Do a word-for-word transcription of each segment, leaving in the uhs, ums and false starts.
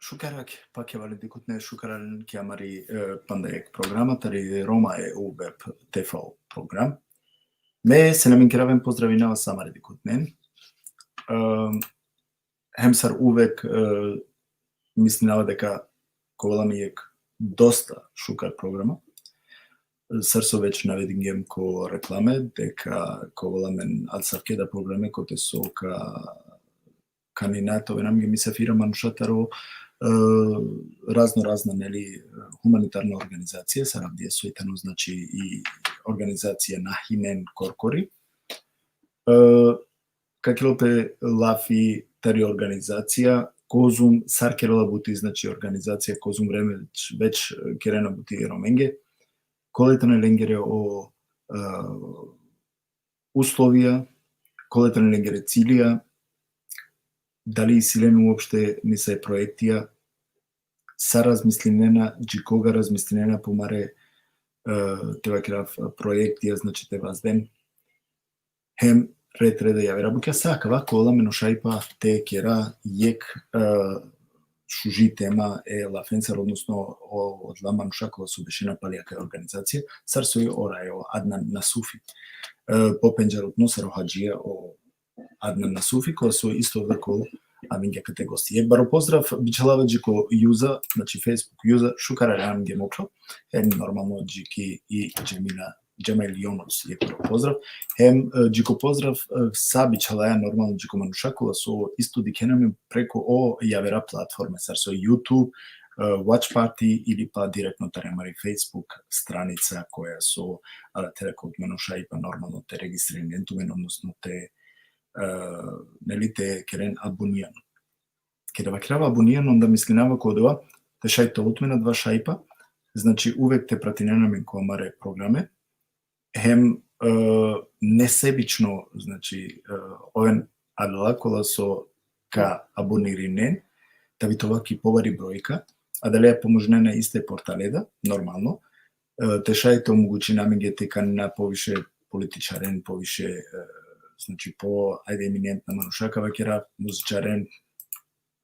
Šukar ake, pa kevale dikhutne, šukar alen ki amari, e, panda jekh programa, tari Roma e u web T V program. Me selamin keraven, pozdravinav vas amare dikhutnen. E, hem sar uvek, e, mislinava deka ka ovel amen jekh dosta šukar programa. Sar so već navedingjem ko reklame, deka ka ovel amen asavke da programe kote so ka kanina te oven amenge misafira manuša taro, e, razno razna, neli, humanitarna organizacija, sar avdive soj tano, znači, i organizacija Nahinen korkori. E, ka kerel pe lafi tari organizacija, kozum, sar kerela buti, znači, organizacija, kozum vreme već, već kerena buti Romenge, kole tane lengere o, e, uslovija, kole tane lengere cilija, dali isi len uopšte nesave proektija, sar razmislinena, dži koga razmislinena pumare, e, te vakerav, proektija, znači, te vazden. Hem red reda javera bukja, sa akava ka ovel amen o šajipa te kera jekh, e, šuži tema e lafensar, odnosno o, odola manuša kola so bešena pali akaja organizacija, sar soj o rajo Adnan Nasufi. E, popendžarutno sar o hadžija o Adnan Nasufi, kova so isto ovde ko amenge akate gosti. Jekh baro pozdrav bičhalava dži ko Juza, znači Facebook Juza, šukar alen amenge moklo, hem normalno dži ki i Džemila, Džemail Jonos, jekh baro pozdrav. Hem, e, dži ko pozdrav, e, sa bičhalaja normalno dži ko manuša kola so isto dikhena amen preko o javera platforme, sar so YouTube, e, Watch Party ili pa direktno tari amari Facebook stranica koja so, a, te rakol tumen o šajipa normalno te registrinen tumen, odnosno te, e, neli, te keren aboniran. Keda vakerava aboniran, onda mislinava ko odova te šaj te ovel tumen adava šajipa, znači, uvek te pratinen amen ko amare programe, hem, e, nesebično, znači, e, oven adala kola so ka abonirinen, ta bi te ovel ki pobari brojka, adaleja pomožinena iste portale da, normalno, e, te šaj te omogućina amenge te kanina poviše političaren, poviše, e, znači, po, ajde, eminentna manuša, ka vakera, muzičaren,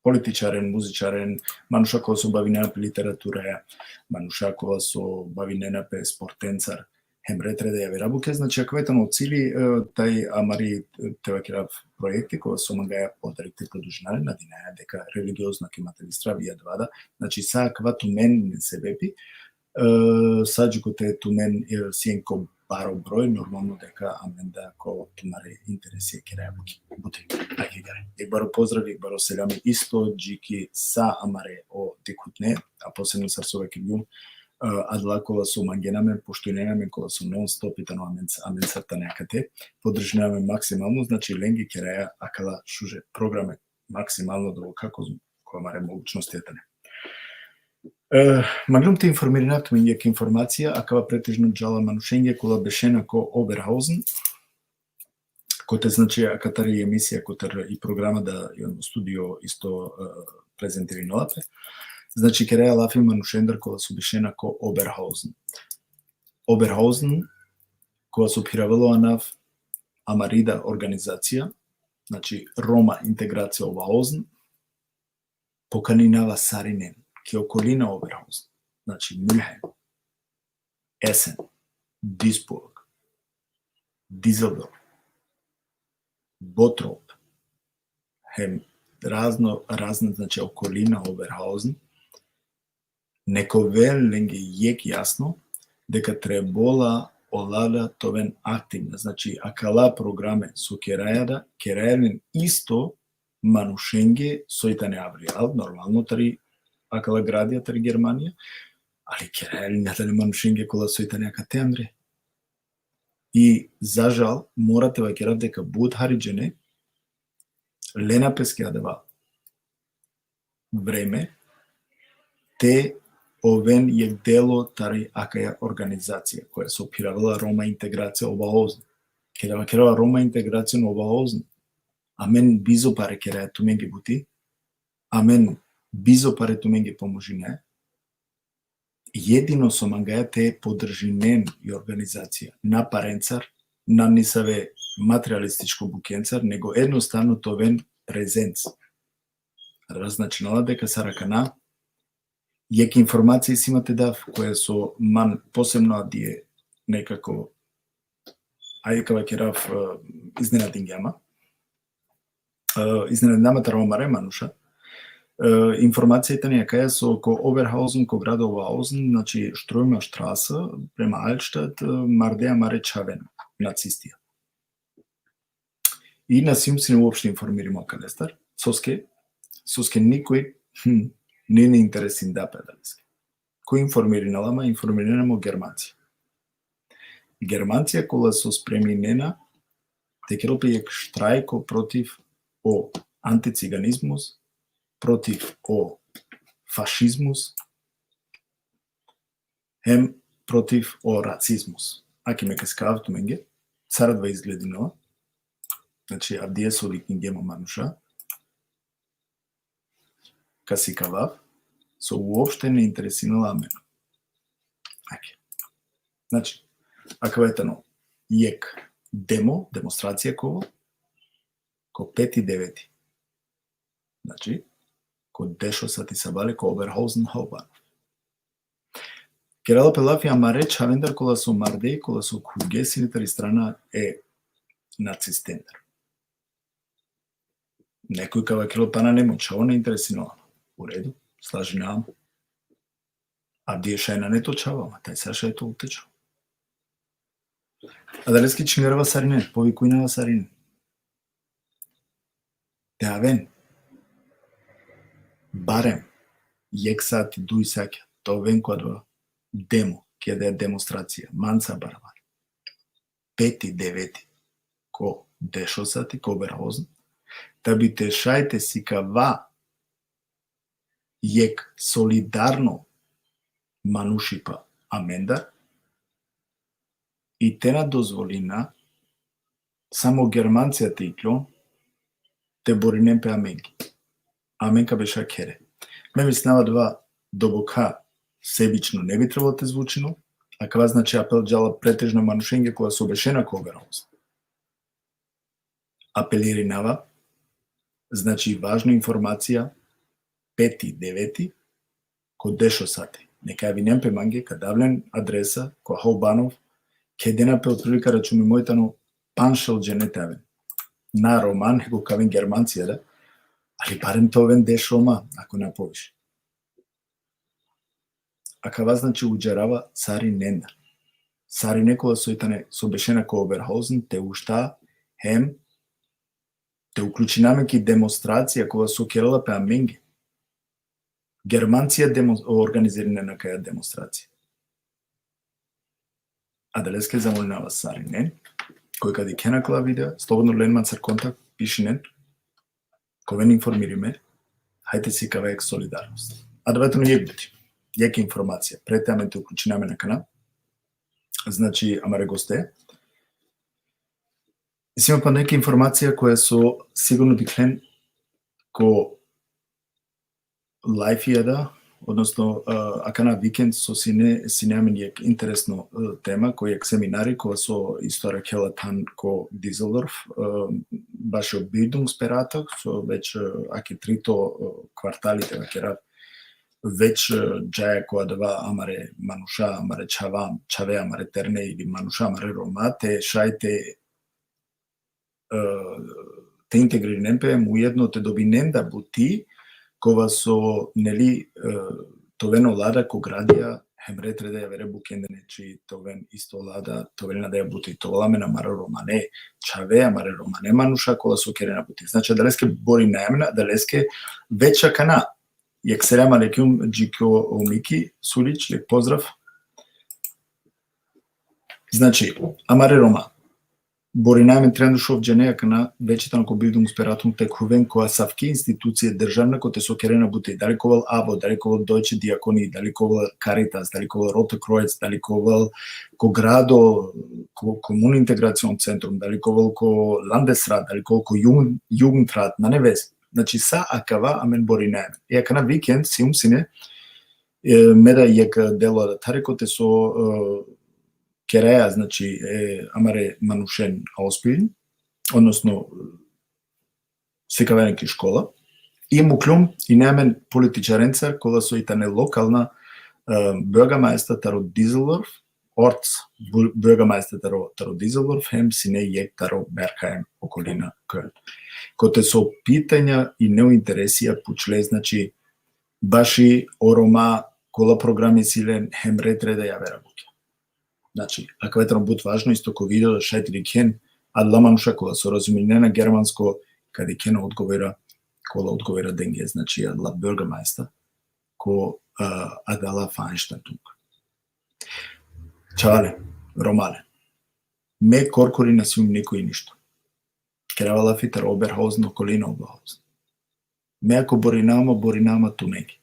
političaren, muzičaren, manuša kola so bavinena pe literaturaja, manuša kola so bavinena pe sportencar, hem red reda javera bukja, znači, akava tano o cili, e, taj amari, e, te vakerav, proekti, kola so mangaja podarek te produžina, nadinaja deka religiozno ka imate li stravi adava da, znači, sa akava tumen sebepi, e, sa dži kote tumen, e, sien ko baro broj, normalno deka amen da ko tumare interesi keraja buti. Buti, ajde, gare. Jekh baro pozdrav, jekh baro selami isto dži ki sa amare o dikhutne, a posebno sar so vakergjum, e, adala kola so mangena amen, poštujnena amen, kola so non stop i tano amen, amen sar tane akate, podržinena amen maksimalno, znači, lenge keraja akala šuže programe, maksimalno dovol kako, ko amare mogućnosti tane. E, manglum te informirinav tumen jekh informacija, akava pretežno džala manušenge kola bešena ko Oberhausen, kote, znači, akatar i emisija, kotar i programa da, i ono studio isto, e, prezentirinela pe. Znači, keraja lafi manušendar kola so bešena ko Oberhausen. Oberhausen, kola so phiravela o anav amari da organizacija, znači, Roma Integracija Oberhausen, pokaninava sarinen ki okolina Oberhausen, znači, Mülheim, Essen, Duisburg, Düsseldorf, Bottrop, hem razno, razna, znači, okolina Oberhausen, neka ovel lenge jekh jasno deka trebola ola da te oven aktivna. Znači, akala programe so keraja da, keraja len isto manušenge soj tane avrijal, normalno, tari akala gradija, tari Germanija, ali keraja len adale manušenge kola soj tane akate andre. I, za žal, mora te vakerav deka but hari džene lena peske adava vreme te oven jekh delo tari akaja organizacija, koja so phiravela Roma Integracija Oberhausen. Keda vakerava Roma Integracija Oberhausen, amen bizo pare keraja tumenge buti, amen bizo pare tumenge pomožinaja, jedino so mangaja te podržinen i organizacija, na parencar, na nisave materialističko bukjencar, nego jednostavno te oven prezenc. Adava značinela deka sar akana jekh informacija isi ma te dav, koja so man posebno avdive nekako, ajde ka vakerav, e, iznenadingja ma. E, iznenadingja ma taro amare manuša. E, informacija tani akaja so ko Oberhausen, ko grado Oberhausen, znači, Strömer Straße, prema Altstadt, e, mardea amare čhaven nacistija. I na sijum sine uopšte informirimo akalestar, soske, soske nikoj, hm, nine interesinda pe adaleske. Ko informirinela ma? Informirinela ma o Germancija. Germancija kola so spreminena te kerel pe jekh štrajko protiv o anticiganizmus, protiv o fašizmus, hem protiv o racizmus. Ake me ka sikav tumenge sar adava izgledinela. Znači, avdive so vikingjem o manuša, ka sikavav, so uopšte ne interesinela amen. Ake. Znači, akava tano jekh demo, demonstracija kova, ko peti deveti. Znači, ko dešo sati sabale, ko Oberhausen Hauptbahnhof. Kerela pe lafi amare čhavendar kola so marde, kola so khuvge sine tari strana e nacistendar. Nekoj ka vakerel: „Pa nane, mo čhavo ne interesinela ma.” U redu, slažinava ma. Avdive šaj nane to čhavo, ama taj sar šaj te ovel to čhavo? Adaleske čhingarava sarinen, povikujnava sarinen te aven barem jekh sati, duj satja, te oven ko adava demo, ki adaja demonstracija, manca barabari. Peti deveti, ko dešo sati, ko Oberhausen, da bi te šaj te sikava jekh solidarno manušipa amendar i te na dozvolina samo Germancija te ikljon te borinen pe amenge. Amen ka beša khere. Me mislinava adava doboka sebično ne bi trebalo te zvučinol, akava, znači, apel džala pretežno manušenge kola so bešena ko Oberhausen. Apelirinava, znači, važna informacija, peti deveti, ko dešo sati. Neka javinen pe mange, ka dav len adresa, ko Hauptbahnhof, kedena pe otprilika, računimo tano panšel džene te aven. Na Roma, nego ka aven Germancija, da? Ali barem te oven deš Roma, ako na poviše. Akava, znači, udžarava sarinendar. Sarinen kola so i tane, so bešena ko Oberhausen, te ušta hem te uključina amen ki demonstracija kola so kerela pe amenge. Germancija demo-, organizirinena akaja demonstracija. Adaleske zamolinava sarinen, koj ka dikhena akala videa, slobodno len mancar kontakt, pišinen, ka oven informirime, hajde te sikava jekh solidarnost. Adava tano jekh buti, jekh informacija, pre te amen te uključina amen akana, znači, amare goste. Isi ma panda jekh informacija koja so sigurno dikhlen ko live-ija da, odnosno, e, akana vikend so sine, sine amen jekh interesno, e, tema, ko jekh seminari, kova so isto arakhela than ko Düsseldorf, e, bašo Bildungsberatung, so već, e, ake trito, e, kvartali te vakerav, već, e, džaja ko adava amare manuša, amare čhava, čhave amare terne ili manuša amare Roma, te šaj te e, te integrinen pe, ujedno te dobinen da buti, kova so, neli, e, te oven ola da ko gradija, hem red te reda javere bukjende, znači, te oven isto ola da, te oven adaja buti, te ovel amen amare romane čhave, amare romane manuša, kola so kerena buti. Znači, adaleske borinaja amen, adaleske već akana, jekh selam alejkum, dži ko o Miki Sulić, jekh pozdrav. Znači, amare Roma, borinaja amen, trianda u šov džene akana, već tano ko Bildungsberatung te khuven ko asavki institucija državna kote so kerena buti, dali ka ovel avo, dali ka ovel Deutsche Diakonie, dali ka ovel Caritas, dali ka ovel Rote Kreuz, dali ka ovel ko grado, ko Kommunintegrationszentrum, dali ka ovel ko Landesrat, dali ka ovel ko Jugend-, Jugendrat, nane veze. Znači, sa akava amen borinaja amen. I akana vikend, sijum sine, e, me da jekh delo adathare kote so, e, keraja, znači, e, amare manušen ausbilden, odnosno, sikavena ki škola. I muklum, ine amen političarencar, kola so i tane lokalna, e, bürgermeister taro Düsseldorf, ort bu-, bürgermeister taro, taro Düsseldorf, hem sine jekh taro Bergheim, okolina Köln. Kote so pitanja ine o interesija pučle, znači, baši o Roma, kola programi isi len, hem red reda javera bukja. Znači, akava tano but važno, isto ko video da šaj te dikhen, adala manuša kola so razuminena germansko, ka dikhen odgovora, kola odgovora denge, znači, adala bürgermeister, ko, a, adala Veranstaltung. Čhavalen, Romalen. Me korkori na sijum nikoj ništo. Kerava lafi taro Oberhausen, okolina Oberhausen. Me ako borinava ma, borinava ma tumenge.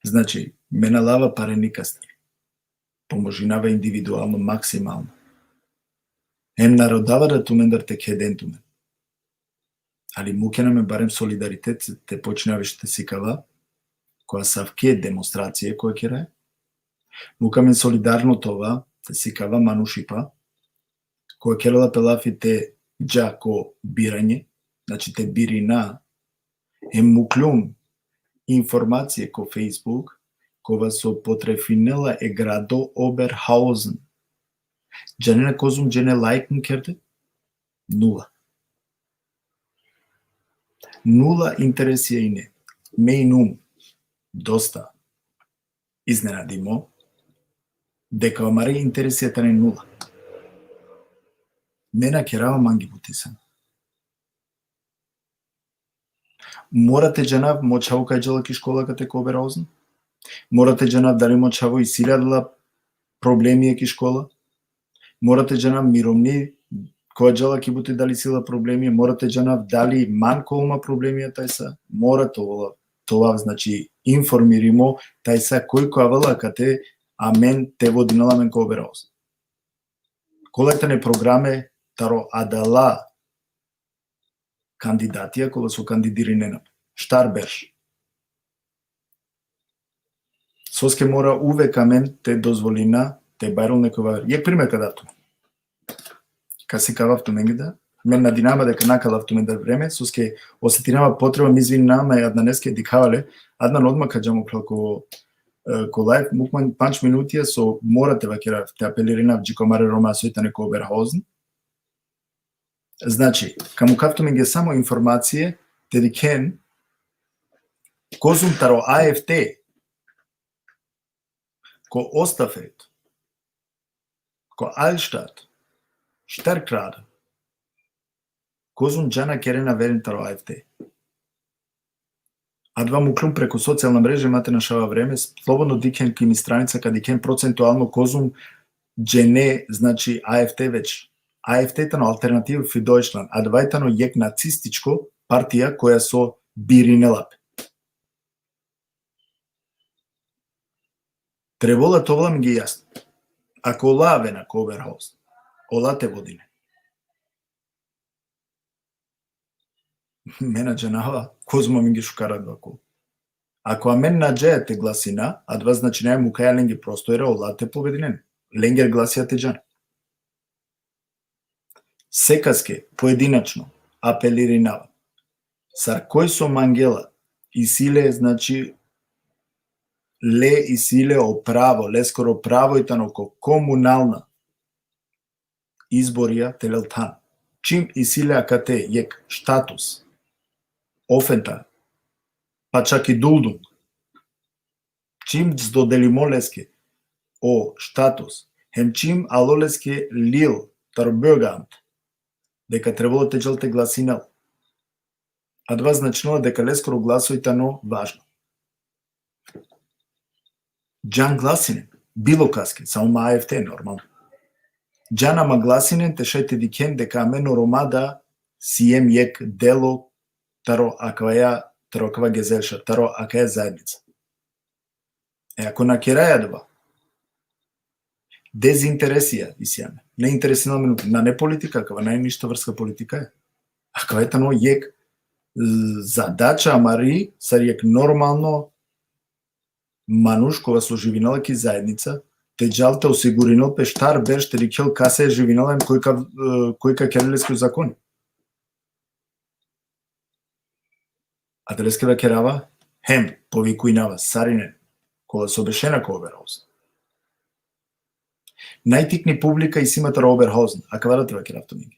Znači, me na lava pare nikastar. Pomožinava individualno, maksimalno. Hem na rodava da tumendar te kheden tumen. Ali mukena amen barem solidaritet te počnava više te sikava, ko asavke demonstracije kola keraja. Muka amen solidarno te ova, te sikava manušipa, kola kerela pe lafi te dža ko biranje, znači te birina, hem muklum informacije ko Facebook, kova so potrefinela e grado Oberhausen. Džanena kozum džene lajkun kerde? Nula. Nula interesija ine. Me inum dosta iznenadimo, deka amare interesija tane nula. Me na kerava mange buti sa. Mora te džanav mo čhavo kaj džala ki škola kate ko Oberhausen? Mora te džanav dali mo čhavo isi le adala problemija ki škola? Mora te džanav mi romni koja džala ki buti dali isi la problemija? Mora te džanav dali man kova ma problemija tajsa? Mora te ovav, te ovav, znači, informirimo tajsa koj ka avela kate amen te vodinel amen ko Oberhausen. Kola tane programe taro adala kandidatija, kola so kandidirinena. Štar berš. Soske mora uvek amen te dozvolina te bajrol nekova. Jekh primer ka dav tumen. Ka sikavav tumenge da. Me nadinava ma deka na ka lav tumendar vreme, soske osetinava potreba, me izvinava ma e Adnaneske, dikhava le, Adnan, odma ka dža mo phral ko, e, ko live, muk man pandž minutija, so mora te vakerav, te apelirinav dži ko amare Roma soj tane ko Oberhausen. Znači, ka mukav tumenge samo informacije, te dikhen, kozum taro A F D, ko Osterfeld, ko Altstadt, Starkrade, kozum džana kerena veren taro A F D. Adava muklum preku socijalna mreže, ma te našava vreme, slobodno dikhen ki mi stranica, ka dikhen procentualno kozum džene, znači, A F D već. A F D tano Alternative für Deutschland, adava tano jekh nacističko partija koja so birinela pe. Trebola te ovel amenge jasno. Ako ola avena ko Oberhausen, ola te vodinen. Me na džanava kozum amenge šukar adava ko. Ako amen na džaja te glasina, adava značinaja mukaja lenge prostora, ola te pobedinen. Lenger glasija te džan. Sekaske, pojedinačno, apelirinava. Sar koj so mangela, isi le, znači, le isi le o pravo, leskoro pravo i tano ko komunalna izborija te lel than. Čim isi le akate jekh status, Aufenthalt, pa čak i Duldung, čim dodelimo leske o status, hem čim alo leske lil taro Bürgeramt, deka trebela te džal te glasinel. Adava značinela deka leskoro glaso i tano važno. Džan glasinen, bilo kaske, samo ma A F D, normalno. Džan ama glasinen, te šaj te dikhen deka amen o Roma da siem jekh delo taro akaja, taro akava Gesellschaft, taro akaja zajednica. E, ako na keraja adava, dezinteresija isi amen. Ne interesinela amen, nane politika, akava nane ništa vrska politika. Akava tano jekh, e, zadača amari, sar jekh normalno manuš kova so živinela ki zajednica, te džal te osigurinel pe štar berš te dikhel kase živinela hem koj ka, e, koj ka kerel leske zakoni. Adaleske vakerava, hem povikujnava sarinen kola so bešena ko Oberhausen. Najtikni publika isi ma taro Oberhausen, akava da te vakerav tumenge.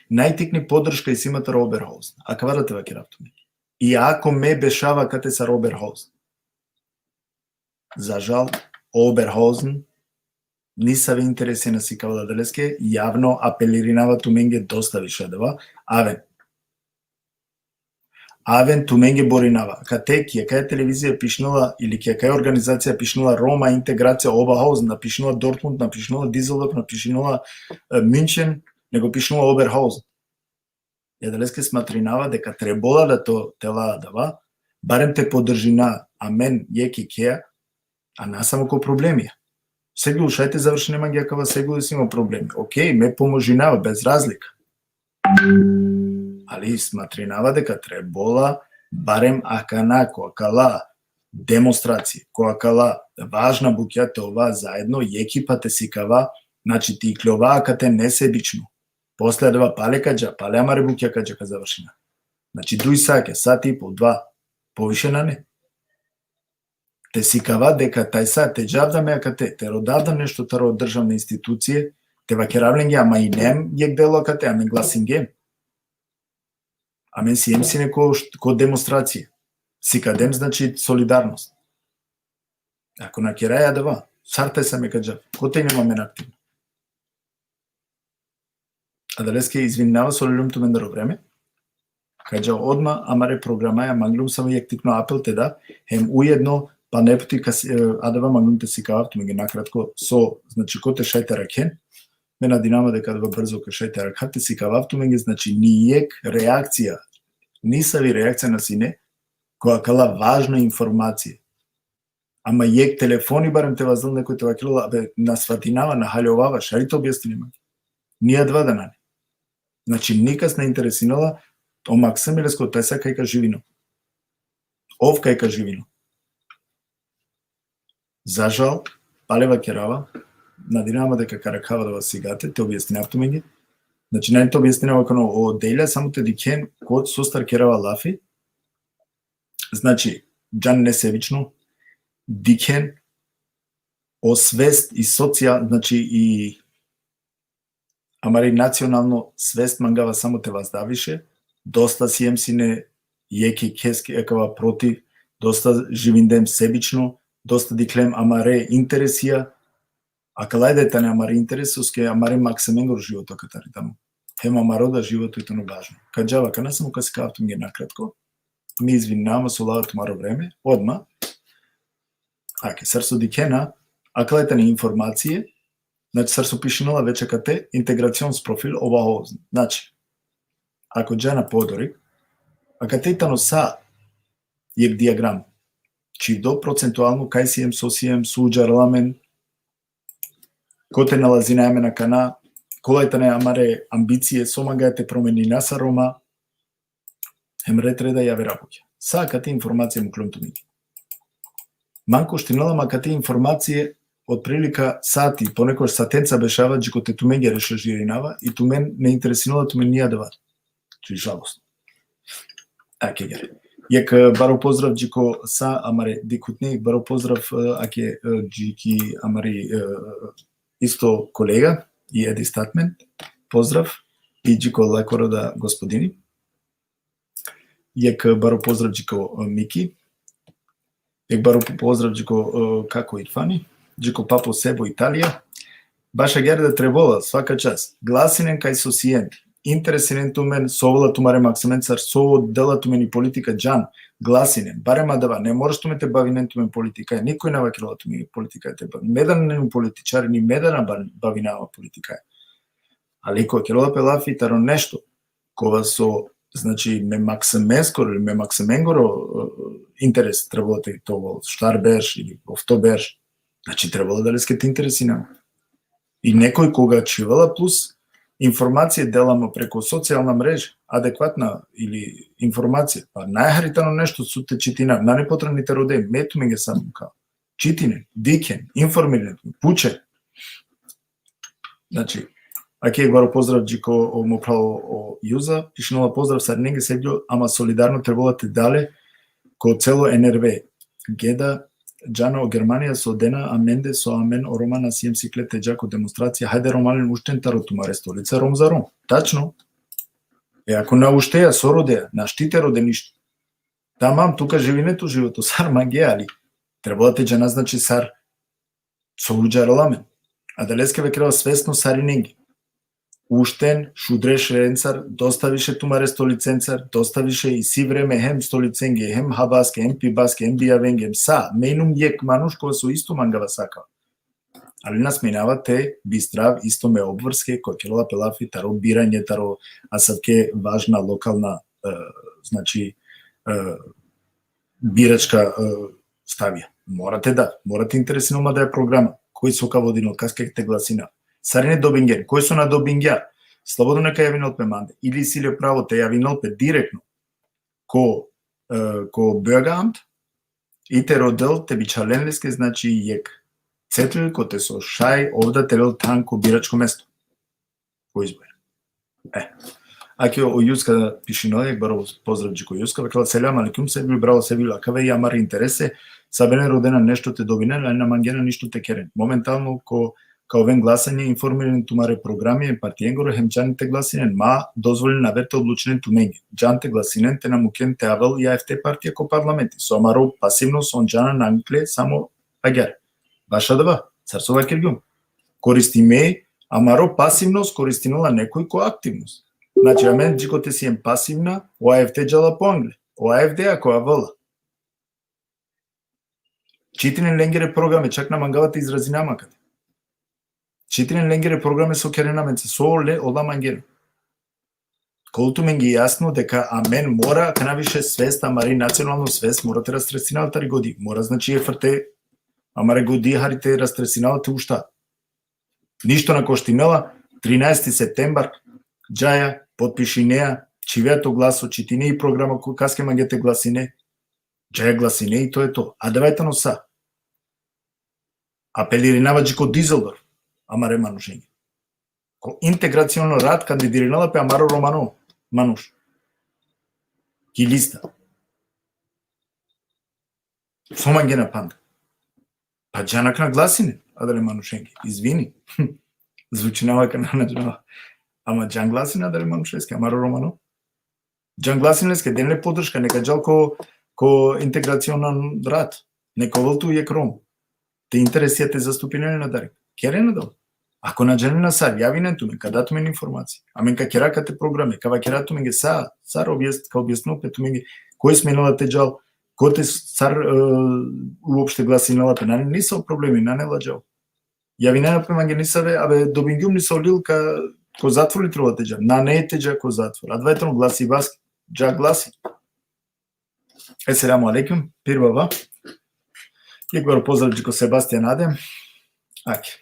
Najtikni podrška isi ma taro Oberhausen, akava da te vakerav tumenge. I ako me bešava kate sar Oberhausen. Za žal, Oberhausen nisavi interesi na sikavela, adaleske javno apelirinava tumenge dosta više adava, aven. Aven tumenge borinava. Kate ki akaja televizija pišinela ili ki akaja organizacija pišinela Roma integracija Oberhausen, na pišinela Dortmund, na pišinela Düsseldorf, na pišinela, e, München, nego pišinela Oberhausen. I adaleske smatrinava deka trebola da to tela adava, barem te podržina amen jekh jekheja, a na samo ko problemija. Segul šaj te završine mange akava, segul isi ma problemi. Okej, me pomožinava, bez razlika. Ali smatrinava deka trebola barem akana, ko akala demonstracije, ko akala važna bukja te ova zaedno, jekh i pa te sikava, znači te ikljova akate nesebično. Posle adava pale ka dža, pale amare bukja ka dža ka završina. Znači, duj sake, sat i po, dva, poviše nane. Te sikava deka tajsa te džav da me akate, te rodav da nešto taro državne institucije, te vakerav lenge, ama inem jekh delo akate, amen glasingjem. Amen siem sine ko, ko demonstracije. Sikadem, znači, solidarnost. Ako na keraja adava, sar tajsa me ka džav, kote inem amen aktivno. Adaleske izvinava so lelum tumendar o vreme. Ka dža odma amare programaja, manglum samo jekh tikno apel te da, hem ujedno, pa neputi kas-, e, adava manglum te sikavav tumenge nakratko, so, znači, kote šaj te arakhen, me nadinava deka adava brzo ka šaj te arakha, te sikavav tumenge, znači, ni jekh reakcija, nisavi reakcija na sine, ko akala važna informacija. Ama jekh telefoni barem te vazdel nekoj te vakerel, abe, na svatinava, na haljovava, šaj te objasnine ma. Ni adava da nane. Znači, nikas na interesinela o Maksim Ilesko tajsa kaj ka živino. Ov kaj ka živino. Za žal, pale vakerava, nadinava ma deka ka arakhava adava sigate, te objasninav tumenge. Znači, nane te objasninava akana o delja, samo te dikhen ko sostar kerava lafi, znači, džan nesebično, dikhen, o svest i socija-, znači, i amari nacionalno svest mangava samo te vazda više, dosta siem sine jekh jekheske akava protiv, dosta živindem sebično, dosta dikhlem amare interesija, a kalaj da tane amare interes, soske amare maksimengoro životo akatari tano. Hem amaro da životo i tano važno. Ka džava akana, samo ka sikavav tumenge nakratko, me izvinava ma so lava tumaro vreme, odma. Ake, sar so dikhena, akala tane informacije, znači, sar so pišinela več akate, integracionsprofil Oberhausen. Znači, ako džana podorik, akate tano sa jekh diagram. Čhivdo procentualno kaj siem, so siem, so udžarela amen, kote nalazinaja amen akana, kolaj tane amare ambicije, so mangaja te promenina sar Roma, hem red reda javera bukja. Sa akate informacije muklum tumenge. Man koštinela ma akate informacije otprilika sati, ponekogaš satenca bešava dži kote tumenge rešeržirinava i tumen ne interesinela tumen ni adava. Znači, žalostno. Ake, gere. Jekh, e, baro pozdrav dži ko sa amare dikhutne, baro pozdrav, e, ake, e, dži ki amari, e, isto kolega i Edi Statman, pozdrav, i dži ko lakoro da gospodini. Jekh baro pozdrav dži ko, e, Miki. Jekh baro pozdrav dži ko, e, kako Irfani, dži ko papo Sebo Italija. Baš agjaar da trebola, svaka čast. Glasinen kaj so sien, interesinen tumen, so ovela tumare maksimencar, so dela tumen i politika džan, glasinen. Barem adava, ne moraš tumen te bavinen tumen politika, nikoj na vakerela tumen politika te ba-, me da nane političari, ni me da na ba-, bavinava politika. Ali ko kerela pe lafi taro nešto, kova so, znači, me maksimeskoro ili me maksimengoro, e, interes trebalo te, te ovol štar berš ili ofto berš, znači, trebalo da leske te interesina. I nekoj koga čhivela plus informacije dela ma preko socijalna mreža, adekvatna ili informacija, pa najhari tano nešto so te čitina, nane potrebno te rode, me tumenge sam kao. Čitinen, dikhen, informirinen, pučen. Znači, Ake, jekh baro pozdrav dži ko o mo phral o Juza, pišinela: pozdrav sarinenge, Sevgjo, ama solidarno trebela te dale ko celo N R V. Geda, džana o Germanija so dena amende, so amen o Roma na siem sikle te dža ko demonstracija, hajde Romalen, ušten taro tumare stolica, Rom za Rom. Tačno. E, ako na ušteja, so rodeja, našti te rode ništo. Tamam, tuka živine to životo, sar mange, ali trebela te džana, znači, sar so udžarela amen. Adaleske vakerava svesno sarinenge. Ušten, šudre šerencar, dosta više tumare stolicencar, dosta više, isi vreme hem stolicenge, hem habaske, hem pibaske, hem bijavenge, hem sa, menum jekh manuš kova so isto mangava sa akava. Ali na smenava te bistrav isto me obvrske, kova kerela pe lafi taro biranje, taro asavke važna lokalna, e, znači, e, biračka, e, stavija. Mora te da, mora te interesinel ma da je programa, koj so ka vodinel, kaske te glasina. Sarine dobingen, koj so na dobingja, slobodno neka javinel pe mande. Ili isi le pravo te javinel pe direktno ko, e, ko Bürgeramt, i te rodel te bičhalen leske, znači, jekh cetl kote so šaj ov da te lel than ko biračko mesto. Ko izbor. E. Ake o Juska pišinela, jekh baro pozdrav dži ko Juska, vakerela: selam alejkum, Sevgjo, bravo, Sevgjo, akava i amare interese, sabene rodena nešto te dobinen, ali na mangena ništo te keren. Momentalno ko ka oven glasanje, informiren tumare programi e partijengoro, hem džan te glasinen, ma dozvolinen aver te odlučinen tumenge. Džan te glasinen te na muken te avel i AfD partija ko parlamenti. So amaro pasivnost, on džana nankle samo agjar. Baš adava, sar so vakergjum. Koristime, amaro pasivnost koristinela nekoj ko aktivnost. Znači, amen dži kote siem pasivna, o AfD džala po angle. O AfD ako avela, čitinen lengere programe, čak na mangava te izrazinav ma akate. Čitinen lengere programe so kerena amenca, so ole, ola mangena. Kol tumenge jasno deka amen mora, kana više svest, amari nacionalno svest mora te rastresina tari godi. Mora, znači, e frte, amare godi hari te rastresina te ušta. Ništo na koštinela, trinaesti septembar, džaja, potpišinea, čhivea to glaso, čitine i programa ko-, kaske mange te glasine, džaja glasine i to je to. Adava tano sa. Apelirinava dži ko Düsseldorf, amare manušenge. Ko Integraciono rat kandidirinela pe amaro romano manuš. Ki lista. So mangena panda? Pa džan akana glasinen adale manušenge. Izvini. Zvučinava kana na džanava. Ama džan glasinen adale manušeske, amaro romano. Džan glasinen leske, den le podrška, neka džal ko, ko Integraciono rat. Neka ovel tu jekh Rom. Te interesija te zastupinen adari. Keren adava. Ako na džanena sar, javinen tumen, ka da tumen informacija. Amen ka kera akate programe, ka vakera tumenge sa, sar objasn-, ka objasnel pe tumenge, koj smenela te džal, kote sar, e, uopšte glasinela pe, nane nisavo problemi, nane ladžavo. Javinena pe mange nisave, abe dobingjum nisavo lil ka, ko zatvor li trebela te dža, nane te dža ko zatvor. Adava tano glasibaske, dža glasi. Esselamu alejkum, pir baba. Jekh baro pozdrav dži ko Sebastian Adem. Ake.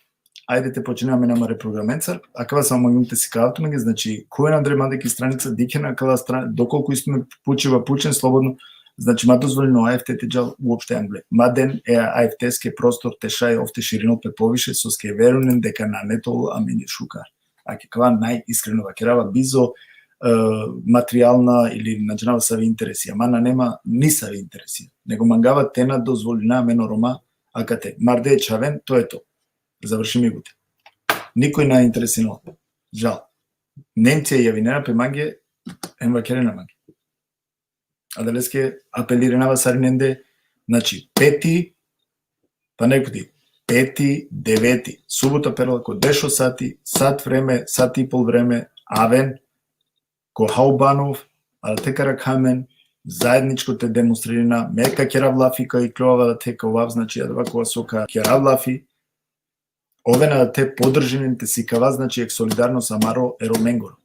Ajde te počinena amen amare programencar. Akava samo mangum te sikav tumenge, znači, ko oven andre mande ki stranica, dikhen akala stra-, dokolku isto me pučiba pučen, slobodno, znači, ma dozvolinen o AfD te džal uopšte angle. Ma den e AfD-ske prostor te šaj ov te širinel pe poviše, soske verujnen deka nane te ol amenge šukar. Ake, akava najiskreno vakerava, bizo, e, materijalna ili na džanava savi interesija. Ma nane ma nisavi interesija. Nego mangava te na dozvolina amen o Roma akate. Marde čhaven, to je to. Završimi bute. Nikoj na interesinela. Žal. Nemcija javinena pe mange, em vakerena mange. Adaleske apelirinava sarinende, znači, peti, pa nekuti, peti, deveti, subota perla ko dešo sati, sat vreme, sat i pol vreme, aven, ko Hauptbahnhof, adate ka rakha amen, zajedničko te demonstririna, me ka kerav lafi, ka ikljova adate ka ovav, znači, adava kova so ka kerav lafi, oven adate, podržinen, te sikava, znači, jekh solidarnost amaro e Romengoro.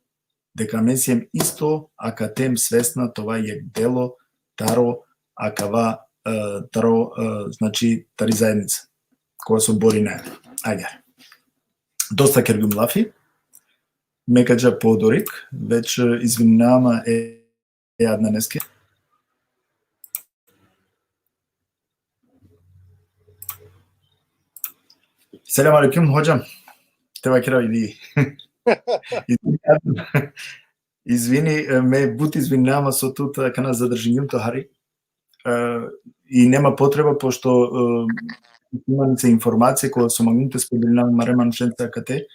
Deka amen siem isto akate, em svesna te ova jekh delo taro akava, e, taro, e, znači, tari zajednica. Kova so borinaja. Agjaar. Dosta kergjum lafi. Me ka dža po odorik, već, e, izvinava ma e, e Adnaneske. Selam alejkum, hodžam. Te vakerav ili Izvini, izvini, e, me but izvinava so tut, e, akana zadržingjum to hari. E, i nema potreba, pošto, e, ima nice informacije kola so mangjum te spodelinav amare manušenca akate,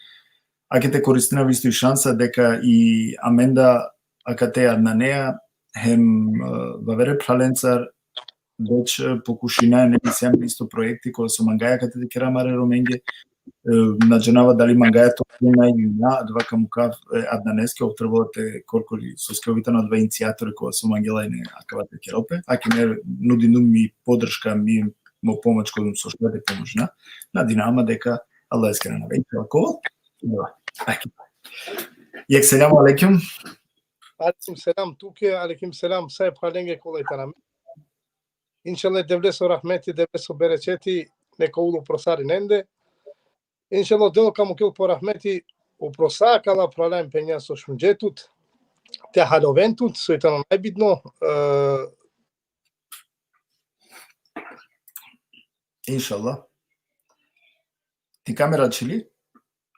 ake te koristinav isto i šansa deka i amen da akate Adnanea, hem, e, avere phralencar, već, e, pokušinaja, ne, isi amen isto proekti kola so mangaja akate te kera amare Romenge, e, na džanava dali mangaja to ili na, ili na, adava ka mukav, e, Adnaneske, ov trebela te korkori, soske ov i tano adava inicijatori kola so mangela ine akava te kerel pe, ake me nudinum mi podrška, mi mo pomoć kozom so šaj te pomožina, nadinava ma deka Allah eskere na već, ako, adava, ake. Jek selamu alejkum. Alejkum selam tuke, alejkum selam, sa e phralenge kola i tane amen. Inšallah, Devleso rahmeti, Devleso berećeti, neka ul upro sarinende. Inšallah, Devel ka mukel po rahmeti upro sa akala phrala hem phenja so šunđe tut, te haloven tut, so i tano najbitno, e, Inšallah. Ti kamera ačhili,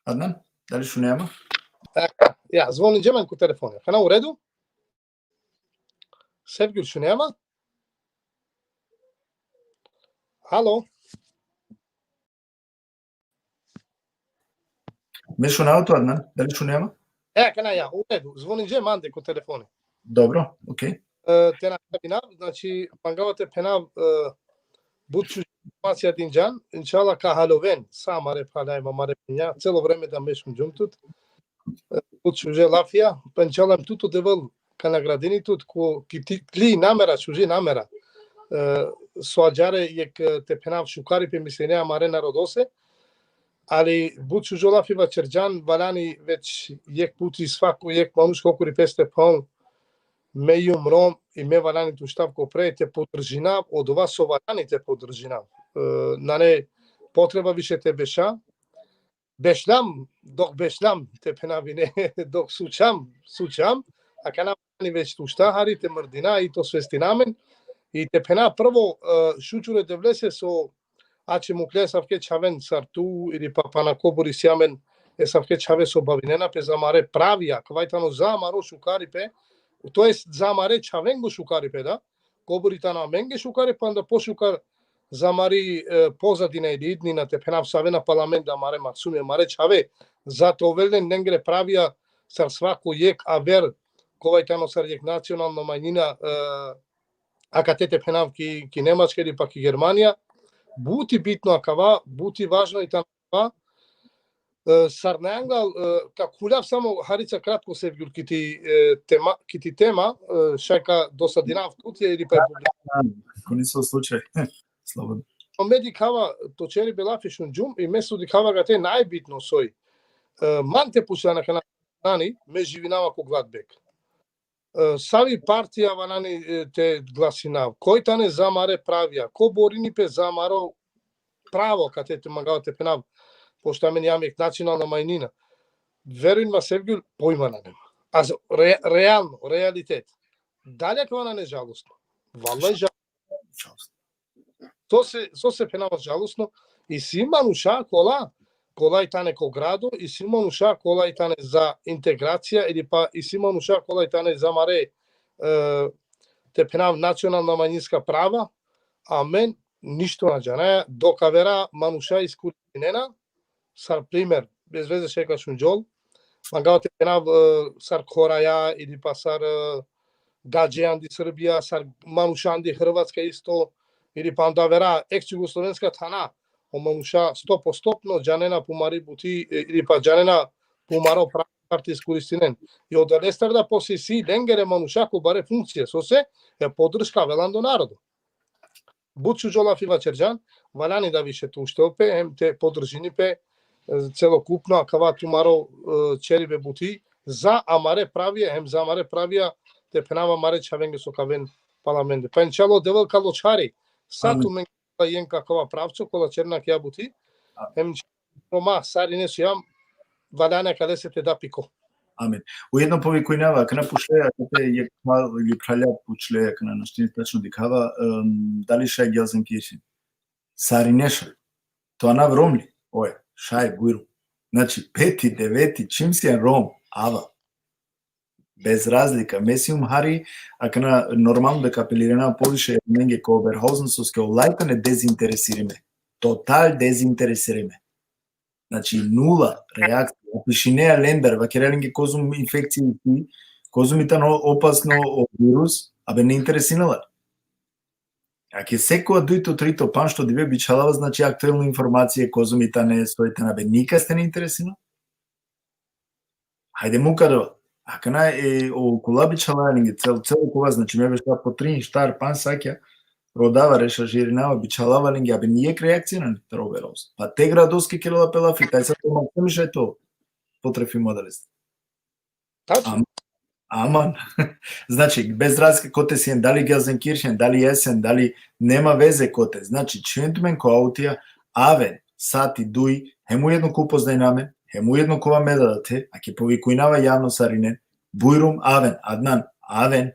Adnan? Dali šunea ma? E, ja, zvoninđe man ko telefoni. Akana u redu? Sevgjul, šunea ma? Halo? Me šunava tut, Adnan? Dali šunea ma? E, akana ja, u redu. Zvoninđe mande ko telefoni. Dobro, okej. E, te nastavinav, znači, mangava te phenav, e, but šuže informacija dinđan, inšallah ka haloven, sa amare phrala hem amare phenja, celo vreme da me šunđum tut. E, but šuže lafija, pa inšallah hem tut o Devel ka nagradini tut, ko, ki ti, tli namera, šuži namera. E, so ađahar jek, e, te phenav šukaripe misline amare narodose, ali but šužo lafi vaćerđan, valjani već jek puti svako jek manuš kokori peste pal, me jum Rom i me valjani te uštav ko pre te podržinav odova so valjani te podržinav. E, nane potreba više te beša, bešlam, dok bešlam te phenav ine, dok sućam, sućam, akana valjani već te ušta hari te mrdina i te osvestina amen, i te phena prvo, e, šukar e Devlese so ače mukle esavke čhaven sar tu, ili pa pana kobor isi amen esavke čhave so bavinena pe za amare pravija, akava i tano za amaro šukaripe, to jest za amare čhavengo šukaripe, da, kobor i tano amenge šukaripe, pa onda pošukar za amari, e, pozadina ili idnina te phenav so avena pala amen da amare maksumi, amare čhave, za te ovel len lengere pravija sar svako jek aver, kova i tano sar jek nacionalno manjina, e, akate te phenav ki, ki Nemačka ili pa ki Germanija, but i bitno akava, but i važno i tano akava, e, sar na anglal, e, ka khuljav samo harica kratko, Sevgjul, ki ti, e, tema, ki ti tema, e, šaj ka dosadinav tute ili pa e publika. Ko niso slučaj. Slobodno. Me dikhava, to ćeribe lafi šunđum, i me so dikhava akate najbitno soj. E, man te pučlan akana, nani, me živinava ko Gladbek. E, savi partija valjani, e, te glasinav, koj tane za amare pravija, ko borini pe za amaro pravo, akate te mangava te phenav, pošto amen jam jek nacionalna manjina. Verujin ma, Sevgjul, pojma nane ma. A re-, realno, realitet. Dali akava nane žalostno? Vallahi žalostno. Sose, sose phenava žalostno, isi manuša kola, kola i tane ko grado, isi manuša kola i tane za integracija, ili pa isi manuša kola i tane za amare, e, te phenav, nacionalna manjinska prava, amen ništo na džanaja, dok avera manuša iskoristinena, sar primer, bez veze šaj ka šunđol, mangava te phenav, e, sar Koraja, ili pa sar, e, gadže andi Srbija, sar manuša andi Hrvatska isto, ili pa onda avera eks-jugoslovenska thana, o manuša sto po sto džanena pumari buti, e, ili pa džanena pumaro pra-, parti iskoristinen. I odolestar da posisi lengere manuša ko bare funkcije, sose e podrška avela ando narodo. But šužo lafi vaćerđan, valjani da više te uštel pe, hem te podržini pe, e, celokupno akava tumaro, e, ćeribe buti, za amare pravija, hem za amare pravija, te phenava, amare čhavenge so ka aven pala amende. Pa inšallah, Devel ka ločhari sa, amin, tumenge jen ka akava pravco, kola ćerena akaja buti, amin, hem Roma, sarine so jam, valjani akalese te da piko. Amin. Ujedno povikujnava, akana pučle, akate jek pral-, jek phralja pučle, akana našti tačno dikhava, em, dali šaj Gelsenkirchen. Sarine šaj. Tu anav Romli? Oja, šaj, bujrum. Znači, peti, deveti, čim sian Rom, ava. Bez razlika. Me sium hari, akana normalno deka apelirinav poviše amenge ko Oberhausen, soske ola tane dezinteresirime. Total dezinteresirime. Znači, nula reakcija. Opišinea lendar, vakerea lenge kozom infekcija isi, kozom i tano opasno o virus, abe ne interesinela. Ake sekova dujto, trito, panšto dive bičhalava, znači, aktuelno informacija, kozom i tane, soj tane, abe nikaste ne interesinela. Hajde mukar, akana e, o kula bičhalava lenge, cel, cel kova, znači, me beša po trin, štar, panč sakja, rodava, rešažirinava, bičhalava lenge, abe nijek reakcija nane taro Oberhausen. Pa te gradoske kerela pe lafi, taj sa to maksimiš aj to potrefimo adaleste. Tačno. Am-, aman. Znači, bez razlike kote sien, dali Gelsenkirchen, dali Essen, dali, nema veze kote. Znači, čhiven tumen ko autija, aven, sati, duj, hem ujedno ka upoznajna amen, hem ujedno ka ova me da te, ake povikujnava javno sarinen, bujrum, aven, Adnan, aven,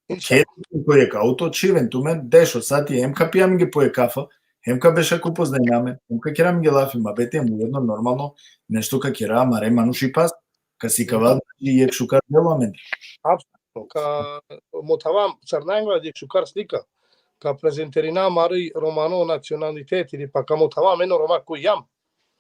inšallah. Ked ko jek auto, čhiven tumen, dešo sati, hem ka pija amenge po jek kafa, hem ka beša ka upoznajna amen, hem ka kera amenge lafi, muhabeti, hem ujedno normalno nešto ka kera amare manušipaste, ka sikava, znači, jek šukar delo amende. Apsolutno, ka mothava, sar najmanje jek šukar slika, ka prezentirina amari romano nacionalitet ili pa ka mothava amen o Roma koj jam.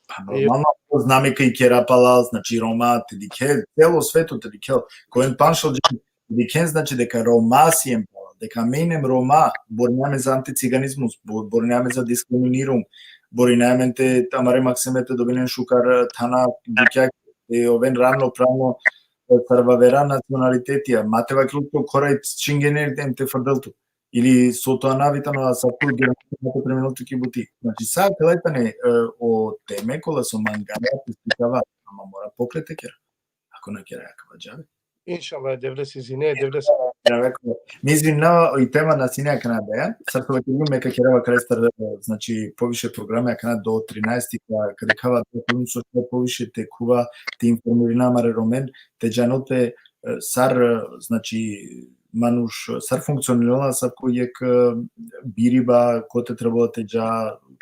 Pa normalno, zname kaj kera palal, znači, Roma, te dikhel, celo sveto te dikhel, ko en panšel džene, te dikhen, znači, deka Roma siem palal, deka me inem Roma, borinaja amen za anticiganizmus, bo-, borinaja amen za diskriminirung, borinaja amen te, amare maksime te dobinen šukar thana, bukja, te oven ravnopravno, e, sar vavera nacionalitetija, ma te vakerel tut koraj čingene em te frdel tut. Ili so to anav i tano, a sa tu Germanija, ma te primenel tut ki buti. Znači, sa akala tane, e, o teme kola so mangava te sikava, ama mora pokret te kera. Ako na kera, akava džabe. Inšallah, Devlesi izine, Devlesi. Mi izvinava, i tema na sine akana daja, sar so vakergjum, me ka kerava karestar, e, znači, poviše programe akana do trinaesti, ka, ka dikhava da so poviše te khuva, te informirina amare Romen, te džanel pe, e, sar, e, znači, manuš, sar funkcionirela, sar ko jek, e, biriba, kote trebela te dža,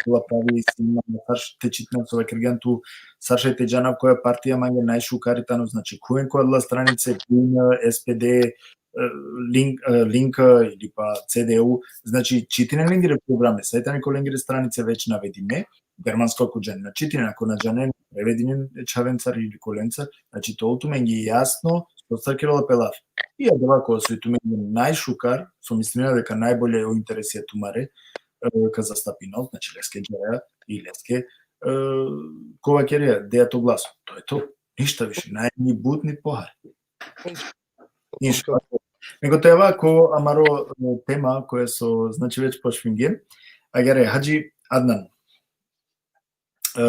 kola pravi isi, sar š-, te čitina, so vakergjan tu, sar šaj te džanav koja partija mange najšukari tano, znači, khuven ko adala stranice, Grüne, S P D, e, Link, e, Linke ili pa C D U, znači, čitinen lengere programe, saj tane ko lengere stranice već navedime, germansko ako džanen, na čitinen, ako na džanen, prevedinen čhavencar ili kolencar, znači, te ol tumenge jasno sostar kerela pe lafi. I adava kova soj tumenge najšukar, so mislinena deka najbolje o interesija tumare, e, ka zastapinel, znači, leske džaja i leske, e, ka vakerea, dea to glaso. To je to. Ništa više, naj ni but ni pohar. Inšallah. Nego te ava ko amaro, e, tema koja so, znači, već počmingjem. Agjaar, Hadži Adnan. E,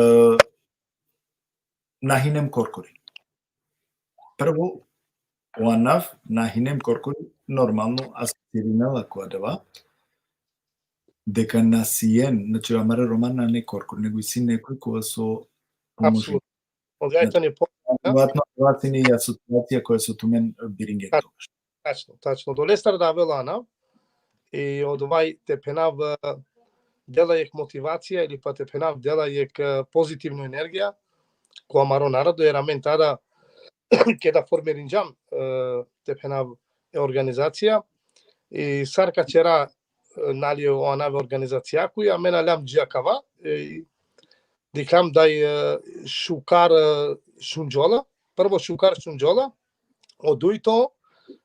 na hinem korkori. Prvo, o anav na hinem korkori normalno asocirinela ko adava, deka na sien, znači, amare Roma nane korkori, nego isi nekoj kova so apsolutno. Odgaja tani po-, da? Verovatno, verovatno i asocijacija koja so tumen biringen togaš. Tačno, tačno. Dolestar da avela anav, i odova te phenav, e, dela jek motivacija ili pa te phenav dela jek, e, pozitivno energija, ko amaro narodo, jer amen tada, keda formirinđam, e, te phenav e organizacija, i sar ka ćera, e, nali, o anav e organizacijakuj, amen aljam dži akava, e, i dikhljam daj, e, šukar, e, šunđola, prvo šukar šunđola, o dujto,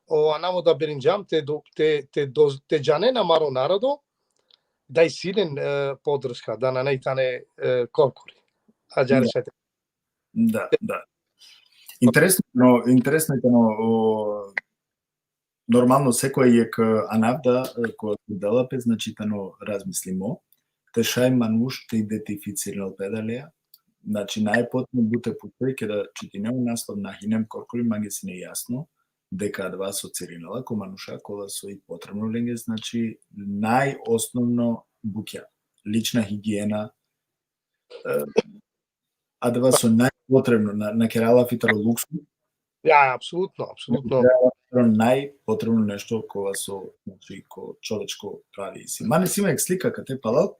o anav odabirinđam te do-, te, te do-, te džanen amaro narodo, daj sinen, e, podrška, da nane tane, e, korkori. Ađahar šaj te. Da, da. Interesno, no, interesno je tano, o, normalno, sekoj jek, e, anav da, e, ko dela pe, znači, tano razmislimo, te šaj manuš te identificirinel pe adaleja, znači, naj potrebno bute pučaj, keda čitine o naslov na hinem korkori, mange sine jasno, deka adava asocirinela ko manuša kola so i potrebno lenge, znači, najosnovno bukja, lična higijena, e, adava so najpotrebno, na, na kera lafi taro luksu. Ja, apsolutno, apsolutno. Na kera lafi taro najpotrebno nešto kova so, znači, ko čovečko pravi isi. Mane si ma jek slika kate palal.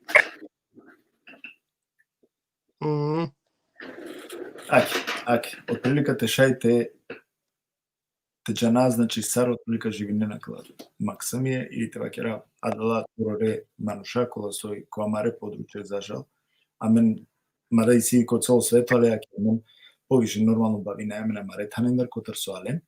Mhm. Ake, ake, otprilika te šaj te, te džana, znači, sar otprilika živinena akala Maksimije, ili te vakera adala korkore manuša kola soj ko amare područje, za žal. Amen, mada isi ko celo sveto, ali ake amen poviše normalno bavinaja amen amare thanendar kotar so alen.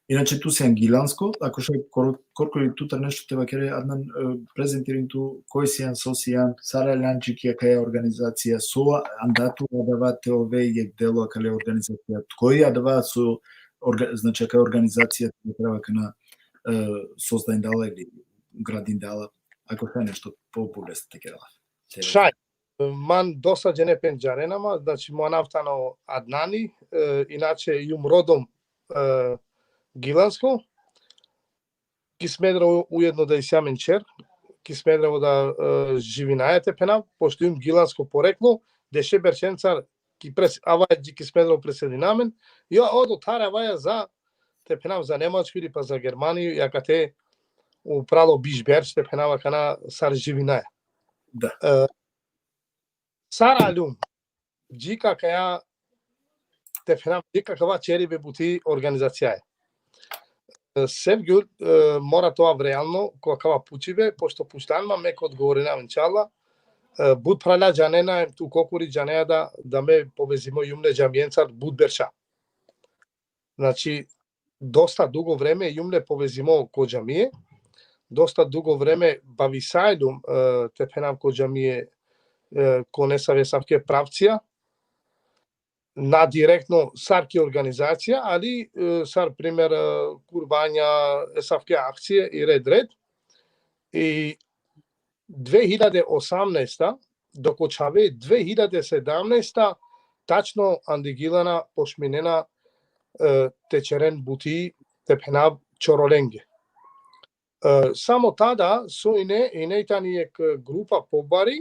Inače, tu sian Gilansko, ako šaj kor-, korkori tutar nešto te vakere, Adnan, e, prezentirin tu, koj sian, so sian, sar aljan dži ki akaja organizacija, so anda tu adava te ove jekh delo akale organizacija, koj adava so orga-, znači, akaja organizacija te vakera akana, e, sozdajindala ili gradindala, ako šaj nešto po-, poveste te kerela. Te- Šaj. Man dosta džene pendžarena ma, znači, mo anav tano Adnani, e, inače jum rodom, e, Gilansko. Ki Smederevo ujedno da isi amen čher, ki Smederevo da, e, živinaja te phenav, pošto jum Gilansko poreklo, deše beršencar ki pres-, avaja dži ki Smederevo preselina amen, jo, odotar avaja za, te phenav, za Nemačku ili pa za Germaniju, akate u pralo biš berš, te phenav, akana sar živinaja. Da. E, sar aljum, dži ka akaja, te phenav, dži ka akava čeribe buti organizacijaja. E, Sevgjul, e, mora te ovav realno ko akava pučibe, pošto pučlan ma, me ka odgovorinav, inšallah. E, but phrala džanena, tu korkori džaneja da, da me povezimo jum le džamijencar but berša. Znači, dosta dugo vreme jum le povezimo ko džamije, dosta dugo vreme bavisajlum, e, te phenav, ko džamije, e, ko nesave esavke pravcija, na direktno sar ki organizacija, ali, e, sar primer, e, kurbanja, esavke akcije i red red. I dve hiljade osamnaesta, dok o čhave dve hiljade sedamnaesta, tačno andi Gilana pošminena, e, te čeren buti, te phenav, čorolenge. E, samo tada so ine, ine tani jekh grupa pobari,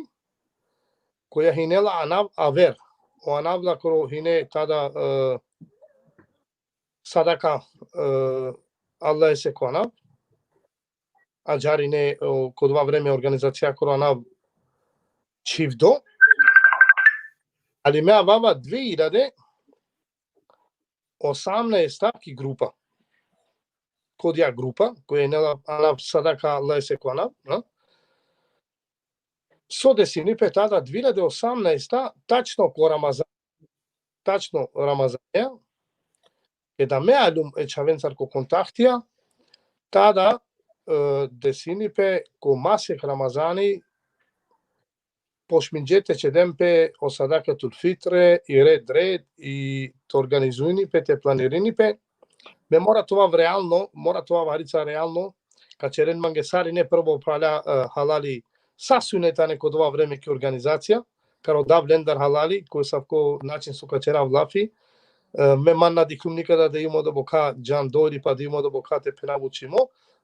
koja hine la anav Aver. O anav lakoro hine tada, e, Sadaka, e, Allahese ko anav. Ađahar ine, o, ko dova vreme organizacija koro anav Čhivdo. Ali me avava dve hiljade osamnaesta ki grupa. Ko dija grupa, koja ine la anav Sadaka, Allahese ko anav, na? So desini pe tada dve hiljade osamnaesta, tačno ko Ramazan, tačno Ramazanea, keda me aljum e čhavencar ko kontaktija, tada, e, desini pe ko masek Ramazani, pošminđe te čeden pe o sadakatul fitre i red red i te organizujini pe, te planirini pe. Me mora te ovav realno, mora te ovav harica realno, ka ćeren mange sar ine prvo phrala, e, halali, sa so ine tane ko dova vreme ki organizacija, ka rodav lendar halali, ko esavko način so ka ćerav lafi. E, me man na dikhlum nikada da jum odobokha džando ili pa da jum odobokha, te phenav, učimo,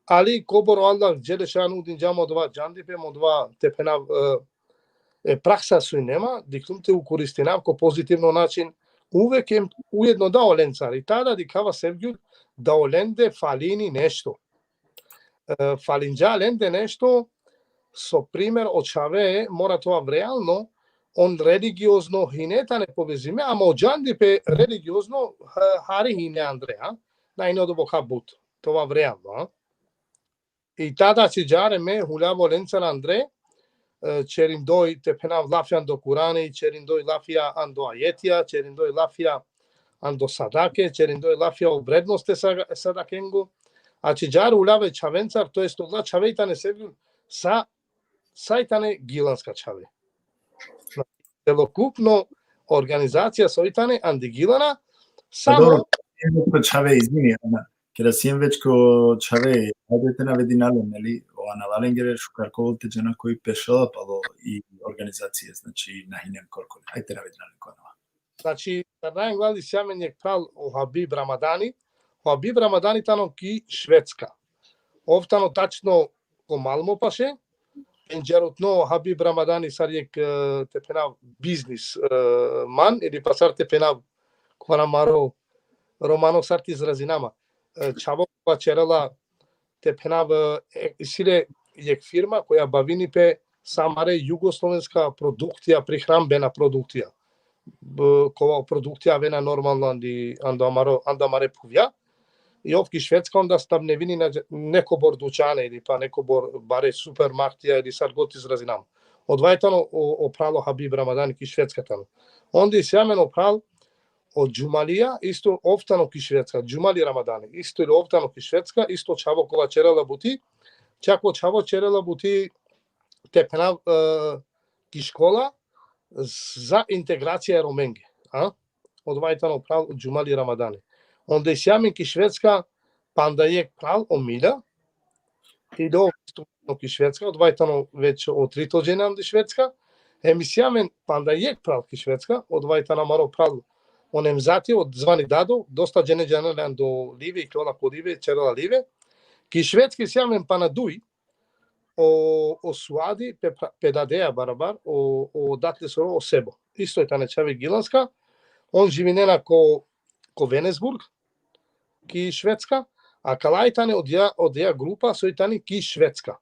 ali kobor o Allah dželle šanuhu dinđa ma odova džandipe, ma odova, te phenav, e, e, praksa so ine ma, dikhlum te ukoristinav ko pozitivno način, uvek em ujedno da olencar. I tada dikhava, Sevgjul, da olende falini nešto. E, falinđa lende nešto, so primer o čhave, mora te ovav realno, on religiozno hine tane povezime, ama o džandipe religiozno, ha-, hari hine andre, a? Na hine odobokha but, te ovav realno, a? I tada ađahar me huljav olencar andre, e, ćerindoj, te phenav, lafija ando Kurani, ćerindoj lafija ando ajetija, ćerindoj lafija ando sadake, ćerindoj lafija o vrednost e sa-, sadakengo. Ađahar huljav e čhavencar, to jest ola čhave i tane, Sevgjul, sa, sa i tane gilanska čhave. Celokupno organizacija so i tane andi Gilana, pa samo dobro, siem već ko čhave, izvini, Ana, keda siem već ko čhave, ajde te navedina len, neli, o anava lengere, šukar ka ovel te džana koj pešela palo i organizacije, znači, na hinem korkori. Ajde te navedina len ko anava. Znači, sarnaja angladi si amen jekh phral o Habib Ramadani. O Habib Ramadani tano ki Švedska. Ov tano tačno ko Malmo paše. Pendžarutno o Habib Ramadani sar jekh, e, te phenav, biznis, e, man, ili pa sar te phenav, ko amaro romano sar te izrazina ma. E, čhavo kova ćerela, te phenav, e, isi le jekh firma koja bavini pe sa amare jugoslovenska produktija, prihranbena produktija. b-, kova o produkti avena normalno andi, ando amaro, ando amare phuvja. I ov ki Švedska, onda stabnevini na dž-, nekobor dućane ili pa nekobor bare supermarketija ili sar god izrazinam. Odova i tano o, o phral o Habib Ramadani, ki Švedska tano. Onda isi amen o phral o Džumalija, isto ov tano ki Švedska, Džumali Ramadani, isto i ov tano ki Švedska, isto čhavo kova ćerela buti, čak o čhavo ćerela buti te phenav, e, ki škola za integracija e Romenge, a? Odova i tano phral Džumali Ramadani. Onda isi amen ki Švedska panda jekh phral o Mila, i ov isto ki Švedska, odova i tano već o trito džene andi Švedska, hem isi amen panda jekh phral ki Švedska, odova i tano amaro phral o Nemzati, o zvani Dado, dosta džene džanena le ando Live, i ola ko Live, ćerela Live. Ki Švedska isi amen pana duj, o, o Suadi, pe pra-, pe dadeja barabar, o, o dat lesoro o Sebo. Isto i tane čhave Gilanska, on živinena ko, ko Venesburg, ki Švedska, akala i tane odija, odija grupa, so i tani ki Švedska.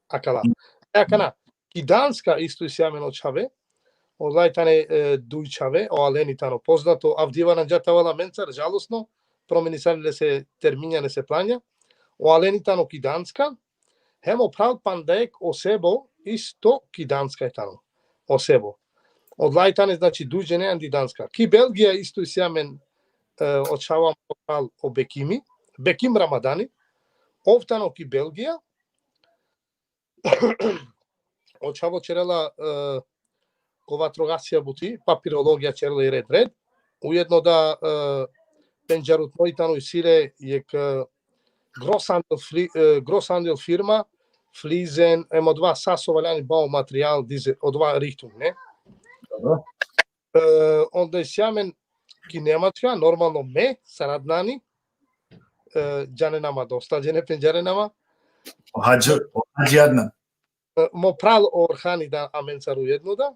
Akala. E, akana, ki Danska isto isi amen o čhave, ola i tane, e, duj čhave, o Aleni tano poznato, avdive na dža te avel amencar, žalostno, promenisali lese terminja, lese planja, o Aleni tano ki Danska, hem o phral panda jekh o Sebo, isto ki Danska i tano, o Sebo. Ola i tane, znači, duj džene andi Danska. Ki Belgija isto isi amen, e, o čhavo, o phral o Bekimi, Bekim Ramadani, ov tano ki Belgija, o čhavo ćerela, e, ko vatrogasija buti, papirologija ćerela i red, red. Ujedno da, e, pendžarutno i tano isi le jekh, e, Großhandel fli-, e, Großhandel firma, Fliesen, hem odova sa so valjani, Baumaterial, dize-, odova Richtung, ne? Dobro. E, onda isi amen ki Nemačka, normalno me, sar Adnani, e, džanena ma, dosta džene pendžarena ma. O Hadži, o Hadži Adnan. E, mo phral o Orhani da amencar ujedno da.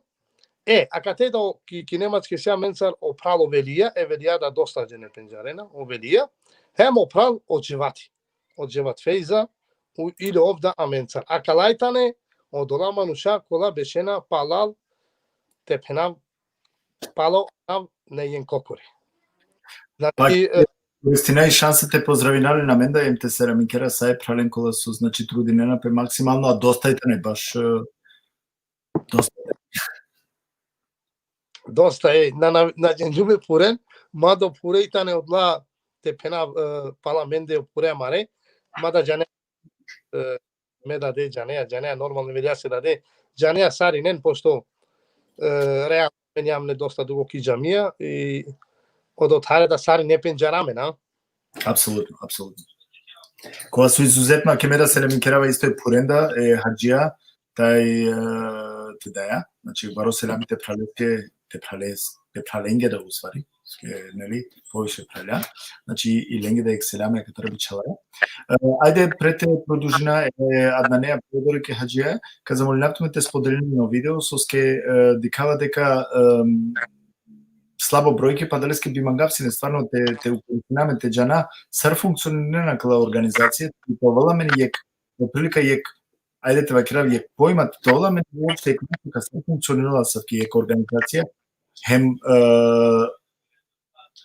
E, akate da o, ki, ki Nemačka isi amencar o phral o Velija, e Velija da dosta džene pendžarena, o Velija. Hem o phral o Dževati. O Dževat Fejza, u, ili ov da amencar. Akala i tane odola manuša kola bešena palal, te phenav, palo nav na jen kokori. Pa, znači, e, koristina i šansa te pozdravina len amenda, hem te selaminkera sa e phralen kola so, znači, trudinena pe maksimalno, a dosta i tane baš, e, dosta. Dosta, e, na, na, na džanđum e puren, mada o pure i tane odola te phenav, e, pala amende o pure amare, mada džane, e, me dade džanea, džanea, normalno, velja se dade, džanea sarinen, pošto, e, realno, me nijam ne dosta dugo ki džamija, i odothare da sarine pendžara amen, a? Apsolutno, apsolutno. Kola so izuzetno, a ke me da selaminkera isto e purenda, e hadžija, taj, e, te daja, znači, baro selami te phraleske, te phrales-, te phralenge da, u stvari, ke, neli, poviše phralja, znači, i lenge da jekh selami, a katara bi čhalaja. E, ajde, pre te produžina, e, Adnane, a pre odori ke hadžija, ka zamolinav tumen te spodelinen o video, soske, e, dikhava deka, em, slabo brojke, pa adaleske bi mangav sine stvarno te, te upoređina amen, te džana sar funkcionirena akala organizacija, te ovel amen jekh, otprilika jekh, ajde te vakerav, jekh pojma te ovel amen uopšte jekh, sar funkcionirela asavki jekh organizacija, hem, e,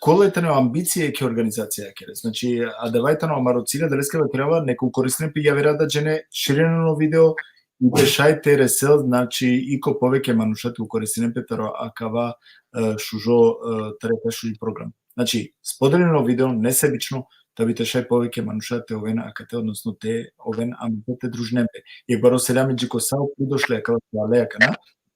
kola i tane o ambicija jekhe organizacija akere. Znači, adava i tano amaro cilj, adaleske vakerava, neka ukoristinen pe javera da džene, širinen o video, i te šaj te resel, znači, i ko poveke manuša te ukoristinen pe taro akava, e, šužo, e, taro akav šuži program. Znači, spodelinen o video nesebično, da bi te šaj poveke manuša te oven akate, odnosno te oven amende te družinen pe. Jekh baro selami dži ko sa o pridošle akala so ale akana,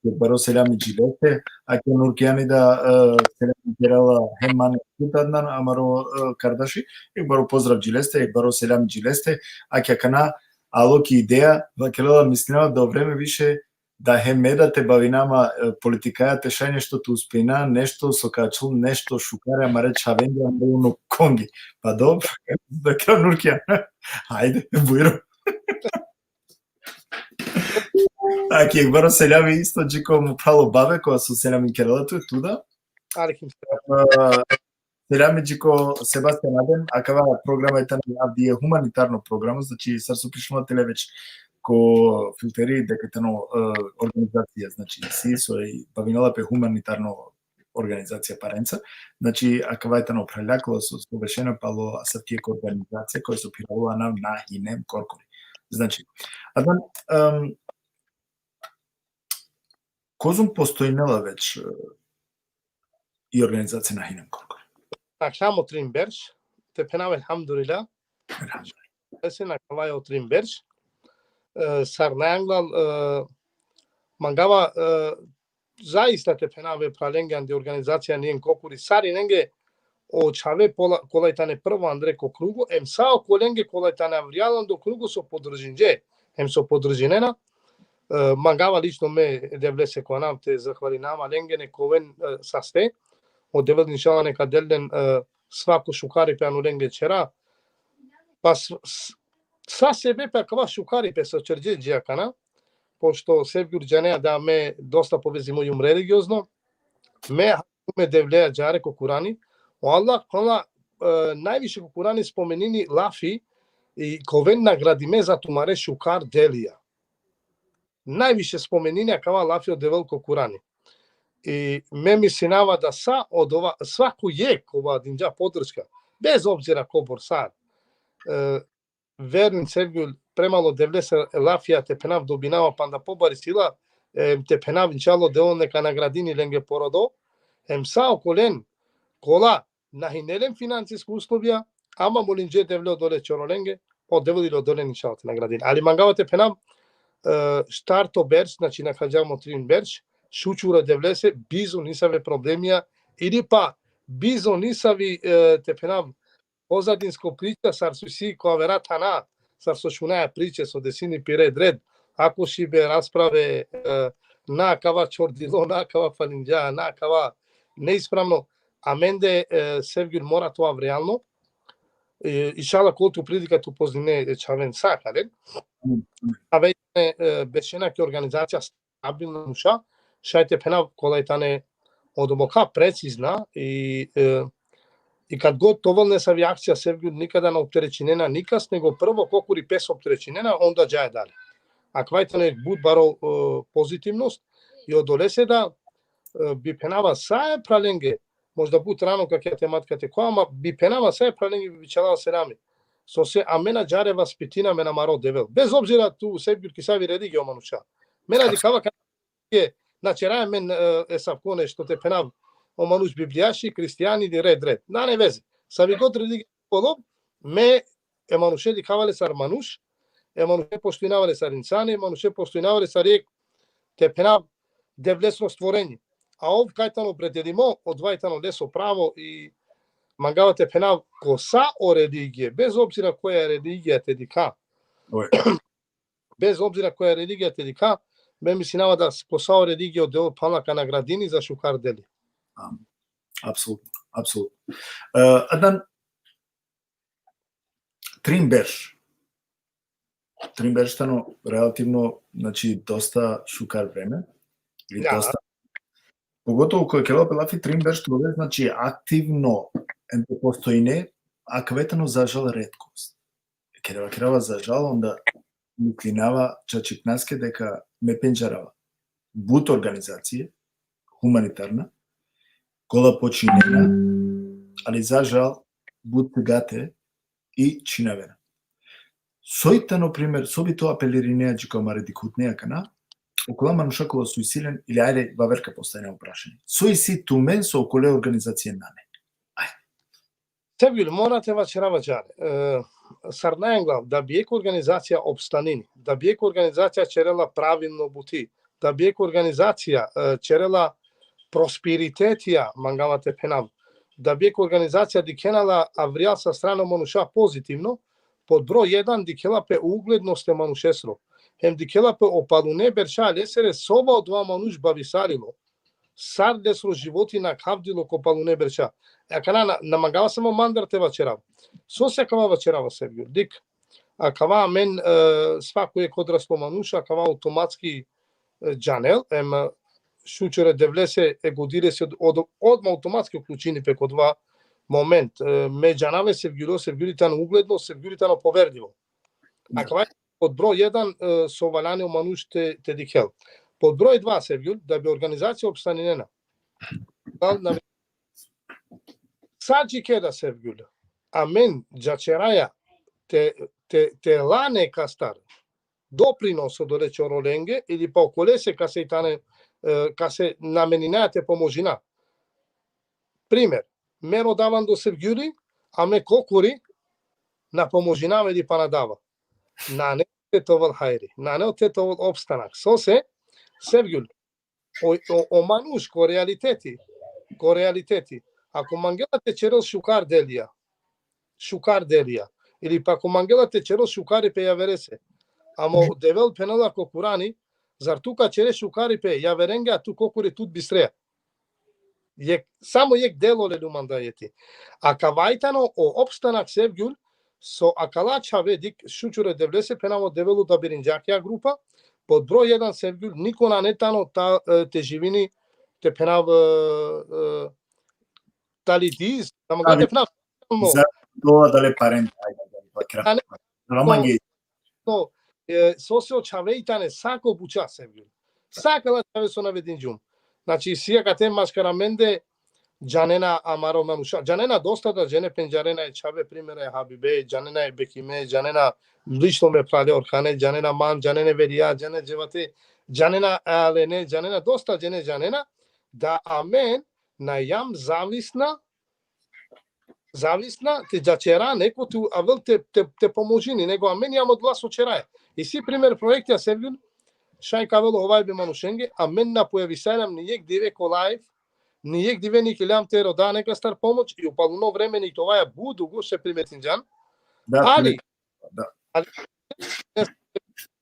jekh baro selami dži leste, ake Nurkijani da, e, selami kerela hem mane, Adnan, amaro, e, kardaši, jekh baro pozdrav dži leste, jekh baro selami dži leste, ake akana alo ki ideja, vakerela, mislinava da o vreme više da hem me da te bavina ma, e, politikaja, te šaj nešto te uspejna, nešto so ka ačhol nešto šukare amare čhavenge, amare unukonge. Pa dobro, da ka Nurkijan. Hajde, bujrum. Ake jekh baro selami isto dži ko mo phral o Bave, kova so selami kerela tu, tu da. Alejkum selam. E, selami dži ko Sebastian Adem, akava programa i tano avdive humanitarno programa, znači, sar so pišinela tele već ko filteri, deka i tano, e, organizacija, znači, si so i bavinela pe humanitarno organizacija parenca. Znači, akava tano upravlja kola so, so bešena palo asavki jekh organizacija koja so phiravela anav na hinem korkori. Znači, Adnan, em, kozom postojinela već, e, i organizacija na hinem korkori? Akšam o trin berš, te phenav elhamdulillah. Elhamdulillah. Ese na kava o trin berš. E, sar najanglal, e, mangava, e, zaista te phenav e phralenge andi organizacija Nijen Kokuri, sarinenge o čhave pola-, kolaj tane prvo andre ko krugo, em sa okolenge kolaj tane avrijal ando krugo so podržinđe, em so podržinena. E, mangava lično me Devlese ko anav te zahvalinava lenge, nek oven, e, saste. O Devel inšallah neka del len, e, svako šukaripe ano lenge ćhera. Pa s-, s-, sa sebepi akava šukaripe so ćerđe dži akana, pošto Sevgjul džanea da me dosta povezimo jum religiozno, me, me Devle ađahar ko Kurani, o Allah, Allah, e, najviše ko Kurani spomenini lafi i ka oven nagradime za tumare šukar delija. Najviše spomenini akava lafi o Devel ko Kurani. I me mislinava da sa odova, svako jekh kova dinđa podrška, bez obzira kobor sar, e, verin Sevgjul, premalo Devlese lafija te phenav dobinava panda pobari sila, e, te phenav inšallah Devel neka nagradini lenge porodo, em sa okolen kola na hine len finansisko uslovija, ama molinđe Devle odole čorolenge, o Devel i odolen inšallah te nagradini. Ali mangava te phenav, e, štarto berš, znači nakhađam o trin berš, šučura Devlese, bizo nisave problemija, ili pa bizo nisavi, e, te phenav, pozadinsko priča, sar so isi ko avera thana, sar so šunaja priče so desini pi Red Red, ako šibe rasprave, e, na kava čordilo, na kava falinđa, na kava neispravno, amende, e, Sevgjul mora to avrijalno, e, inšallah kol tu prilika te upoznine, e, čhaven sa kalen. Ave, e, bešena ki organizacija stabilna manuša, šaj te phenav kolaj tane odobor precizna i, e, i kad god te ovel nesavi akcija Sevgjul nikada na opterećinena nikas, nego prvo kokori pes opterećinena, onda džaja dalje. Akava tane but baro, e, pozitivnost i odolese da, e, bi phenava sa e phralenge, možda but rano kake tematika te ko, ama bi phenava sa e phralenge bi bičhalava selami. Sose amen ađahar e vaspitina amen amaro Devel. Bez obzira tu Sevgjul ki savi religija o manuša. Amen na dikhava ka-, na ćeraja amen, e, esavko nešto te phenav o manuš biblijaši, hristijani ili Red Red. Nane veze. Savi god religija ka ovel, me e manuše dikhava le sar manuš, e manuše poštujnava le sar insani, e manuše poštujnava le sar jekh te phenav Devlesro stvorenje. A ov kaj tano opredelimo, odova tano leso pravo i mangava te phenav ko sa o religije, bez obzira koja religija te dikha. Oj. Bez obzira koja religija te dikha, me mislinava da s-, ko sa o religije o Devel phanla ka nagradini za šukar deli. Am, apsolutno, apsolutno. E, Adnan, trin berš. Trin berš tano relativno, znači, dosta šukar vreme. I Da. dosta, pogotovo koj kerela pe lafi trin berš te ove, znači, aktivno em te postojine, akava tano za žal retkost. Keda vakerava za žal, onda mislinava čačipnaske deka me pendžarava but organizacije, humanitarna, kola počinena, ali za žal but tegate i činavena. Soj tano primer, so bi tu apelirinea dži ko amare dikhutne akana, okola manuša kola so isi len, ili ajde, vaver ka postavina o prašanje. So isi tumen so okole organizacije nane? Sevgjul, mora te vaćerav ađahar. E, sar najanglal, da bi jekh organizacija opstanini, da bi jekh organizacija ćerela pravilno buti, da bi jekh organizacija, e, ćerela prosperitetija, mangava te phenav, da bi jekh organizacija dikhena la avrijal sa strana manuša pozitivno, pod broj jedan dikhela pe uglednost e manušesro. Hem dikhela pe o palune berša lesere sova odova manuš bavisalilo. Sar lesro životi nakhavdilo ko palune berša. E, akana na, na mangava samo mandar te vaćerav. Sose akava vaćerava, Sevgjul? Dikh, akava amen, e, svako jekh odraslo manuš, akava automatski, e, džanel, em, e, šućere Devlese e godi lese od, od, odma automatski uključini pe ko odova moment. E, me džanav e Sevgjuljo, Sevgjuli tano ugledno, Sevgjuli tano poverljivo. Da. Akava pod broj jedan, e, so valjani o manuš te, te dikhel. Pod broj dva, Sevgjul, da bi organizacija opstaninena, Al na-, sa džikeda, Sevgjul. Amen džaćeraja te, te, te la nekastar doprinos odole čorolenge, ili pa okolese kase i tane, e, kase namenina te pomožina. Primer, me rodava ando Sevgjuli, a me kokuri na pomožinava ili pa na dava. Nane te te ovel hajri, nane te te ovel opstanak. Sose, Sevgjul, o, o, o manuš ko realiteti, ko realiteti, ako mangela te ćerel šukar delija, šukar delija, ili pa ako mangela te ćerel šukaripe javerese, amo Devel phenela ko Kurani, zar tu ka ćere šukaripe javerenge, a tu kokuri tut bistre. Jek, samo jek delo lelum anda ajeti. Akava i tano o opstanak, Sevgjul, so akala čhave, dik, šućur e Devlese, phenav, o Devel odabirinđa akaja grupa, pod broj jedan, Sevgjul, niko nane tano ta, e, te živini, te phenav, e, e, tali diz, tamo ga te phenav. Za to dale parent, ajde, dale pa kra-, nane, Roman to, to, e, sose o čhave i tane sa ko buća, Sevgjul. Sa akala čhave so navedinđum. Znači, isi akate maškar amende, džanena amaro manuša. Džanena dosta da džene, pendžarena e čhave, primer e Habibe, džanena e Bekime, džanena lično me phrale Orhane, džanena man, džanena e Velija, džanena e Dževate, džanena e Alene, džanena dosta džene, džanena da amen na jam zavisna, zavisna, te džaćera neko tu avel te, te, te pomožini, nego amen jam odla so ćeraja. Isi primer projektija, Sevgjul, šaj ka avel o hovajbe manušenge, amen na pojavisaljam ni jek dive ko live, ni jek dive ni keljam te roda nekastar pomoć, i upaluno vreme ni tovaja but dugo, še primetinđan. Da, ali, primet-, da. Ali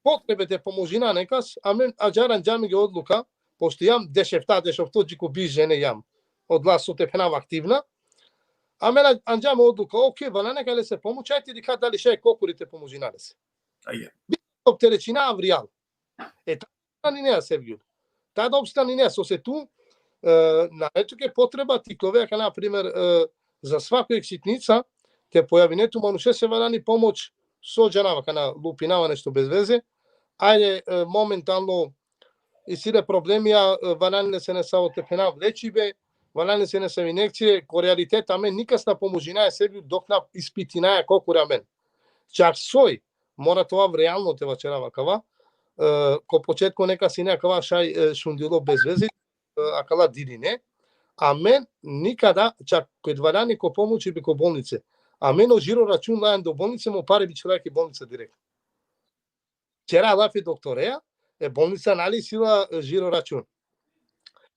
potrebe te pomožina nekas, amen ađahar anđam jek odluka, pošto jam dešefta, dešofto dži ko biš džene jam, odla so te phenav aktivna. Amen a-, anđam odluka, okej, valjani ka lese pomoć, ajde dikha dali šaj kokuri te pomožina lese. Ajde. Bi opterećina avrijal. E, ta-, opstaninea, Sevgjul. Tada opstaninea, sose tu, e, nane tuke potreba te iklove akana, na primer, e, za svako jek sitnica, te pojavine tu manušese, valjani pomoć, so džanava, kana lupinava nešto bez veze. Ajde, e, momentalno, isi le problemija, e, valjani lese nesavo te phenav lečibe, valjani lese nesave injekcije, ko realitet amen nikas na pomožinaja, Sevgjul, dok na ispitinaja kokuri amen. Čak soj, mora te ovav realno, te vaćerav akava, e, ko početko nekas sine akava šaj, e, šundilo bez veze, e, akala diline. Amen nikada, čak ked valjani ko pomoći bi ko bolnice, amen o žiro račun laja ando bolnice, mo pare bičhalaja ki bolnica direkt. Ćera lafi doktoreja, e bolnica nane li isi la, e, žiro račun.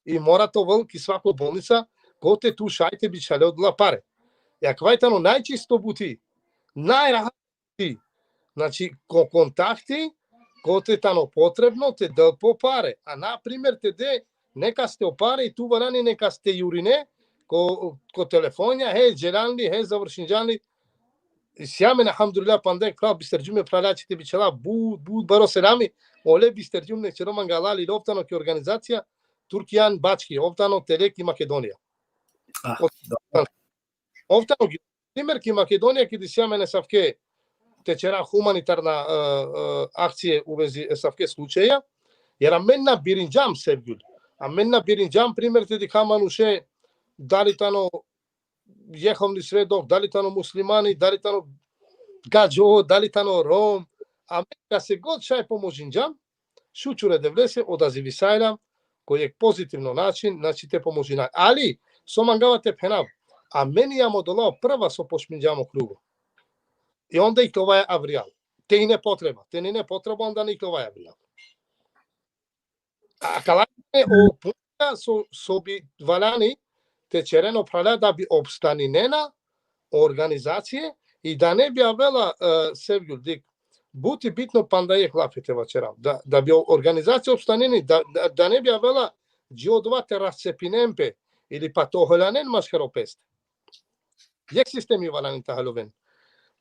I mora te ovel ki svako bolnica, kote tu šaj te bičhale odola pare. E akava i tano najčisto buti, najrahat buti. Znači, ko kontakti, kote tano potrebno, te del po pare. A, na primer, te de nekaste o pare i tu valjani nekaste jurine, ko, ko telefonja, he, dželan li, he, završinđan li. Isi amen, elhamdulillah, panda jek phral bisterđum e phralja, će te bičhala but, but baro selami, ole bisterđum, nek ćero mangala li, ov tano ki organizacija Turkijan Bački, ov tano tele ki Makedonija. A, ov, dobro. Ov tano ki, primer, ki Makedonija, ked isi amen esavke te ćera humanitarna, e, e, akcije u vezi esavke slučaja, jer amen na birinđam, Sevgjul. Amen na birinđam, primer, te dikha manuše, dali tano Jehovni svedok, dali tano muslimani, dali tano gadžo, dali tano Rom. Amen kase god šaj pomožinđam, šućur e Devlese, odazivisajlam ko jek pozitivno način, znači, te pomožina. Ali, so mangava te phenav, amen jam odola prva so počminđam o krugo. I onda iklovaja avrijal. Te ine potreba, te nine potreba, onda na iklovaja avrijal. Akala i tane o punta so, so bi valjani te ćeren o phrala da bi opstaninena organizacije i da ne bi avela, e, Sevgjul, dik, but i bitno, panda jek lafi te vaćerav. Da, da bi o-, organizacija opstanini, da, da, da ne bi avela dži odova te rascepinen pe ili pa te oholjanen maškaro peste. Jek sistemi valjani te haloven.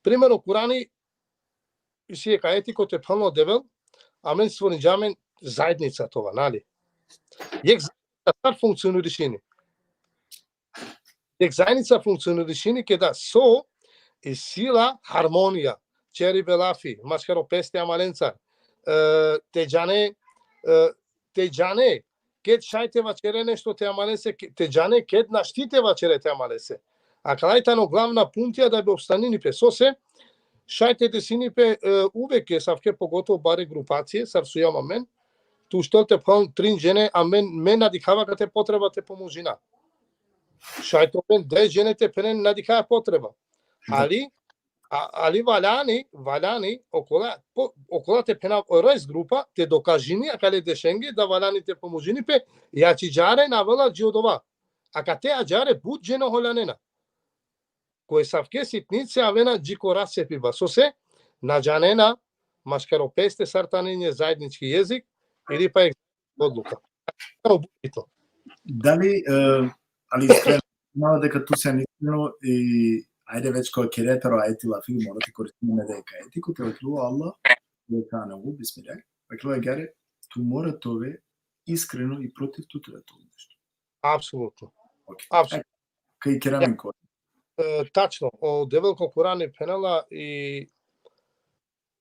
Primer, o Kurani isi jek ajeti kote phenela o Devel, amen stvorinđa amen zajednica te ova, nali? Jek zajednica sar funkcionišini? Jek zajednica funkcionišini keda so isi la harmonija, ćeribe lafi maškaro peste amalencar, e, te džane, e, te džane ked šaj te vaćere nešto te amalese, ke-, te džane ked našti te vaćere te amalese. Akala i tano glavna punktija da bi opstanini pe. Sose, šaj te desini pe, e, uvek e savke pogotovo bare grupacije, sar sujam amen, tu štel te phal trin džene, amen, me na dikhava kate potreba te pomožina. Šaj te oven deš džene te phenen na dikhava potreba. Da. Ali, a, ali valjani, valjani, okola, po, okola te phena o rest grupa, te dokažini akale dešenge, da valjani te pomožini pe, ja či džare na avela dži odova. Akate adžare but džene holjanena. Koje savke sitnice avena dži ko rasepiba. Sose, na džanena, maškaro peste sar tani nje zajednički jezik, ili pa ek odluka. Samo bitno. Dali, e, ali iskreno, malo deka tu se iskreno i ajde već ko keretaro ajeti lafi, mora te koristimo me deka ajeti, ko te vakerela Allah, deka na u, bismillah, vakerela agjaar, tu mora te ove iskreno i protiv tute da te ove nešto. Apsolutno. Ok. Apsolutno. Kaj keramen ko. E, tačno, o Devel ko Kurani phenela i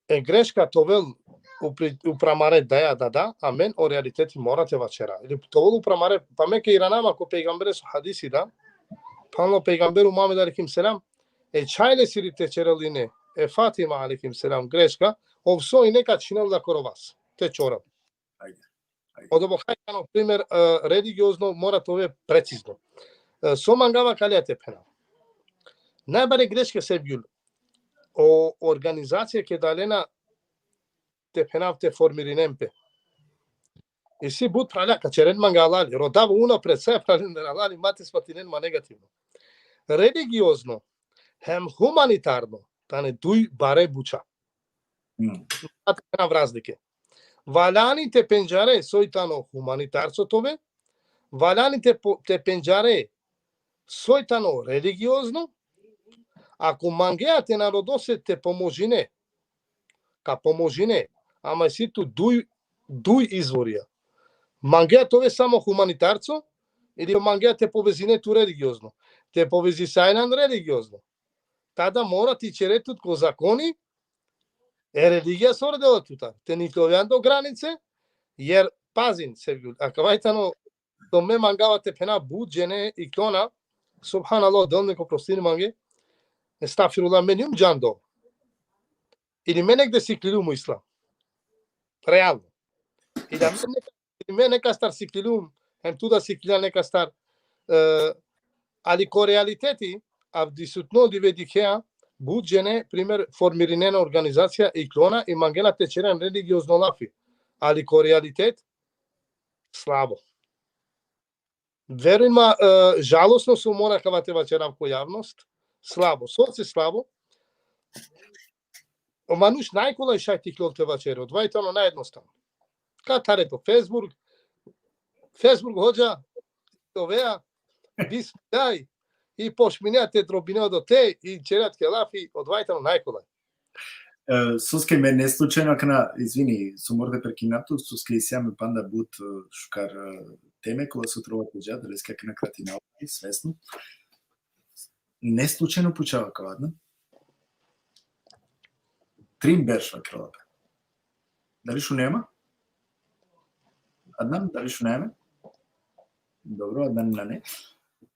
e greška te ovel upri-, upra amare daja dada, amen o realiteti mora te vaćera. Ili te ovel upra amare, pa me ke iranama ko pejgambereso hadisi da, phanlo pejgamberu Muhammed alejhi selam, e čhaj lesiri te ćerel ine, e Fatima alejhi selam, greška, ov so ine ka čhinel lakoro vas, te čorel. Ajde. Odobor kaj tano primer, e, religiozno mora te ove precizno. E, so mangava kalea te phena. Najbare greške, Sevgjul, o organizacija keda lena te phenav te formirinen pe. Isi but prala, ka ćeren mange alali. Rodava unapred sa pralen alali, ma te svatinen ma negativno. Religiozno, hem humanitarno, tane duj bare buća. Mm. Ata na razlike. Valjani te pendžare soj tano humanitarco te ove, valjani te po-, te pendžare soj tano religiozno, ako mangea te narodose te pomožine, ka pomožine, ama isi tu duj, duj izvorija. Mangea te ove samo humanitarco, ili mangea te povezine tu religiozno. Te povezisajlan religiozno. Tada mora te ićere tut ko zakoni, e religija so rodela tutar. Te niklovjan do granice, jer pazin, Sevgjul, akava i tano, to me mangava te phena but džene iklona, subhanallah, Del nek oprostini mange, estagfirullah, me nijum džando. Ili me negde sikliljum o islam. Realno. Ili me nek-, ili me nekastar sikliljum, hem tu da siklilja nekastar, e, ali ko realiteti, avdisutno dive dikhea, but džene, primer, formirinena organizacija iklona i mangena te ćeren religiozno lafi. Ali ko realitet, slabo. Verujin ma, e, žalosno so mora kava te vaćerav ko javnost, slabo. Sose slabo? O manuš najkolaj šaj te iklol te vaćeri, odova i tano najjednostavno. Ka thare to Facebook, Facebook hodža, te ovea, bismillah, i počminea te drobinea do te, i ćerea tuke lafi, odova i tano najkolaj. E, soske me neslučajno akana, izvini, so mora te prekinav tu, soske isi amen panda but, e, šukar, e, teme, kola so trebela te dža, adaleske akana kratinava, svesno. Neslučajno pučava kava, Adnan. Trin berš vakerela pe. Dali šunea ma? Adnan, dali šunea ma? Dobro, Adnan nane.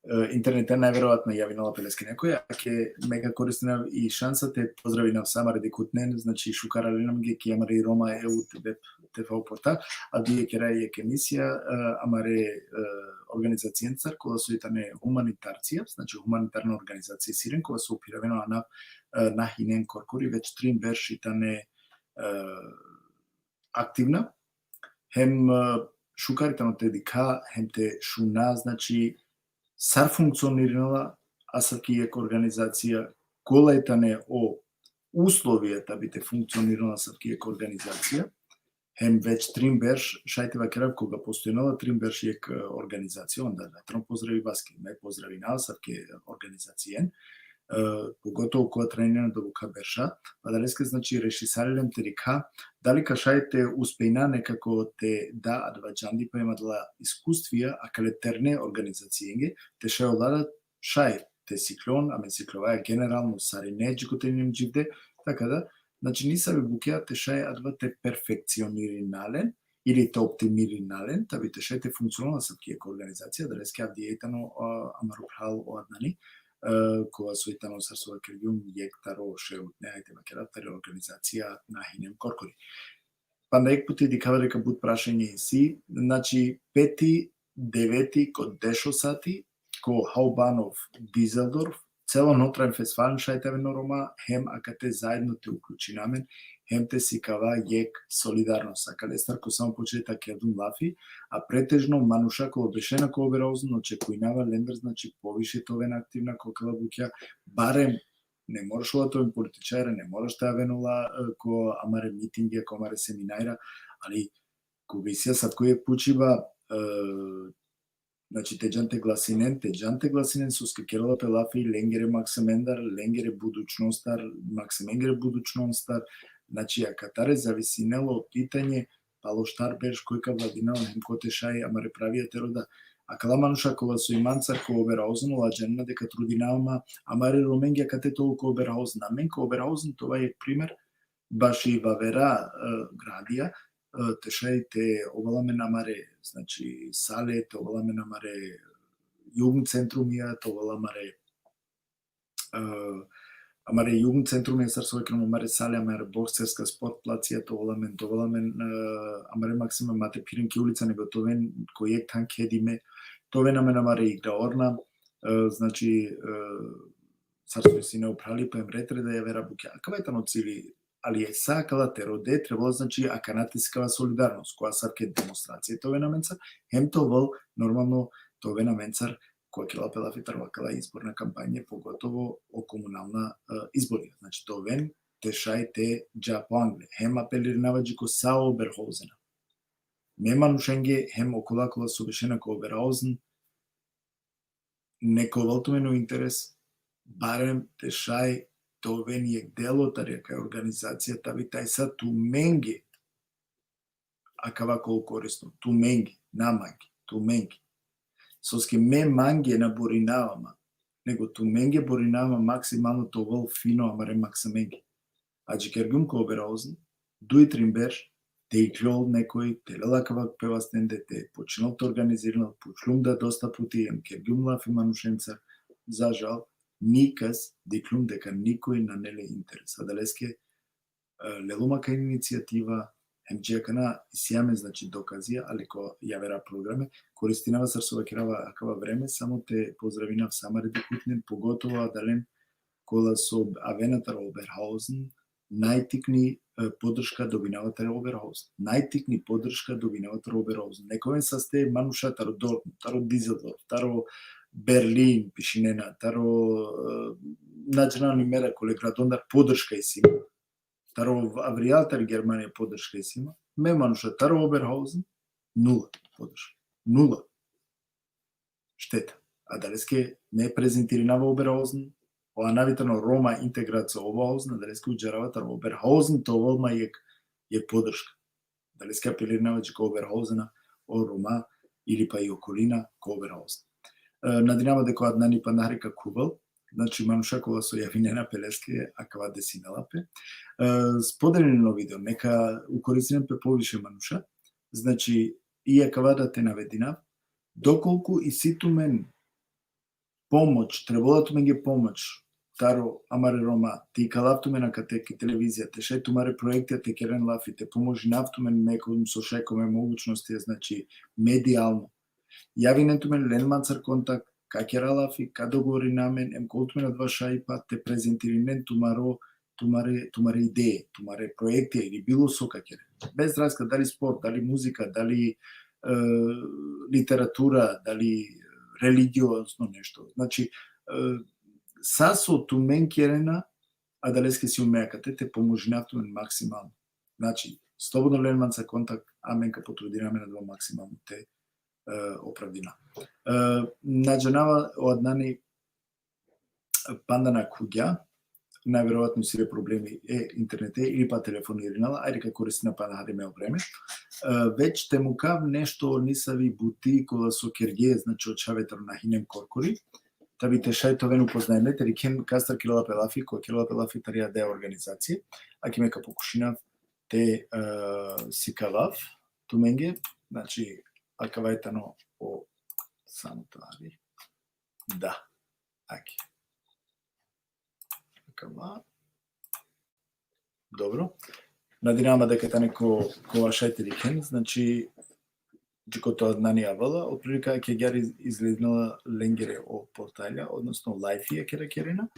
E, interneta najverovatno javinela pe leske nekoj, ake me ka koristinav i šansa te pozdravinav sa amare dikhutnen, znači šukar alinam ge ki amari Roma E U web T V portal, avdive kera jek emisija, e, amare, e, organizacijencar, kola so i tane humanitarcija, znači humanitarna organizacija siren, kola so upirave o anav, e, na hinen korkori, već trin berš i tane, e, aktivna, hem, e, šukar i tano te dikha, hem te šuna, znači, sar funkcionirinela asavki jek organizacija, kola i tane o uslovija da bi te funkcionirinela asavki jek organizacija, hem već trin berš, šaj te vakerav, koga postojnela trin berš jek, e, organizacija, onda vetar pozdravi vaske, me pozdravinav asavke organizacijen, e, pogotovo kola trajnena dobuka berša, pa adaleske, znači, rešisarelem te dikha, dali ka šaj te uspejna nekako te da adava džandipa hem adala iskustvija akale terne organizacijenge, te šaj ola da šaj te sikljon, amen siklovaja generalno sarine dži kote inem dživde, taka da, znači, nisave bukja te šaj adava te perfekcionirinalen, ili te optimirina len, ta bi te šaj te funkcionela asavki jekh organizacija, adaleske avdive tano, a, amaro phral o Adnani, e, kova soj tano sar so vakergjum jekh taro šerutne, ajde vakerav, tari organizacija Na hinem korkori. Panda jekh puti dikhava deka but prašanje isi, znači, peti, deveti, ko dešo sati, ko Hauptbahnhof Düsseldorf, celo Nordrhein-Westfalen šaj te aven o Roma, hem akate zaedno te uključina amen, hem te sikava jekh solidarnost. Akalestar ko samo početak kerdum lafi, a pretežno manuša kola bešena ko Oberhausen, očekujnava lendar, znači, poviše te oven aktivna ko akala bukja, barem ne moraš ola te oven političarja, ne moraš te aven ola, e, ko amare mitingja, ko amare seminarja, ali komisija sar ko jekh pučiba, e, znači, te džan te glasinen, te džan te glasinen, soske kerela pe lafi lengere maksimendar, lengere budućnostar, maksimengere budućnostar, znači, akatare zavisinela o pitanje, palo štar berš koj ka vladinel, hem kote šaj amare pravija te roda. Akala manuša kola soj mancar ko Oberhausen, ola džanena deka trudinava ma amare Romenge akate te ol ko Oberhausen. Amen ko Oberhausen, te ova jekh primer, baši vavera, e, gradija, e, te šaj te ovel amen amare, znači, sale, te ovel amen amare Jugendzentrumija, te ovel amare, e, amare Jugendzentrumija, sar so vakergjum, amare sale, amare boksarska sportplacija, te ovel amen, te ovel amen, e, amare maksime ma te phiren ki ulica, nego te oven ko jekh than kedime, te oven amen amare igraorna, e, znači, e, sar so sine o phralipa hem reda reda javera bukja. Akava tano cili, ali e sa akala te rode, trebela, znači, akana te sikava solidarnost, ko asavke demonstracije te oven amencar, hem te ovel, normalno, te oven amencar ko kerela pe lafi taro akala izborna kampanja, pogotovo o komunalna, e, izborija. Znači, te oven, te šaj te dža po angle. Hem apelirinava dži ko sa Oberhausena. Me manušenge, hem okola kola so bešena ko Oberhausen, neka ovel tumen o interes, barem te šaj te oven jekh delo tari akaja organizacija, ta bi tajsa tumenge akava ka ol korisno, tumenge, na mange, tumenge. Soske me mange na borinava ma, nego tumenge borinava ma maksimalno te ovel fino amare maksimenge. Adžikergjum ko Oberhausen, duj trin berš, te iklol nekoj, te lel akava pe vastende, te počinel te organizirinel, pučlum da dosta puti, hem kergjum lafi manušencar, za žal, nikas diklum deka nikoj nane le interes. Adaleske, e, lelum akaja inicijativa, hem dži akana isi amen, znači, dokazija, ali ko javera programe, koristinava sar so vakerava akava vreme, samo te pozdravinav sa amare dikhutnen, pogotovo adalen kola so avena taro Oberhausen, najtikni, e, podrška dobinava taro Oberhausen. Najtikni podrška dobinava taro Oberhausen. Neka oven saste manuša taro Dortmund, taro Düsseldorf, taro Berlin, pišinena, taro, e, na džanav ni me, kole gradondar podrška isi ma. Taro avrijal tari Germanija podrška isi ma. Me manuša taro Oberhausen, nula podrška. Nula. Šteta. Adaleske me prezentirinava Oberhausen, o anavi tano Roma Integration Oberhausen, adaleske udžarava taro Oberhausen te ovel ma jekh, jekh podrška. Adaleske apelirinava dži ko Oberhausena, o Roma ili pa i okolina ko Oberhausen. E, nadinava deka o Adnani panda hari ka khuvel, znači, manuša kola so javinena pe leske, akava desinela pe. E, spodelinen o video, neka ukoristinen pe poviše manuša, znači, i akava da te navedinav, dokolku isi tumen pomoć, trebela tumenge pomoć taro amare Roma, te ikalav tumen akate ki televizija, te šaj tumare projektija te keren lafi, te pomožinav tumen me kome so šaj ko me mogućnosti, znači, medijalno. Javinen tumen, len mancar kontakt, ka kera lafi, ka dogovorina amen, hem ka ol tumen adava šajipa te prezentirinen tumaro, tumare, tumare ideje, tumare projekte ili bilo so ka keren. Bez razlika dali sport, dali muzika, dali, e, literatura, dali religiozno nešto. Znači, e, sa so tumen kerena, adaleske sium me akate te pomožinav tumen maksimalno. Znači, slobodno len manca kontakt, amen ka potrudina amen adava maksimalno te, e, opravdina. E, na džanava, o Adnani panda na khuvgja, najverovatno isi le problemi e internete ili pa telefonirinela, ajde ka koristina panda hari me o vreme. E, već te mukav nešto nisavi buti kola so kergje, znači, o čhave taro Na hinem korkori, ta bi te šaj te oven upoznajme, te dikhen kastar kerela pe lafi, ko kerela pe lafi tari adaja organizacija, a ki me ka pokušinav te, e, sikavav, tumenge, znači, akava tano o sanutari. Da. Aki. Akava. Dobro. Nadinama deka tane ko, ko šaj te dikhen, znači, dži kote o Adnani avela, otprilike ke gari izgledinela lengere o portalja, odnosno live-ija kera kerena.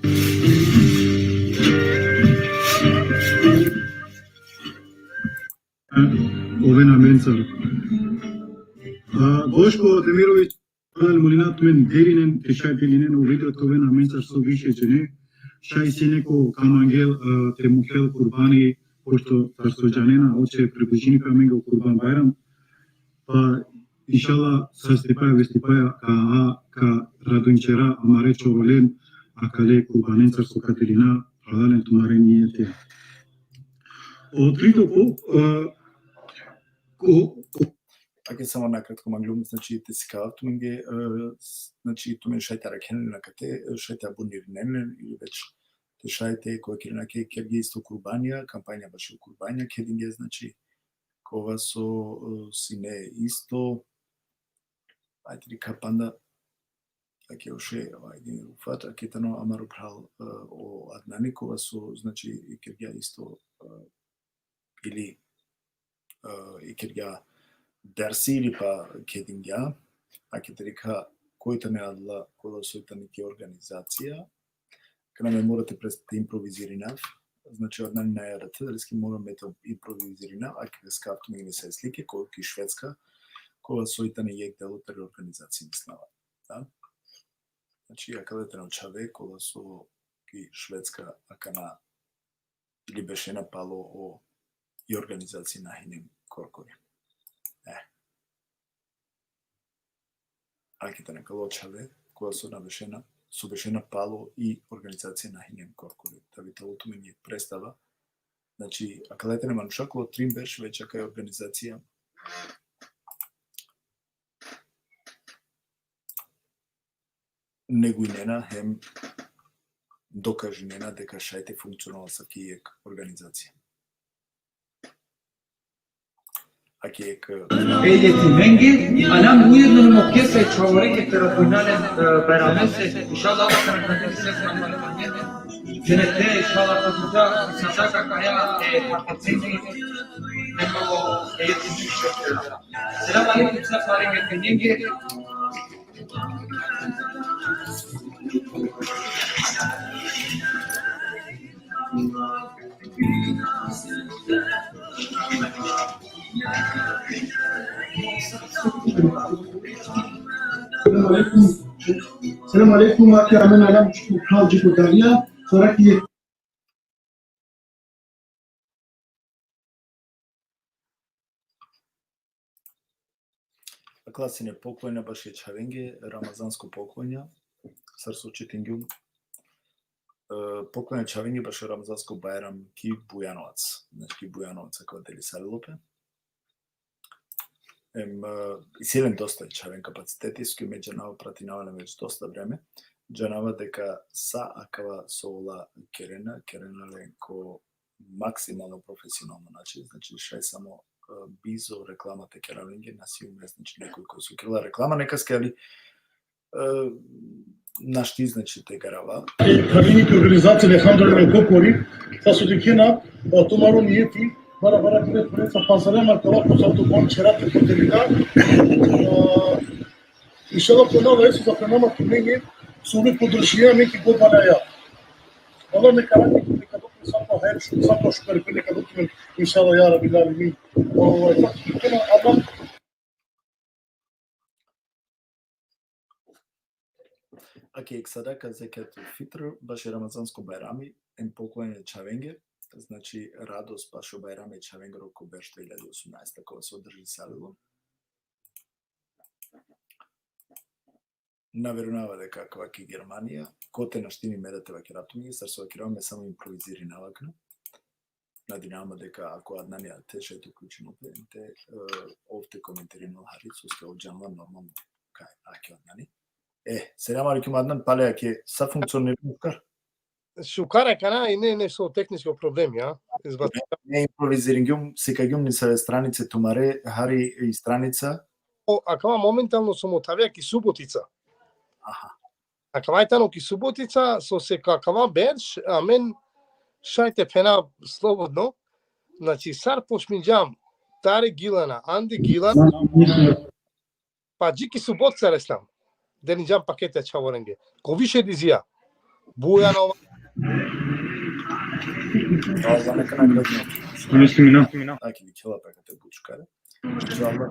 Oven amencar. A, Boško Demirović, al molina tumen derinen, te šaj delinen o video te oven amencar so više džene, šaj isi neko ka mangel, a, te mukhel kurbani, pošto sar so džanena, oče približini pe amenge o Kurban Bajram, pa inšallah, sastipaja, vestipaja, ka, a, ka radujnčera amare čorolen, akale kurbanencar so ka delina, halalen tumare nijete. O trito ko, e, ko, ko, Ake samo nakratko manglum, znači, te sikavav tumenge, e, s-, znači, tumen šaj te arakhen len akate, e, šaj te abonirinen len, ili već te šaj te, kova kerena, ke kerge isto kurbanija, kampanja bašo kurbanija, kedinge, znači, kova so, e, sine isto, ajde, dikha panda, ake oše, ajde, ufat, ake tano amaro phral, e, o Adnani, kova so, znači, kergja isto, e, ili, e, kergja dersi ili pa kedingja, ake te dikha koj tane adala, kola so tane ki organizacija, kana me mora te pres-, te improvizirinav, znači, o Adnani nae arate, adaleske mora me te improvizirinav, ake te sikav tumenge nesave slike, ko ki Švedska, kola so tane jekh delo tari organizacija, mislinava. Da? Znači, akala tane o čhave, kola so ki Švedska akana ili bešena palo o, i organizacija na hinem korkori. E. Ake tane akala o čhave, kola so na bešena, so bešena palo i organizacija na hinem korkori. Da bi te ovel tumen jekh predstava, znači, akala tane manuša kola trin berš već akaja organizacija neguinena hem dokažinena deka šaj te funkcionola asavki jekh organizacija. Ake jekh, e, e, jetimenge, alam ujedno mokesa e čhavorenge te radujna len, e, Bajramese, inšallah, Allah te nagradi sve. Dženete, inšallah, te duža, sa saka kaja, e, participi, neko, e, jetimenge. Selam alejkum, sa farenge tinenge. Selam alejkum. Selam alejkum, ake amen alam dži ko, dži ko Darija. Sora ki Akala sine poklonja bašo čhavenge, ramazansko poklonja, sar so čitingjum, e, poklonja čhavenge bašo ramazansko Bajram ki Bujanovac, znači ki Bujanovac akava delisalilo pe. Em, e, isi len dosta čhaven kapaciteti, so me džanava, pratinava len već dosta vreme. Džanava deka sa akava so ola kerena, kerena len ko maksimalno profesionalno način, znači šaj samo, e, bizo reklama te kera lenge, na sijum me, znači, nekoj koj so kerela reklama nekaske, ali, e, našti, znači, te garava. Pravini ki organizacija, elhamdulillah, kokori, sa so dikhena, e, tumaro nijeti, bara, bara, kire, kire, sa pazarema, kala, ko sa tu bon čerate, ko delika, e, Inšallah, ko nala eso za prenama tumenge, so me podržija me ki godba na ja. Allah neka radi, neka dobi svako hajr, svako šukar, neka dobi, inšallah, ja Rabbil Alemin. Ovaj, tako, Allah. Ake jekh sadaka zekatul fitr, bašo Ramazansko Bajrami, em poklonja čhavenge, znači radost bašo Bajrami čhavengoro ko berš dve hiljade osemnaesta, kova so održisalilo. Na verujnava deka akava ki Germanija, kote naštini me da te vakerav tumenge, sar so vakerav me samo improvizirinava akana. Nadinava ma deka ako Adnani te šaj te uključinol pe, te, e, ov te komentirinol hari, soske ov džanela normalno kaj, ake Adnani. E, selam alejkum Adnan, pale ake, sa funkcionirela muškar? šukar akana, ine nešto tehničko problemi, a? Izbaci. Ne improviziringjum, sikagjum nisave stranice tumare, hari i stranica. O, akava momentalno so motavea ki Subotica. Aha. Akava i tano ki Subotica, so se ka akava berš, amen šaj te phena slobodno. Znači, sar pošminđam tari Gilana, andi Gilana, pa dži ki Subotica reslam. Delinđam pakete čhavorenge. Ko više dizija. Bujanova. Hvala za neka nagrada. Mislim, no. Aki, vičela pa kate bučkare. Hvala.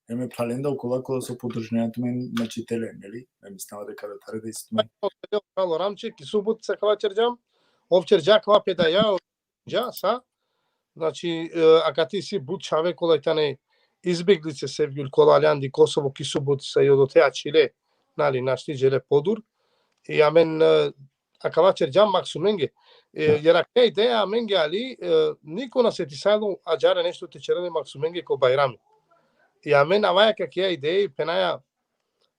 Eme, phralenda okola kola so podržinena tumen, znači, tele, neli? Me mislava deka da tare da isi tumen. Pravo Ramče, ki Subotica kava ćerđam. Ov ćerđa kava pe da ja, dža, sa. Znači, e, akate isi but čhave kola tane izbeglice, Sevgjul, kola aljande Kosovo ki Subotica i odote ačhile, nali, našti džele podur. I amen, e, akava ćerđam maksumenge. E, jer akaja ideja amenge ali, e, niko na setisajlo ađahar nešto te ćerel e maksumenge ko Bajrami. I amen avaja akaja ideja i phenaja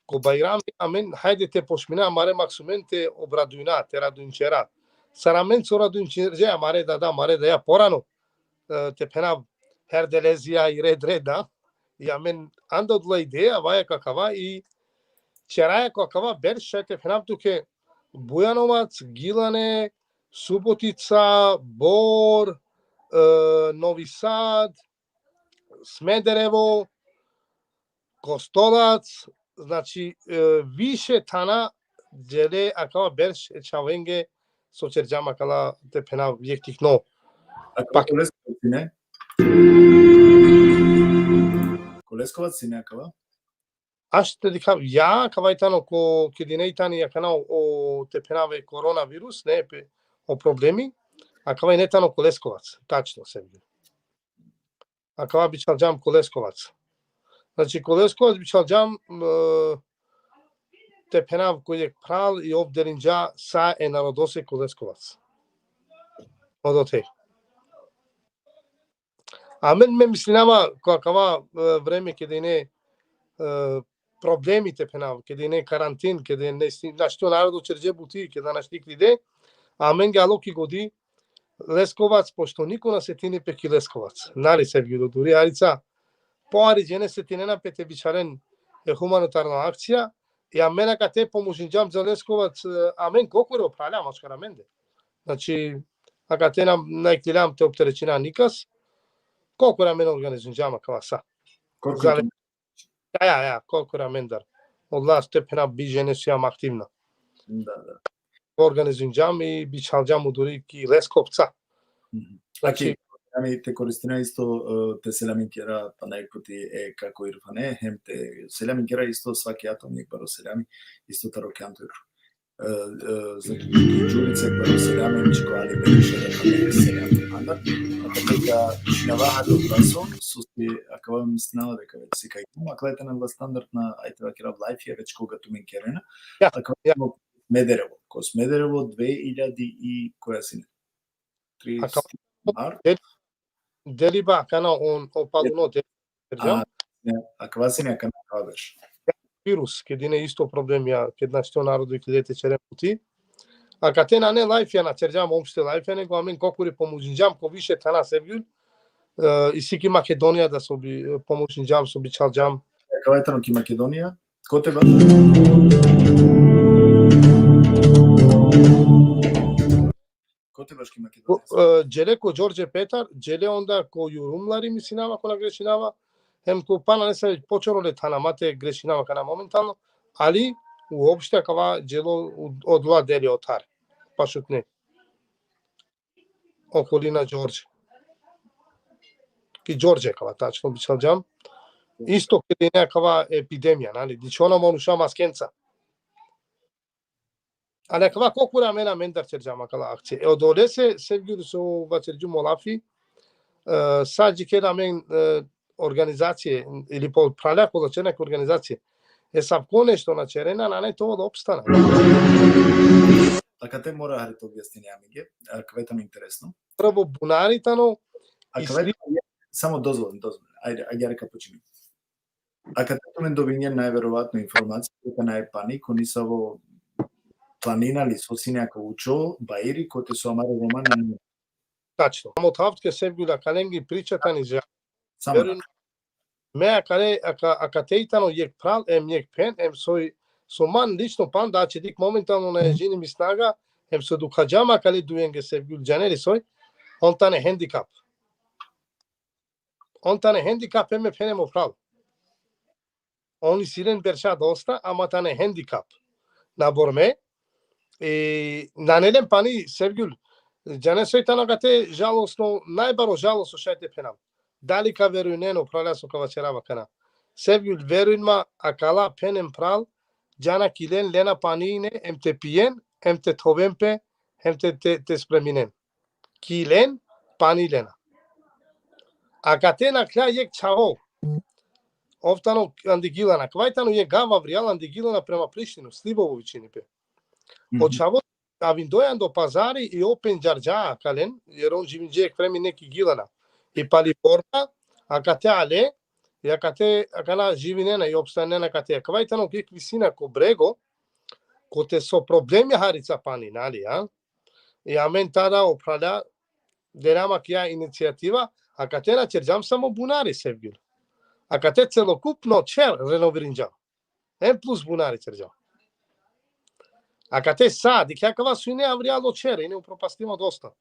ko Bajrami, amen hajde te pošmina amare maksumen te obradujna, te radujnćera. Sar amen so radujnćerđa amare dada, amare daja porano, e, te phenav herdelezija i red red, da. I amen anda odola ideja avaja ko akava i ćeraja ko akava berš, šaj te phenav tuke, Bujanovac, Gilane, Subotica, Bor, e, Novi Sad, Smederevo, Kostolac, znači, e, više thana džele akava berš e čhavenge so ćerđam akala te phenav jekh tikno. Akava ko Leskovac sine? Ko Leskovac sine akava? Aš te dikhav, ja, akava i tano ko, kidine i tani akana o, o te phenav e koronavirus, ne, pe, o problemi, akava ine tano ko Leskovac, tačno, Sevgjul. Akava bičhalđam ko Leskovac. Znači, ko Leskovac bičhalđam, e, te phenav ko jekh phral i ov delinđa sa e narodose ko Leskovac. Odote. Amen me mislinava ko akava, e, vreme keda ine, e, problemi te phenav, keda ine karantin, keda ine si-, našti o narodo ćerđe buti, keda našti klide, amenge alo ki godi Leskovac, pošto niko na setini pe ki Leskovac. Nali, Sevgjul, duri harica, pohari džene setinena pe te bičhalen e humanitarna akcija, i amen akate pomožinđam za Leskovac, e, amen kokore o phralja maškar amende. Znači, akate na, na ikliljam te opterećina nikas, kokore amen organizinđam akava sa. Koliko Za je Ja, ja, ja, kokore amendar. Odola so te phenav bi džene sijam aktivna. Da, da. Organizinđam i bičhalđam uduri ki Leskovca. Mhm. Znači, Znači, ami te koristina isto, e, te selamin kera pana jekh puti e kako Irfane, hem te selamin kera isto svaki atom jekh baro selami, isto taro Kjantur. E, e, znači, Đurice, jekh baro selami, hem čiko Ali Beriše, da pa jekh selami. Anda, a tako da činava hado glaso, so si akava mislinava deka već si kaj, akala tane la standardna, ajde vakerav, lajfija već koga tumen kerena. Ja, Akava ja. Ko Smederevo, ko Smederevo, dve iljadi i koja sine? Trideset Akava- mart? Deliba, akana on, o paluno de-, A, ne, akava sine akana akava berš. Virus, keda ine isto problemi, ja, keda našti o narodo iklile te ćeren buti. Akate nane lajfija, na ćerđam opšte lajfija, nego amen kokori pomožinđam ko više thana, Sevgjul. E, isi ki Makedonija da so bi, e, pomožinđam, so bičhalđam. Akava tano ki Makedonija? Kote ba? Kote baš ki Makedonija? E, džele ko Đorđe Petar, džele onda ko Jurumlari, mislinava, ako na grešinava, hem ko pana nesave počorole thana, ma te grešinava akana momentalno, ali uopšte akava dželo u-, odola deli otar. Pašutne. Okolina Đorđe. Ki Đorđe akava, tačno bičhalđam. Isto keda ine akava epidemija, nali, dičhona manuša maskenca. Ali akava kokore amen amendar ćerđam akala akcije. E, odolese, Sevgjul, so vaćerđum o lafi, e, sa dži keda amen, e, organizacije, ili po phralja kola ćerena ki organizacije, e, asavko nešto na ćerena, nane te ovel opstanak. Akate mora hari te objasnine amenge, akava tano interesno. Prvo bunari tano, Akava, samo dozvolin, dozvolin. Ajde, agjaar ka počinjum. Akate tumen dobingjen najverovatno informacija, deka nane pani ko nisavo planina li, so sine akava učo, bairi, kote so amare Roma nane. Tačno. Amo tavtke, Sevgjul, akalengi priča tani za. Samo Veruj me, akale, aka, akate i tano jekh pral, em jekh phen, em soj, so man lično panda, ače dik momentalno na džini mi snaga, em so dukhađam akale dujenge, Sevgjul, džane li soj, on tane hendikap. On tane hendikap, em me phen em o pral. On isi len berša dosta, ama tane hendikap. Na borme, e, nane len pani, Sevgjul. Džane soj tano akate žalosno, najbaro žalost so šaj te phenav. Dali ka verujnen, o pralja, so ka vaćerav akana? Sevgjul, verujn ma, akala phen em pral, džana ki len, lena panine, em te pijen, em te thoven pe, em te, te, te spreminen. Ki len, pani lena. Akate nakhla jekh čhavo. Ov tano andi Gilana. Akava i tano jekh gav avrijal andi Gilana prema Prištinu, Slivovo vičini pe. O čhavo avindoj ando pazari i o pendžarđa akalen, jer on živinđe jekh vreme neki Gilana. I pali borba, akate ale, i akate, akana živinena i opstanena akate. Akava i tano jekh visina ko brego, kote so problemi hari ca pani, nali, a? I amen tada, o pralja, dela ma akija inicijativa, akate na ćerđam samo bunari, Sevgjul. Akate celokupno ćer renovirinđam. Em plus bunari ćerđam. Akate sa, dikhe akava so ine avrijal o ćer, ine upropastimo dosta.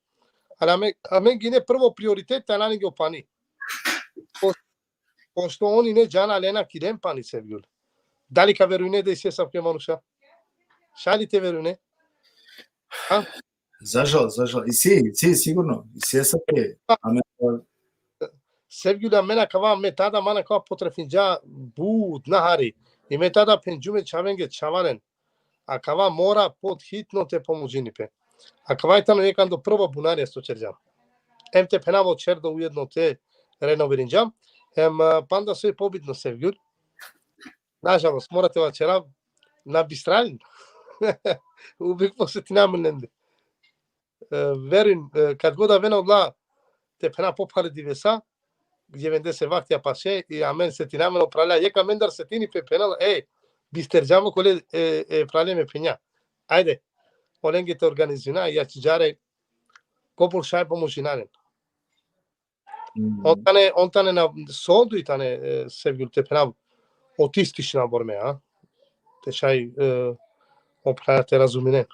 Ali amen, amen ine prvo prioritet te ana lenge o pani. Po-, pošto on ine džana lena ki len pani, Sevgjul. Dali ka verujne da isi esavke manuša? Šaj li te verujne? Ha? Za žal, za žal. Isi, isi, sigurno. Isi esavke. Amen. Sevgjul, amen akava, me tada man akava potrefinđa but nahari. I me tada phenđum e čhavenge, čhavalen. Akava mora pod hitno te pomožini pe. Akava i tano jekh ando prva bunarja so ćerđam. Em te phenav o ćer da ujedno te renovirinđam. Em, a, panda so i pobitno, Sevgjul. Nažalost, mora te vaćerav, na bistralin. Uvek posetina amen lende. E, veruj, e, kad god avena odola, te phena, pophare divesa, gdje vende se vaktija paše, i amen setina amen o pralja, jekh amendar setini pe, phenela, e, bisterđam okole, e, e, prale me phenđa. Ajde, olenge te organizina, ja ćidžare, kobor šaj pomožina len. Mm. On tane, on tane na solduj tane, e, Sevgjul, te phenav, autistična borme, a? Te šaj, e, o pralja te razuminen.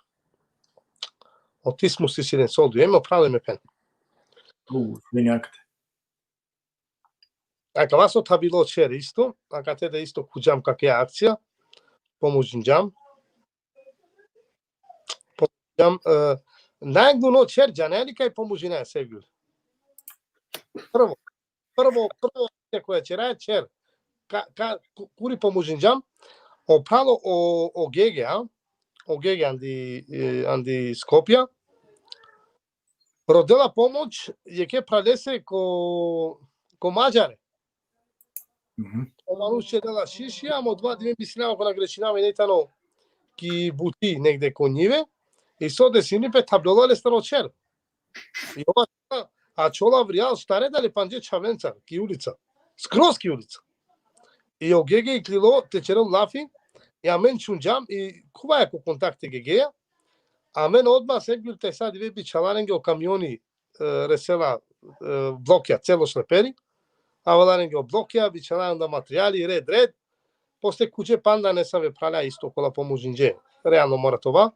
Autismus isi len solduj, em o prale me phen. U, vinjak. Akava so tavilo ćer isto, akate da isto khuđam kake akcija, pomožinđam. Pomožinđam, e, najgluno ćer, džane li kaj pomožina, Sevgjul? Prvo, prvo, prvo, te koja ćera ćer, ka, ka, ku-, kuri pomožinđam, o pralo o, o Gege, a? O Gege andi, e, andi Skopja, rodela pomoć, jekhe pralese ko, ko Mađare. Mhm. O manuš ćerela šišija, amo odova dive, mislinava, ako na grešinava, ine tano ki buti negde ko njive, i so desini pe, tavlola lestar o ćer. I ova ačhola avrijal, štare dali pandže čhavencar, ki ulica. Skroz ki ulica. I o Gege iklilo te ćerel lafi, i amen šunđam, i khuvaja ko kontakt e Gegeja, amen odma, Sevgjul, te sa dive bičhala lenge o kamioni, e, resela, e, blokja, celo šleperi, avela lenge o blokja, bičhala onda materijali, red, red, posle khuđe panda nesave pralja isto kola pomožinđe, realno mora te ova,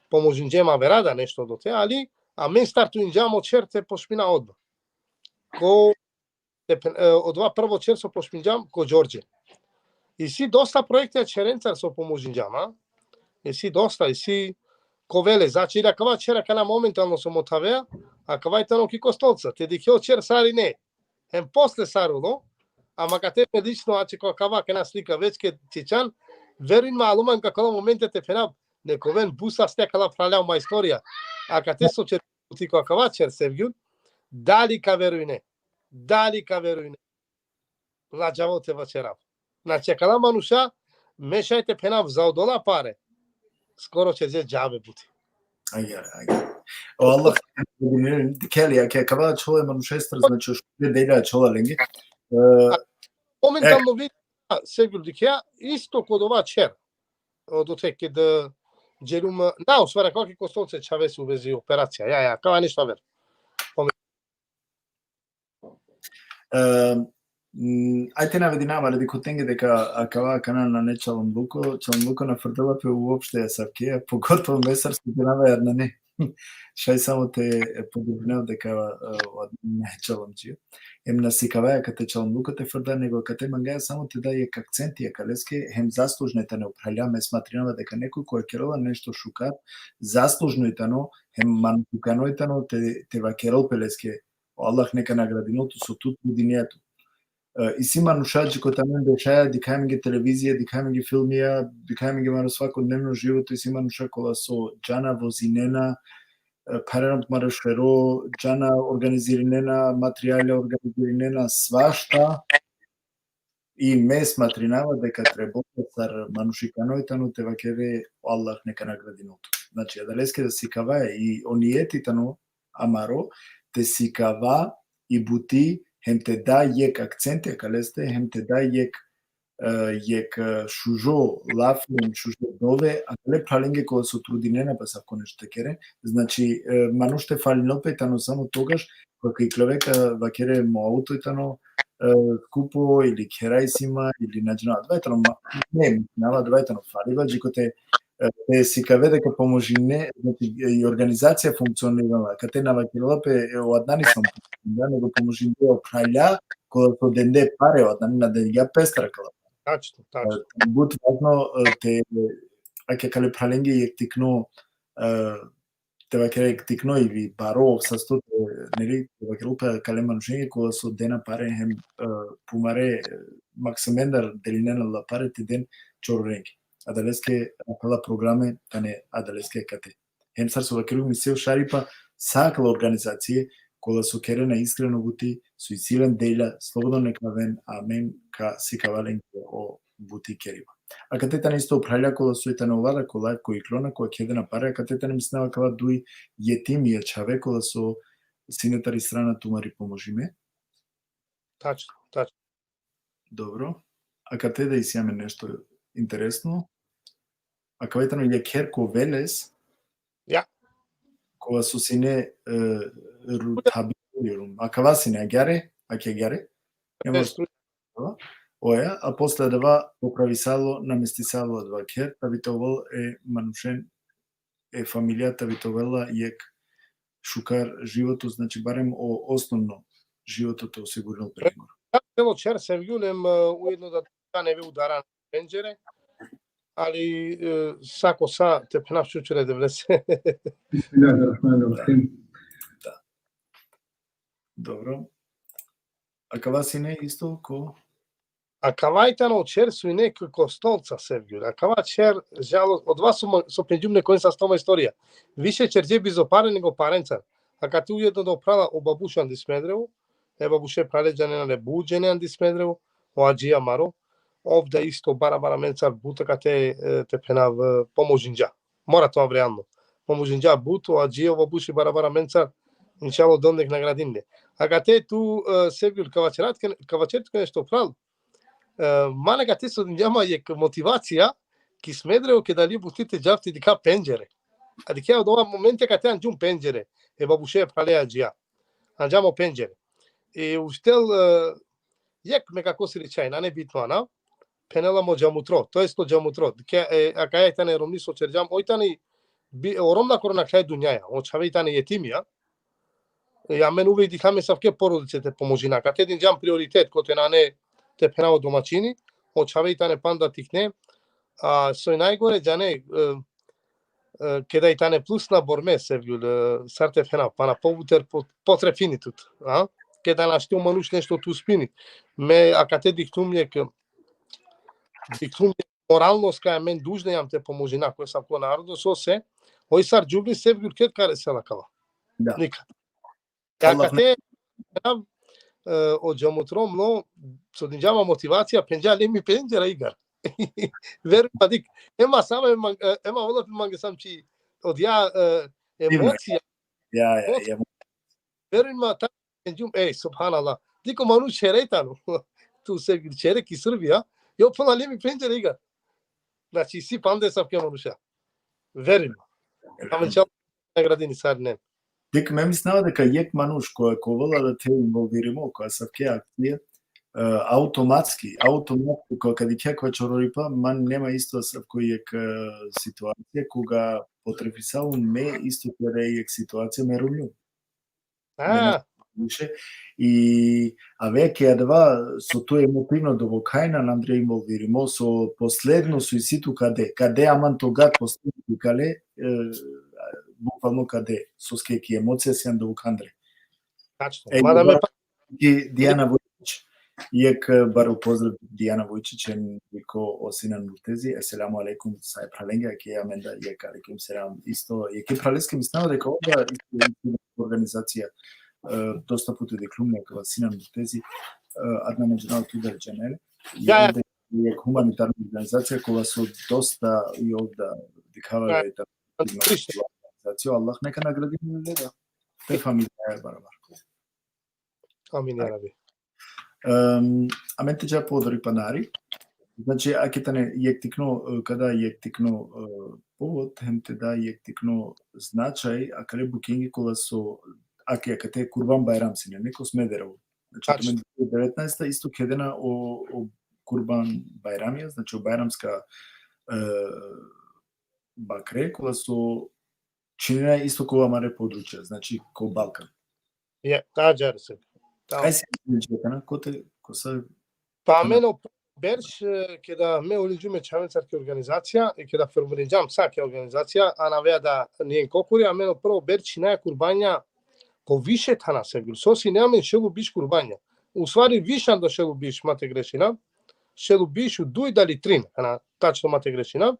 pomožinđe ma avera da nešto odote, ali amen startuinđam o ćer te pošmina odma. Ko, te phen-, e, odova prvo ćer so pošminđam ko Đorđe. Isi dosta projektija ćerencar so pomožinđam, a? Isi dosta, isi ko Vele, znači, ili akava ćer akana momentalno so mothavea, akava i tano ki Kostolca, te dikhe o ćer sar ine. Hem posle sar ulo, ama kate me lično, ače ko akava akana slika većke čičan, verujn ma, alo man ka kola momente te phenav, nek oven but saste akala pralja, o majstorja. Akate so ćer, ti ko akava ćer, Sevgjul, dali ka verujne, dali ka verujne. Ladžavo te vaćerav. Znači, akala manuša, me šaj te phenav, za odola pare, skoro ćerđe džabe buti. Ajar, ajar. O Allah, dikheli, ake akava čhole manušestar, znači, još dve delja čhola lenge. E, Momentalno vidi, a, Sevgjul, dikhea, isto ko dova ćer. Odote ked, e, Dželum, da, u stvari, akava ki Kostolce čhave su u vezi operacija. Ja, ja, akava nešto aver. E, mm, ajde navedina, ali dikhutenge deka akava akana nane čalonluko, čalonluko na frdela pe uopšte asavke, pogotovo me sar so džanava, jer nane. Šaj samo te, e, podobrinel deka, e, o Adnan nane čalonđija. Em na sikavaja kate čalonluko te frda, nego kate mangaja samo te da jek akcenti akaleske, hem zaslužno tane o phralja, me smatrinava deka nekoj ko kerela nešto šukar, zaslužno tano, hem manušikano tano te, te vakerel pe leske, o Allah neka nagradinel tut so tut budinea tu. E, isi manuša dži kote amen bešaja, dikhaja amenge televizija, dikhaja amenge filmija, dikhaja amenge maro svakodnevno životo, isi manuša kola so džana vozinena, e, pharena tumaro šero, džana organizirinena, materijalja organizirinena, svašta. I me smatrinava deka trebela sar manušikano tano te vakere, o Allah neka nagradinel tut. Znači, adaleske da sikava i o nijeti tano amaro, te sikava i buti, hem te da jek akcenti akaleste, hem te da jek, e, jek, e, šužo lafi, šužo dove, akale phralenge kola so trudinena pe asavko nešto te keren. Znači, e, manuš te falinel pe tano samo togaš, koga iklove ka vakere mo auto tano, e, skupo ili khera isi ma, ili na džanav, adava tano ma-, ne, na, adava tano faliba, dži kote, e, te sikave deka pomožine, znači, e, i organizacija funkcionirela, kate na vakerela pe, e, o Adnani samo, da, nego pomožine o phralja, kola so dende pare, o Adnani na dengja pestar kala. Tačno, tačno. E, but važno, e, te, ake akale phralenge jek tikno, e, te vakere jek tikno ili baro sasto te, neli, te vakerel pe akale manušenge kola so dena pare hem, e, pumare, e, maksimendar delinena la pare te den čororenge. Adaleske akala programe tane adaleske kate. Hem sar so vakergjum, isi o šaripa sa akala organizacije, kola so kerena iskreno buti, so isi len delja, slobodno neka aven, amen ka sikava len o buti keriba. Akate tane isto phralja kola so tane ola kola ko iklona, ko kedena pare, akate tane, mislinava, akala duj jetimija čhave kola so sine tari strana tumari pomožime. Tačno, tačno. Dobro. Akate da isi amen nešto interesno. Akava tano jek kher ko Veles. Ja. Kola so sine, e, ru-, tabi-, akava sine agjaar, ake agjaar. Ne može. Oja, a posle adava popravisalo, namestisalo adava kher, ta bi te ovel e manušen, e familija, ta bi te ovela jek šukar životo, znači barem o osnovno životo te osigurinel pe lengoro. Celo čher, Sevgjul, em, e, ujedno da, da ne bi udaran pendžere, ali, e, sako sa te phenav šukre Devlese. Bismillahirrahmanirrahim. Dobro. Akava sine isto ko? Akava tano o čher so ine ko Kostolca, Sevgjul. Akava čher, žalo, odova so ma-, so pendžum nekojen sa stoma istorija. Više čerđe bizo pare nego parencar. Akate ujedno da o phrala, o babuša andi Smederevo, e babuše phrale džanena le but džene andi Smederevo, o adžija amaro, ov da isto barabara amencar but akate, e, te phenav, e, pomožinđa. Mora te ovav realno. Pomožinđa but, o adžija, o babuši barabara amencar, inšallah, Del nek nagradini le. Akate tu, e, Sevgjul, ka vaćera tuke, ka vaćer tuke nešto, phral, e, man akate so dinđa ma jek motivacija, ki Smederevo keda li buti te džav te dikha pendžere. A dikha, odova momente akate anđum pendžere, e babuše, phrale, adžija. Anđam o pendžere. E, uštel, e, jek me kako si ričaj, nane bitno, ana, phenela mo džamutro, to jest o džamutro. Dikha, e, akaja tane romni so čerđam, oj tani bi-, o romnakoro nakhlaj dunjaja, o čhave tane jetimija, e, amen uvek dikhljam asavke porodice te pomožina. Akate dinđam prioritet, kote nane, te phenav, o domaćini, o čhave tane panda tikne, a soj najgore, džane, e, e, keda tane plus na borme, Sevgjul, e, sar te phenav, pana pobuter po-, potrefini tut, a? Keda našti o manuš nešto te uspini. Me akate dikhlum jek, dikhlum jek moralnost kaj amen dužne jam te pomožina ko asavko narodo, sose, oj sar džuvli, Sevgjul, ked ka resel akava. Da. Nikad. Allah Akate, e, o džamutro mlo, so dinđa ma motivacija, pendža le mi pendžera, Igar. Ver pa dik, ema samo, ema, e, ema ola pe mange sam či, odija, e, emocija, Ja, ja, ja. Veruj ma, ta pendžum, ej, subhanallah. Dikh o manuš čhere tano. Tu, Sevgjul, čhere ki Srbija, jo, phenela le mi pendžera, Igar. Znači, si panda asavke manuša. Verujem. Amen će Allah nagradini sarinen. Dikh, me mislinava deka jekh manuš ko, ko ovela da te involvirimo ko asavke akcije, e, automatski, automatski, ko, kad dikhea ko čororipa, man nema isto asavko jekh, e, situacija koga potrefisavum me isto kere jekh situacija me rumljum. A, Više. I avea ke adava so tu emotivno dovokhajna andre involvirimo, so posledno so isi tu kade, kade aman toga posledno kale, e, bukvalno kade, soske ki emocija sian dovokha andre. tačno. E, Mada me ki Dijana Vujčić, jekh, e, baro pozdrav Dijana Vujčić, em ko o Sinan Murtezi, eselamu alejkum, sa e phralenge, ki amen da jekh alejkum selam, isto, jekh e phraleske mislinava deka ov da isto, isto organizacija, e, dosta puti dikhljum, jekh Sinan Murtezi, e, Adnan Adžanal, tu da džanel. Ja, ja. Jekh humanitarna organizacija kova so dosta i ov da dikhava Ja. da organizacija, Allah neka nagradini le da. Te familija e barabar. Amin, ja Rabbi. Em, amen te dža po odori panari. Znači, ake tane jekh tikno, e, ka da jekh tikno, e, povod, hem te da jekh tikno značaj, akale bukingi kola so, ake, akate Kurban Bajram sine, ne, ko Smederevo. Znači, Tačno. tome devetnaesta isto kedena o, o Kurban Bajramija, znači, o bajramska, e, bakre, kola so činena isto ko amare područja, znači, ko Balkan. Je, ađar se. Tamo. Kaj si, znači, kana, kote, ko sa, Pa amen o prvo berš, e, keda me ulinđum e čhavencar ki organizacija, i keda formirinđam sa ki organizacija, a na avea da nijen kokori, amen o prvo berš čhinaja kurbanja ko više thana, Sevgjul. So sine amen šel u biš kurbanja. U stvari više ando šel u biš, ma te grešinav. Šel u biš u duj dali trin, a na tačno, ma te grešinav.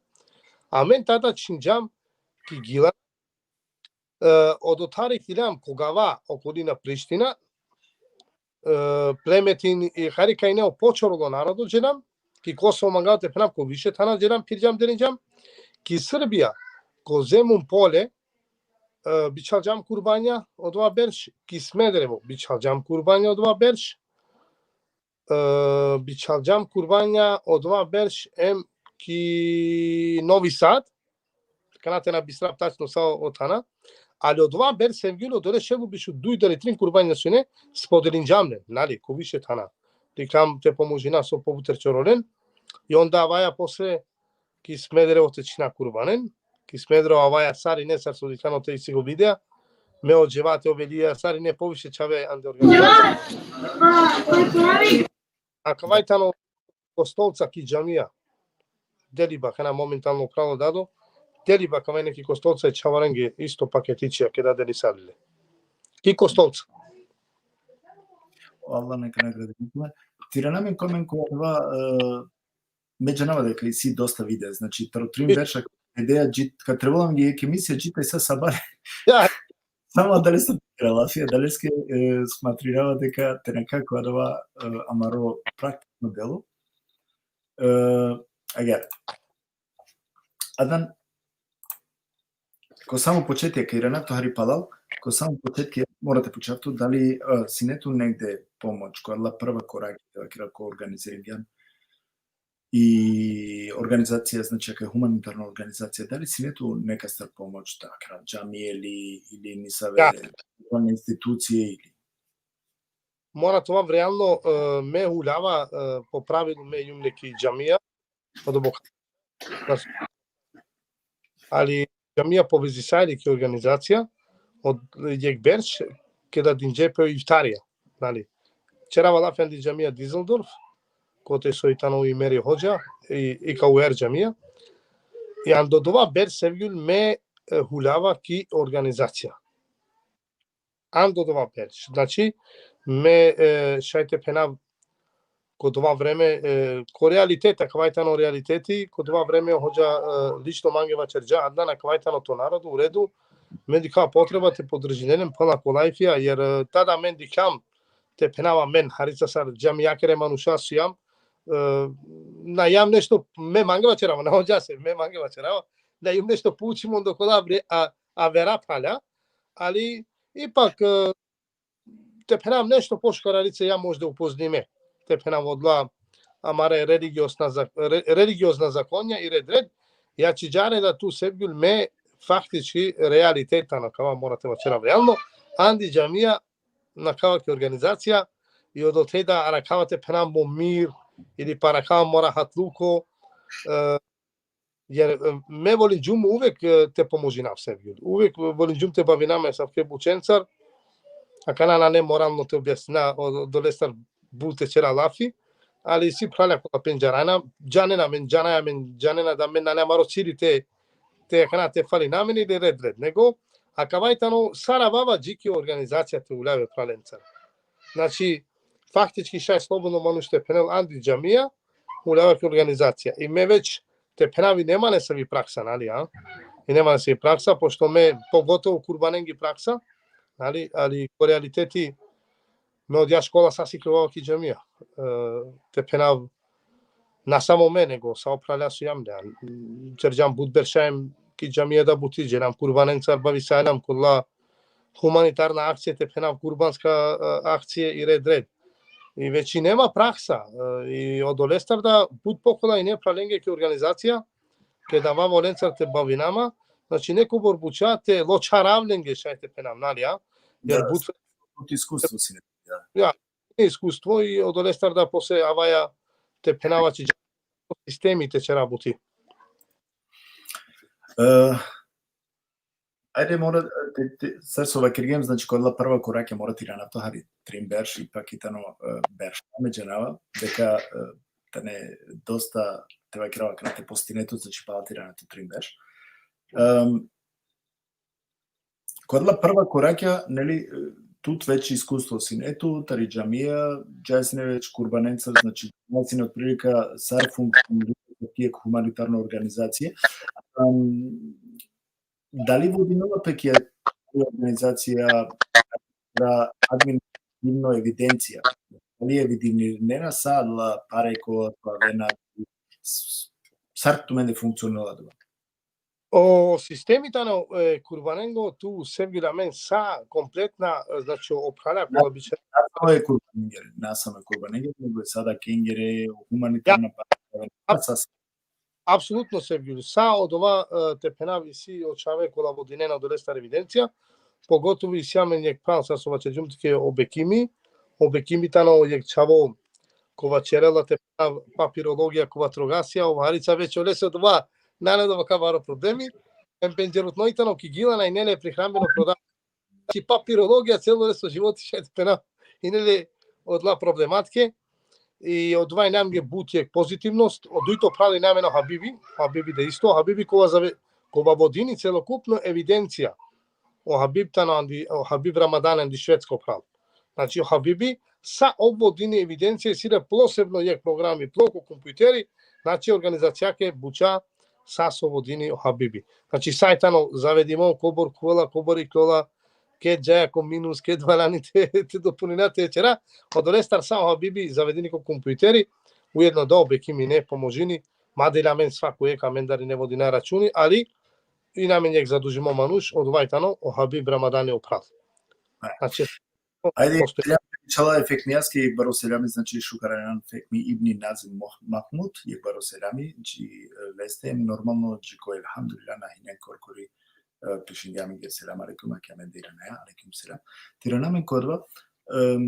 Amen tada čhinđam ki Gila, e, odotar iklilja ko gava okolina Priština, e, plemetin i hari kaj ine o počorolo narodo dželam, ki Kosovo mangava te phenav ko više thana dželam, phirđam, derinđam, ki Srbija, ko Zemun Pole, e, bičhalđam kurbanja odova berš, ki Smederevo, bičhalđam kurbanja odova berš, e, bičhalđam kurbanja odova berš em ki Novi Sad, kana te na bistrav tačno sa o thana, ali odova berš, Sevgjul, odole šel u biš u duj dali trin kurbanja so ine, spodelinđam len, nali, ko više thana. Dikam te pomožina so pobuter čorolen, i onda avaja posle ki Smederevo te čhina kurbanen, ki Smederevo avaja sarine, sar so dikam ote isi ko videa, me o dževati, o velija, sarine poviše čhave ande organizacija. Akava i tano Kostolca ki džamija. Deliba, kana momentalno pravo dado, deliba, kana neki Kostolca i čhavarenge isto paketičija, keda deli salile. Ki Kostolca. Allah neka nagradini. Te irana amen ko amen ko adava, e, me džanava deka isi dosta videa, znači, taro trin I- berša, ideja dži-, kad trebela mi jekh emisija dži taj sa sabale. Ja. Samo adaleske te kera lafija, adaleske, e, smatrirava deka te nekako adava, e, amaro praktično delo. E, agjaar. Adnan, ko samo početke, ka irana tu hari palal, ko samo početke, mora te pučav tu, dali, e, sine tu negde pomoć, ko adala prva koraki, da kera ko organiziringjan i organizacija, znači, kaj humanitarna organizacija, dali sine tu nekastar pomoć, da kera džamije ili, ili nisave Ja. lokalne institucije ili Mora te ovav realno, e, me huljava, e, po pravilu me jum le ki džamija, odobok. Ali džamija povezisajli ki organizacija, od jekh berš, keda dinđe pe o iftarija, nali. Čerava lafi andi džamija Düsseldorf, kote so i tano i Meri hodža, i, i ka uer džamija. I ando dova berš, Sevgjul, me, e, huljava ki organizacija. Ando dova berš. Znači, me, e, šaj te phenav ko dova vreme, e, ko realiteti, akava i tano realiteti, ko dova vreme hodža, e, lično mange vaćerđa, Adnan, akava i tano to narodo, u redu, me dikha potreba te podržinen len pana ko lajfija, jer, e, tada me dikhljam te phenava men, harica sar džamijakere manuša sijam, e, na jam nešto, me mange vaćerava, na hodžase, me mange vaćerava, na jum nešto poučimo ando kola vre-, a, avera phralja, ali ipak, e, te phenav nešto pošukar harica ja možda upoznime. Te phenav odola amare religiozna zak-, re-, religiozna zakonja i red red, Ja čhidžare da tu, Sevgjul, me faktički realiteta, na kava mora te vaćerav realno, andi džamija, na kava ki organizacija, i odote da arakava te phenav mo mir, ili pa arakava mo rahatluko, e, jer, e, me volinđum uvek, e, te pomožinav, Sevgjul. Uvek volinđum te bavinav me asavke bućencar, akana nane moralno te objasnina, o-, odolestar but te ćera lafi, ali isi phralja kola pendžarena, džanena amen, džanaja amen, džanena da amen nane amaro cilj te, te akana te falina amen ili red, red. Nego, akava i tano sar avava dži ki organizacija te uljave phralencar. Znači, faktički šaj slobodno manuš te phenel andi džamija, uljava ki organizacija. I me već te phenav i nema nesavi praksa, nali, a? I nema nesavi praksa, pošto me, pogotovo kurbanengi praksa, nali, ali ko realiteti me odija škola sa sikljovava ki džamija. E, te phenav na samo me, nego sa o phralja so jam, da. Ćerđam but berša em ki džamija da buti, dželam kurbanencar, bavisalam kola humanitarna akcija, te phenav kurbanska, e, akcija i red, red. I već i nema praksa, e, i odolestar da but pokola ine phralenge ki organizacija, keda avava olencar te bavinama, znači, nekobor buća te ločharav lenge, šaj te phenav, nali, a? Jer Da, but but iskustvo sine. Ja. Ja, iskustvo i odolestar da posle avaja te phenava či sistemi te ćera buti. E, ajde, mora, te, te, sar so vakergjem, znači, kola prva korakja mora te irana to hari trin berš, ipak i tano, e, berš. Me džanava, deka, e, tane dosta te vakerava akana te postine tu, znači, pala te irana to trin berš. Em, kola prva korakja, neli, e, tut već iskustvo sine tu, tari džamija, dža sine već kurbanencar, znači, dža sine otprilika sar funkcionira ki humanitarna organizacija. Em, dali vodinela pe ki organizacija da administrativno evidencija? Dali evidentirena sa la pare kola avena, s-, sar tumende funkcionela adava? O sistemi tano, e, kurbanengo tu, Sevgjul, amen sa kompletna, e, znači, o phrala kola biće. Na samo e kurbanengere, na samo e kurbanengere, nego e sadačengere, humanitarna Ja. pa-, sa, sa. Apsolutno, Sevgjul. Sa odova, e, te phenav isi o čhave kola vodinena odolestar evidencija, pogotovo isi amen jekh phral, sa so vaćerđum tuke, o Bekimi, o Bekimi tano jekh čhavo kova ćerela te phenav papirologija, kova trogasija, o Harica već olese odova, nane odova ka baro problemi, em pendžerutno i tano ki Gilana, ine le prihrambeno proda-, znači, papirologija celo leso životi šaj te phenav, ine le odla problematike, i odova ine amenge but jekh pozitivnost. O dujto phral ine amen o Habibi, Habibi da isto, Habibi kova zave-, kova vodini celokupno evidencija. O Habib tano andi, o Habib Ramadan andi Švedsko phral. Znači, o Habibi sa ov vodini evidencija, isi le posebno jekh programi, plo ko kompjuteri, znači, organizacijake buća sa so vodini o Habibi. Znači, sa i tano zavedimo, kobor khuvela, kobor ikljola, ked džaja ko minus, ked valjani te, te dopunina, te ćera, odolestar sa o Habibi zavedini ko kompjuteri, ujedno da o Bekimi ine pomožini, mada ine amen svako jekh amendar ine vodina računi, ali ine amen jekh zadužimo manuš, odova i tano o Habib Ramadani o phral. E. Znači, Ajde, postoji. Selam, inšallah, e Fehmijaske, baro selami, znači, šukar anan Fehmi ibni Nazim Moh-, Mahmud, jekh baro selami, dži, e, leste, normalno, dži ko elhamdulillah, na hinen korkori, e, pišingja amenge selam alejkum, a ki amen da iranaja, alejkum selam. Te irana amen ko adava, em,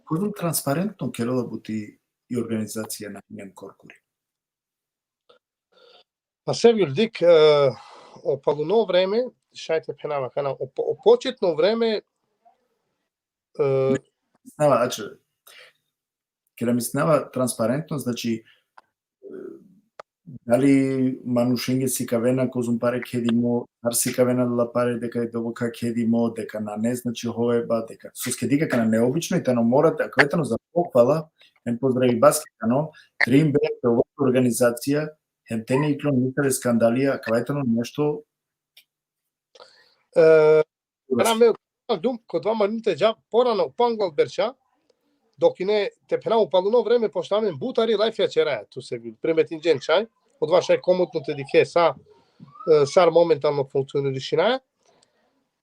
kozom transparentno kerela buti i organizacija na hinen korkori. Pa, Sevgjul, dik, e, o paluno vreme, šaj te phenav akana, o po-, o početno vreme, e, Mislinava, ače, keda mislinava transparentno, znači, e, dali manušenge sikavena kozom pare kedimo, sar sikavena la pare, deka e doboka kedimo, deka nane, znači, hoveba, deka, soske dikh akana neobično i tano mora, akava tano za pohvala, em pozdravibaske tano, trin berš ova organizacija, hem te na iklon nisave skandalija, akava tano nešto. E, Ana me, dum, ko dova manuš te dža, porano, pangal berša, dok ine, te phenav, o paluno vreme, pošto amen but hari lajfija ćeraja, tu, Sevgjul, primetinđen šaj, odova šaj komotno te dikhe sa, e, sar momentalno funkcionišinaja.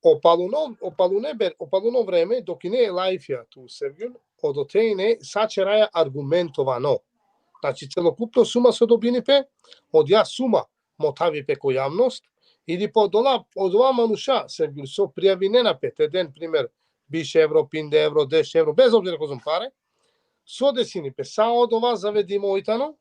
O paluno, o palune ber-, o paluno vreme, dok ine lajfija, tu, Sevgjul, odote ine, sa ćeraja argumentovano. Znači, celokupno suma so dobini pe, odija suma motavi pe ko javnost, ili pa odola, odova manuša, Sevgjul, so prijavinena pe, te den, primer, biš evro, pinde evro, deš evro, bez obzira kozom pare, so desini pe, sa odova zavedimo i tano,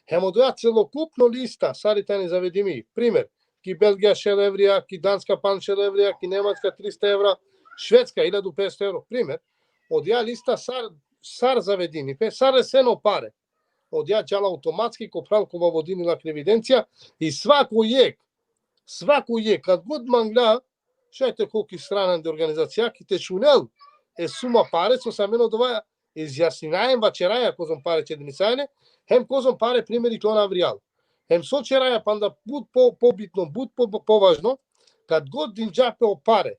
hem odova celokupno lista, sar i tani zavedimi, primer, ki Belgija šel evrija, ki Danska panšel evrija, ki Nemačka trista evra, Švedska hiljadu petsto evro, primer, odija lista sar, sar zavedini pe, sar reseno pare. Odija džala automatski ko phral kova vodini lakri evidencija i svako jek, svako jek, kad god mangla, šaj te ko ki strana de organizacija, ki te šunel e suma pare, so sa amen odova izjasninaja, vaćeraja kozom pare čednisajne, hem kozom pare primeri klona avrijal. Hem so ćeraja panda but po, pobitno, but po, po, považno, kad god dinđa pe o pare,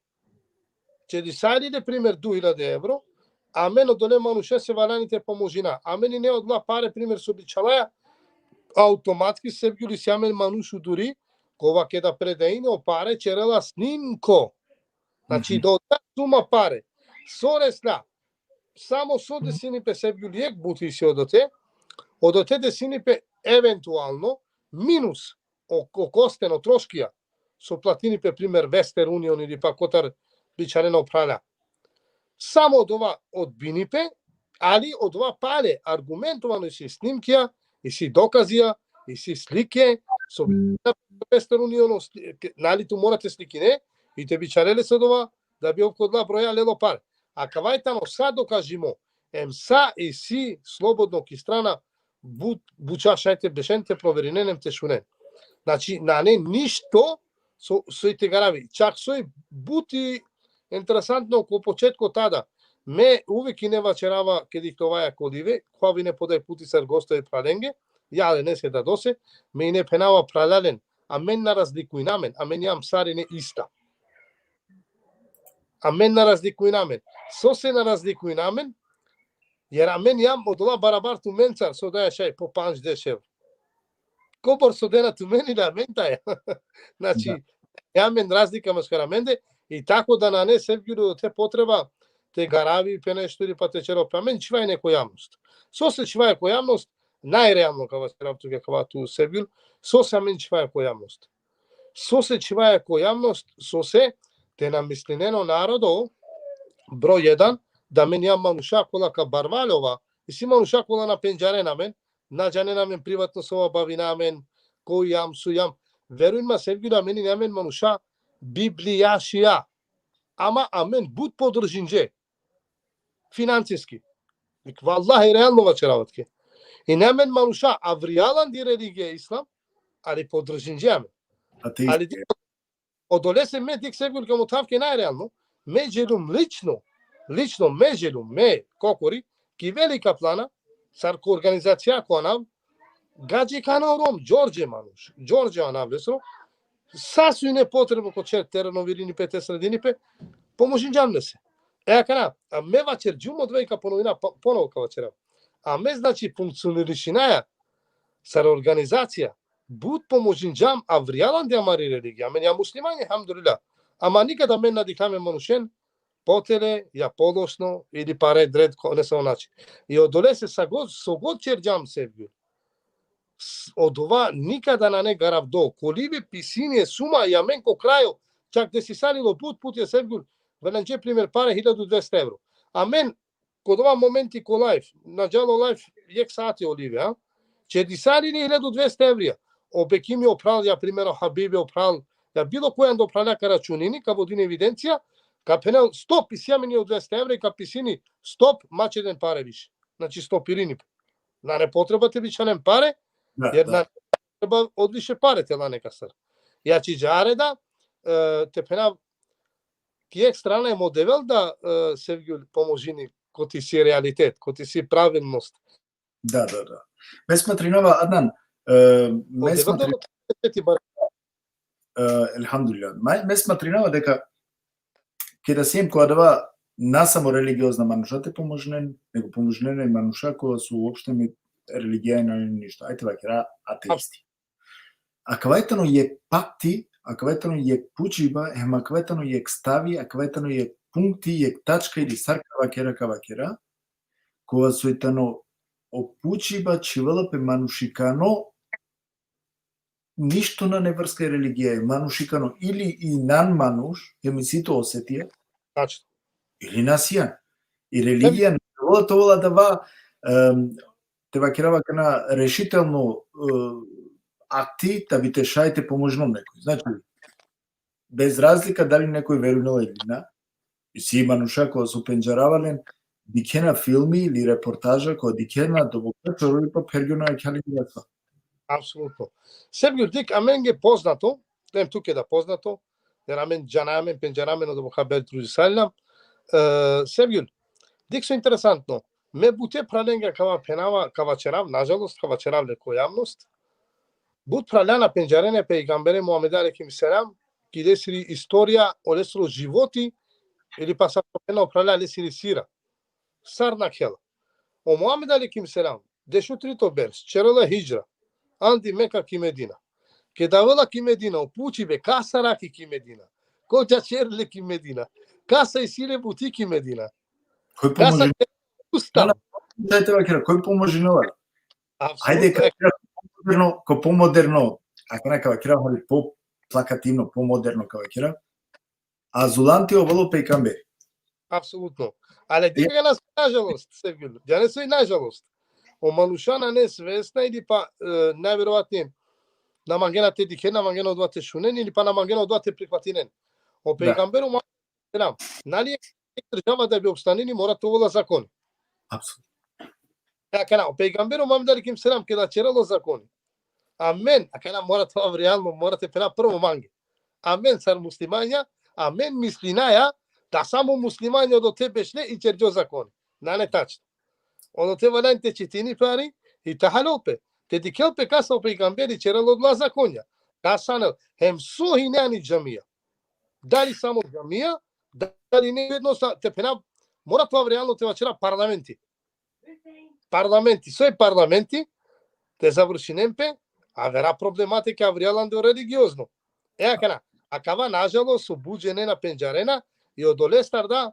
čedisajne, primer, duj hiljade evro, amen odole manušese valjani te pomožina. Amen ine odola pare, primer, so bičhalaja, automatski, Sevgjul, isi amen manuš u duri, kova keda predajini o pare, ćerela snimko. Znači, Mhm. da odova suma pare, so resla, samo so Mhm. desini pe, Sevgjul, jek buti isi odote, odote desini pe eventualno minus o, o kosten, o troškija, so platini pe, primer, Western Union ili pa kotar bičhalena o phrala. Samo odova odbini pe, ali odova pale argumentovano, isi snimkija, isi dokazija, isi slike, so Western Union, o sli-, ke-, nali, tu mora te slikine i te bičhale lese odova, da bi ov ko odola broja lelo pare. Akava i tano sa dokažimo, em sa isi slobodno ki strana, but, buća šaj te bešen te proverinen em te šunen. Znači, nane ništo so, so i te garavi. Čak so i but i interesantno ko početko tada. Me uvek ine vaćerava keda ikljovaja ko live, kova ine po daj puti sar gosto e phralenge, ja le nese dadose, me ine phenava phralalen, amen na razlikujna amen, amen jam sarine ista. Amen na razlikujna amen. Sose na razlikujna amen? Jer amen jam odola barabar tumencar, so daja šaj po pandž, deš evro. Kobor so dena tumen, ili amen daja. Znači, Da. Ja amen razlika maškar amende, i tako da nane, Sevgjul, te potreba te garavi pe nešto ili pa te ćerel pe. Amen čhivaja ine ko javnost. Sose čhivaja ko javnost, najrealno ka vaćerav tuke akava tu, Sevgjul, sose amen čhivaja ko javnost. Sose čhivaja ko javnost, sose te na mislinen o narodo, broj jedan, da amen jam manuša kola ka barvaljova, isi manuša kola na pendžarena amen, na džanena amen privatno so bavina amen, koj jam, so jam. Verujn ma, Sevgjul, amen ine amen manuša biblijašija. Ama amen but podržinđe finansiski. Vallahi, realno vaćerava tuke. Ine amen manuša avrijal andi religija islam, ali podržinđe amen. Ateisti. Ali di-, odolese me dik, Sevgjul, ka mothav tuke najrealno, me đelum lično, lično me đelum, me, kokori, ki Velika Plana, sar ko organizacija ko anav, gadži kana o Rom, Đorđe manuš, Đorđe anav lesro, sa so ine potrebno ko ćer te renovirini pe, te sredini pe, pomožinđam lese. E akana, a me vaćerđum odova i ka ponovina, po-, ponovo ka vaćerav. A me, znači, funkcionirišinaja sar organizacija, but pomožinđam avrijal andi amari religija. Amen jam muslimanja, elhamdulillah. Ama nikad amen na dikhlja amen manušen potele, ja pološno, ili pare dred ko nesavo način. I odolese sa god, so god ćerđam, Sevgjul, s-, odova nikada nane garavdo. Ko live pisini e suma, i amen ko krajo, čak desisalilo but puti, Sevgjul, valenđe primer pare hiljadu dvesta evro. Amen ko odova momenti ko lajv, na džalo lajv jek sati o live, a? Čedisalini hiljadu dvesta evrija. O Bekimi o phral, ja primer, o Habibi o phral, ja bilo koj ando phrala ka računini, ka vodini evidencija, ka phenel stop, isi amen hiljadu dvesta evra i ka pisini stop, ma ćeden pare više. Znači, stopirini pe. Nane potreba te bičhanen pare, Da, jer da. Na treba odviše pare te lane kasar. Ja či džare da, e, te phenav, ki jek strana em o Devel da, e, Sevgjul, pomožini, koti si realitet, koti si pravilnost. Da, da, da. Me smatrinava, Adnan, e, me O Devel da smatri-, ti bar- e, elhamdulillah. Me, me smatrinava deka keda siem ko adava, na samo religiozna manuša te pomožinen, nego pomožinen i manuša koja su uopšte mi religija i nane ništo. Ajde vakera ateisti. Akava i tano jek pakti, akava i tano jek pučiba, hem akava i tano jek stavi, akava i tano jek punkti, jek tačka ili sar ka vakera, ka vakera, kova so i tano o pučiba čhivela pe manušikano, ništo nane vrska i religija, e manušikano, ili i nan manuš, hem isi to osetija, Tačno. ili na sian. I religija ne trebela te ovel adava, em, te vakerav akana, rešitelno, e, akti, da bi te šaj te pomožinel nekoj. Znači, bez razlika dali nekoj verujnela ili na, isi manuša kola so pendžarava len, dikhena filmi ili reportaža, kola dikhena, doboka čorori pa phergjona e kjali grasa. Apsolutno. Sevgjul, dik, amenge poznato, em tuke da poznato, jer amen džana amen, pendžara amen, doboka ber družisalja. E, Sevgjul, dik so interesantno, me bute phralenga ka phenava, ka vaćerav, nažalost, ka vaćerav le ko javnost, but phralja na pendžarena e pejgambere Muhammed alejhi selam, ki lesiri istorija, olesoro životi, ili pa sar so phenena o phralja, lesiri sira. Sar nakhela. O Muhammed alejhi selam, dešutrito berš, ćerela hidžra, andi Meka ki Medina. Keda avela ki Medina, o pučibe, kasa rakhi ki Medina? Ko dža ćerle ki Medina? Kasa isi le buti ki Medina? Koj Kasa pomožinela? usta? Na, na, daj te vakera, koj pomožinela? Ajde, ka vakera, ko pomoderno, ko pomoderno, akana ka vakera, ali po plakativno, pomoderno ka vakera. A Zulanti ovela o pejgamberi. Apsolutno. Ali dik akana, nažalost, Sevgjul. Džane so i nažalost. O manuša nane svesna ili pa, e, najverovatnije na mangena te dikhen, na mangena odova te šunen, ili pa na mangena odova te prihvatinen. O pejgamberi, o Muhammed selam, nali, e država da bi opstanini mora te ovela zakoni. Apsolutno. E, akana, o pejgamberi, o Muhammed alejhi selam, keda ćerela o zakoni, amen, akana mora te ovav realno, mora te phena prvo mange. Amen sar muslimanja, amen mislinaja da samo muslimanja odote bešle i ćerđe o zakoni. Nane tačno. Odote valjani te čitini pe ari i te halol pe. Te dikhel pe kasa o pejgamberi ćerela odola zakonja. Kasa anel, hem so hine ani džamija. Dali samo džamija, dali ne, jednostavno, te phena, mora te ovav realno, te vaćera, parlamenti. Parlamenti, so i parlamenti, te završinen pe, avera problematika avrijal ande o religiozno. E, akana, akava, nažalost, so but džene na pendžarena, i odolestar da,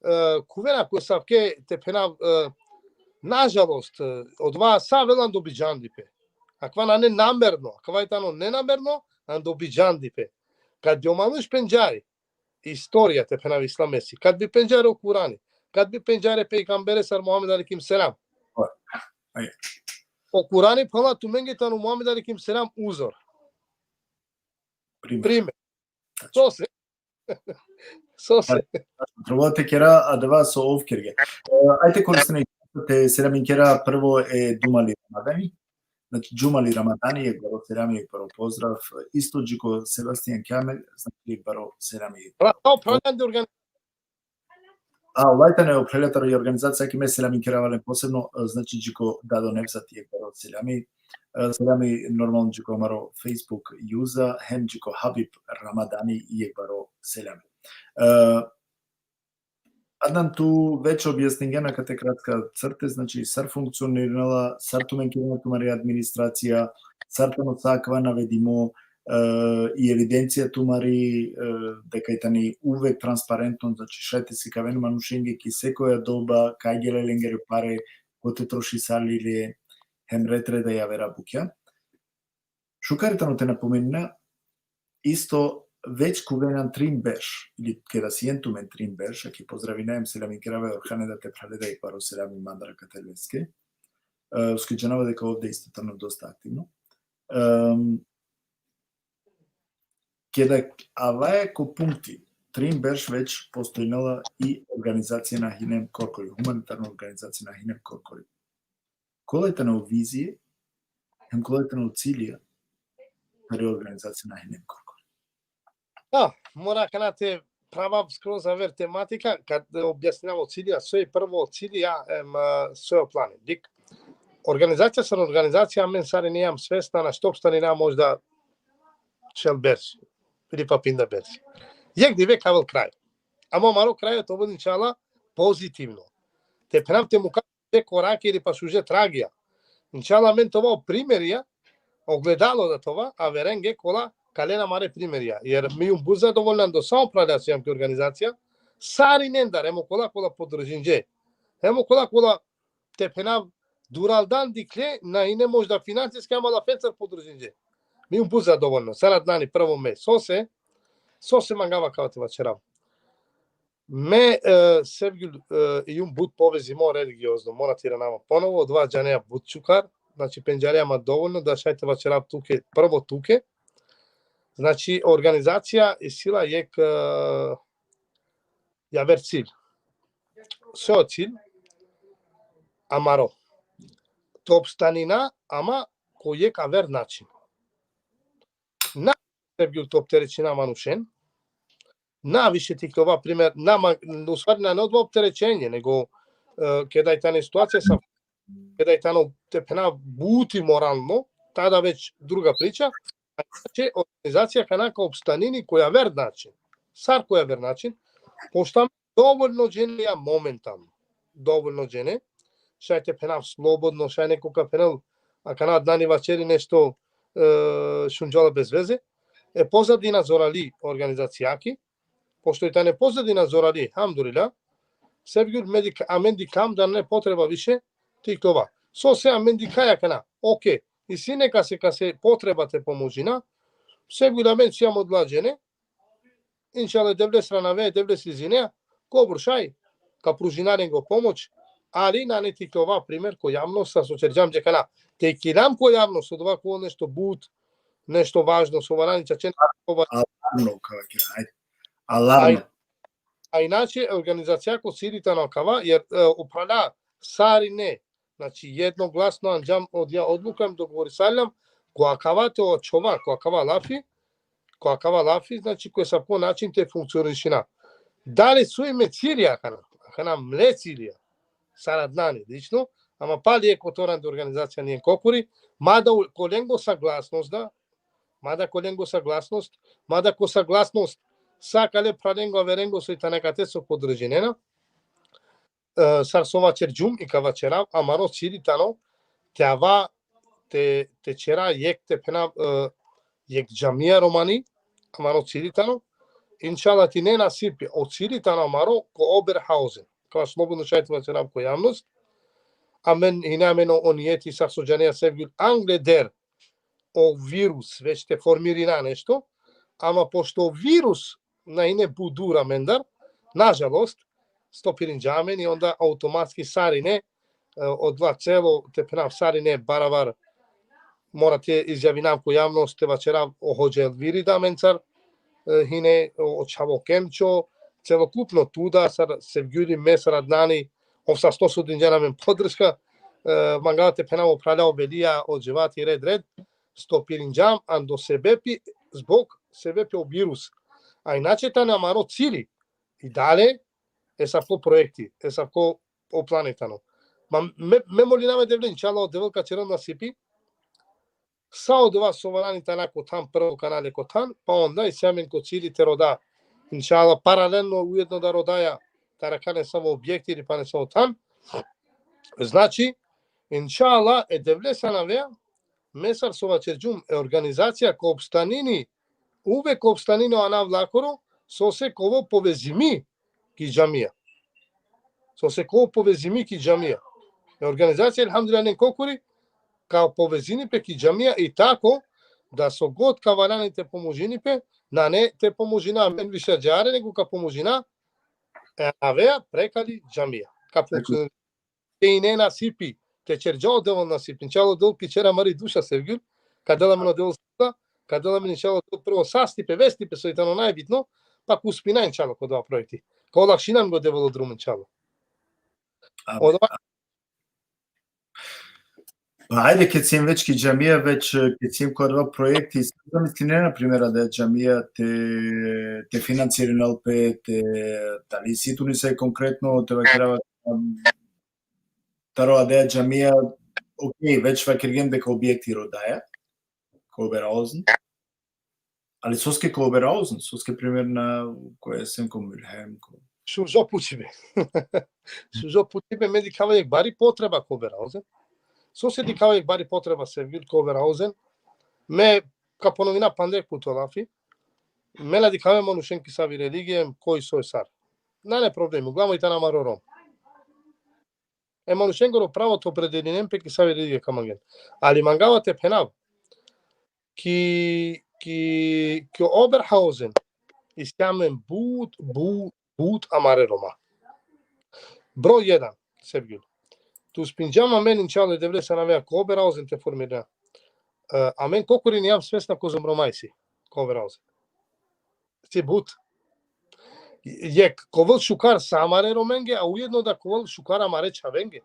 e, khuvena ko savke, te phena, e, nažalost, e, odova sa avela ando bidžandipe. Akava nane namerno, akava i tano nenamerno, ando bidžandipe. Kad bi o manuš pendžari istorija, te phena, islamesi, kad bi pendžari o Kurani, kad bi pendžari pejgambere sar Muhammed alejhi selam. Ajde. O Kurani phenela tumenge tano Muhammed alejhi selam uzor. Primer. Primer. Sose. Sose. Trebela te kera adava so ov kergja. E, ajde, koristine te selamin kera prvo e Džumali Ramadani. Znači, Džumali Ramadani, jekh baro selami, jekh baro pozdrav. Isto dži ko Sebastian Kjamel, znači, jekh baro selami. Pra-, o, phralja ande organizacija. A, ovaj tane o phralja taro i organizacija, ki me selamin kerava len posebno, e, znači, dži ko Dado Nevzat, jekh baro selami. E, selami normalno dži ko amaro Facebook uza, hem dži ko Habib Ramadani, jekh baro selami. E, Adnan, tu već objasningjan akate kratka crte, znači, sar funkcionirela, sar tumen kerena tumari administracija, sar tano sa akava navedimo, e, i evidencija tumari, e, deka i tani uvek transparentno, znači, šaj te sikaven manušenge ki sekoja doba, kaj gele lengere pare, kote trošisali le, hem red reda i avera bukja. Šukar tano te napomenina, isto već khuvena trin berš, ili keda sien tumen trin berš, a ki pozdravina hem selamin kerava e Orhane da, te phrale da, jekh baro selami mandar akate leske. E, uske džanava deka ovde isto tano dosta aktivno. Em, keda avaja ko punkti, trin berš već postojnela i organizacija na hinem korkori, humanitarna organizacija na hinem korkori. Kola tane o vizije, hem kola tane o cilija tari organizacija na hinem korkori? A, mora akana te pravav skroz aver tematika, kad objasninav o cilija, so i prvo cilija, em, a, so i o plani. Dik, organizacija sar organizacija, amen sarine ijam svesna, našti opstanina možda šel berš, ili pa pinda berš. Jekh dive ka avel kraj. Ama amaro kraj te ovel, inšallah, pozitivno. Te phrav te muka te korake ili pa šuže tragija. Inšallah, amen te ova o primerija, ogledalo da te ova averenge kola ka len amare primerija. Jer me ijum but zadovoljna ando sa o phralja so ijam ki organizacija, sarinendar, hem okola kola podržinđe, hem okola kola, te phenav, duraldan dikhle, na ine možda finansiski, ama lafencar podržinđe. Mi um but zadovoljno. Sar Adnani, prvo me. Sose, sose mangava akava te vaćerav. Me, e, Sevgjul, e, i um but povezimo religiozno, mora te iranava ponovo, odova džanea but čukar, znači pendžarja ma dovoljno, da šaj te vaćerav tuke, prvo tuke. Znači, organizacija isi la jekh, e, javer cilj. So o cilj amaro? Te opstanina, ama ko jekh aver način. Na Sevgjul te opterećina manušen, na više te ikljova, primer, na ma-, u stvari, nane odova opterećenje, nego, e, keda i tane situacija sa, keda i tano te phena but i moralno, tada već druga priča, će organizacija akana ka opstanini ko javer način. Sar ko javer način? Pošto amen dovoljno džene ja momentalno. Dovoljno džene. Šaj te phenav slobodno, šaj neko ka phenel, akana Adnani vaćeri nešto, e, šunđola bez veze. E, pozadina zorali organizacijaki, pošto i tane pozadina zorali, elhamdulillah, Sevgjul, me dik-, amen dikhlam da nane potreba više te ikljova. Sose amen dikhaja akana, okej, isi nekase kase potreba te pomožina, Sevgjul, amen sijam odola džene, inšallah, Devlesra anavea, Devlesri izinea, kobor šaj ka pružina lengo pomoć, ali nane te ikljova, primer, ko javnost, sar so ćerđam dži akana. Te ikilam ko javnost, odova ko nešto but, nešto važno, so valjani čače, odova. Alarmno, ka vaćera, ajde. Alarmno. Aj-, a inače, organizacijako cilj tano akava, jer, e, upravlja sarine, znači, jednoglasno anđam odija odluka, em dogovorisalđam, ko akava te očhova, ko akava lafi, ko akava lafi, znači, ko asavko način te funkcionišina. Dali so i me cilja akana, akana mle cilja, sar Adnani, lično, ama pali jekh kotor andi organizacija nane kokori, mada u-, ko lengo saglasnost da, mada ko lengo saglasnost, mada ko saglasnost sa akale phralengo, averengo so i tane akate so podržinena, e, sar so vaćerđum i ka vaćerav, amaro cilj tano te ava, te, te ćera jekh, te phenav, e, jekh džamija romani, amaro cilj tano, inšallah, te ine nasipi, o cilj tano amaro ko Oberhausen. Ka slobodno šaj te vaćerav ko javnost. Amen, ine amen o, o nijeti, sar so džanea Sevgjul, angleder o virus već te formirina nešto, ama pošto o virus na ine but dur amendar, nažalost, stopirinđa amen i onda automatski sarine, e, odola celo, te phenav, sarine barabar, mora te izjavinav ko javnost, te vaćerav, o hodža Elviri da amencar, e, hine, o, o čhavo Kemčo, celokupno tu da, sar Sevgjuli, me, sar Adnani, ov sa sto so dinđa amen podrška, e, mangava te phenav, o phralja, o Velija, o Dževati, red, red, stopirinđam, ando sebepi, zbog sebepi o virus. A inače tane amaro cili i dalje, e, asavko proekti, e, asavko o plani tano. Ma me, me molinava e Devle, inšallah, o Devel ka ćerel nasipi, sa odova so valjani te ana ko than, prvo ka ana le ko than, pa onda isi amen ko cili te roda, inšallah, paralelno ujedno da rodaja, te arakha nesavo objekti ili pa nesavo than. Znači, inšallah, e Devlese anavea, me sar so vaćerđum, e organizacija ka opstanini, uvek ka opstanini o anav lakoro, sose ka ovel povezimi ki džamija. Sose ka ovel povezimi ki džamija. E organizacija, elhamdulillah, nane kokori, ka povezini pe ki džamija i tako da so god ka valjani te pomožini pe, nane te pomožina amen više ađahar, nego ka pomožina e anavea prekali džamija. Ka funkcionira. Te ine nasipi, te ćerđa o Devel nasipi, inšallah, o Devel ka ćera amari duša, Sevgjul, ka del amen o Devel, ka del amen, inšallah, o Devel prvo sastipe, vestipe, so i tano najbitno, pa ka uspina, inšallah, ko odova proekti. Ka olakšini amen o Devel o drum, inšallah. Amin. Odova. Pa ajde, ked siem već ki džamija, već, e, ked siem ko odova proekti, zamislinen, na primer, adaja džamija te, te finansirinel pe, te, dali isi tut nesave konkretno, te vakerava, am, taro adaja džamija, okej, već vakergjem deka objekti rodaja, ko Oberhausen. Ali soske ko Oberhausen, soske primer na, ko Essen, ko Mülheim, ko... Šužo pučibe. Šužo pučibe, me dikhava jekh bari potreba ko Oberhausen. Sose dikhava jekh bari potreba, Sevgjul, ko Oberhausen? Me ka ponovina pandek put o lafi. Me na dikhava manušen ki savi religija, koj soj sar. Nane problemi, uglavnom i tane amaro Rom. e manušengoro pravo te opredelinen pe ki save religija ka mangen. Ali mangava te phenav, ki, ki, ki Oberhausen, isi amen but, but, but amare Roma. Broj jedan, Sevgjul. Te uspingjam amen, inšallah, Devle sa navea, ko Oberhausen te formirina. E, amen kokorin jam svesna kozom Roma isi ko Oberhausen. Si but. Jek, ka ovel šukar sa amare Romenge, a ujedno da ka ovel šukar amare čhavenge.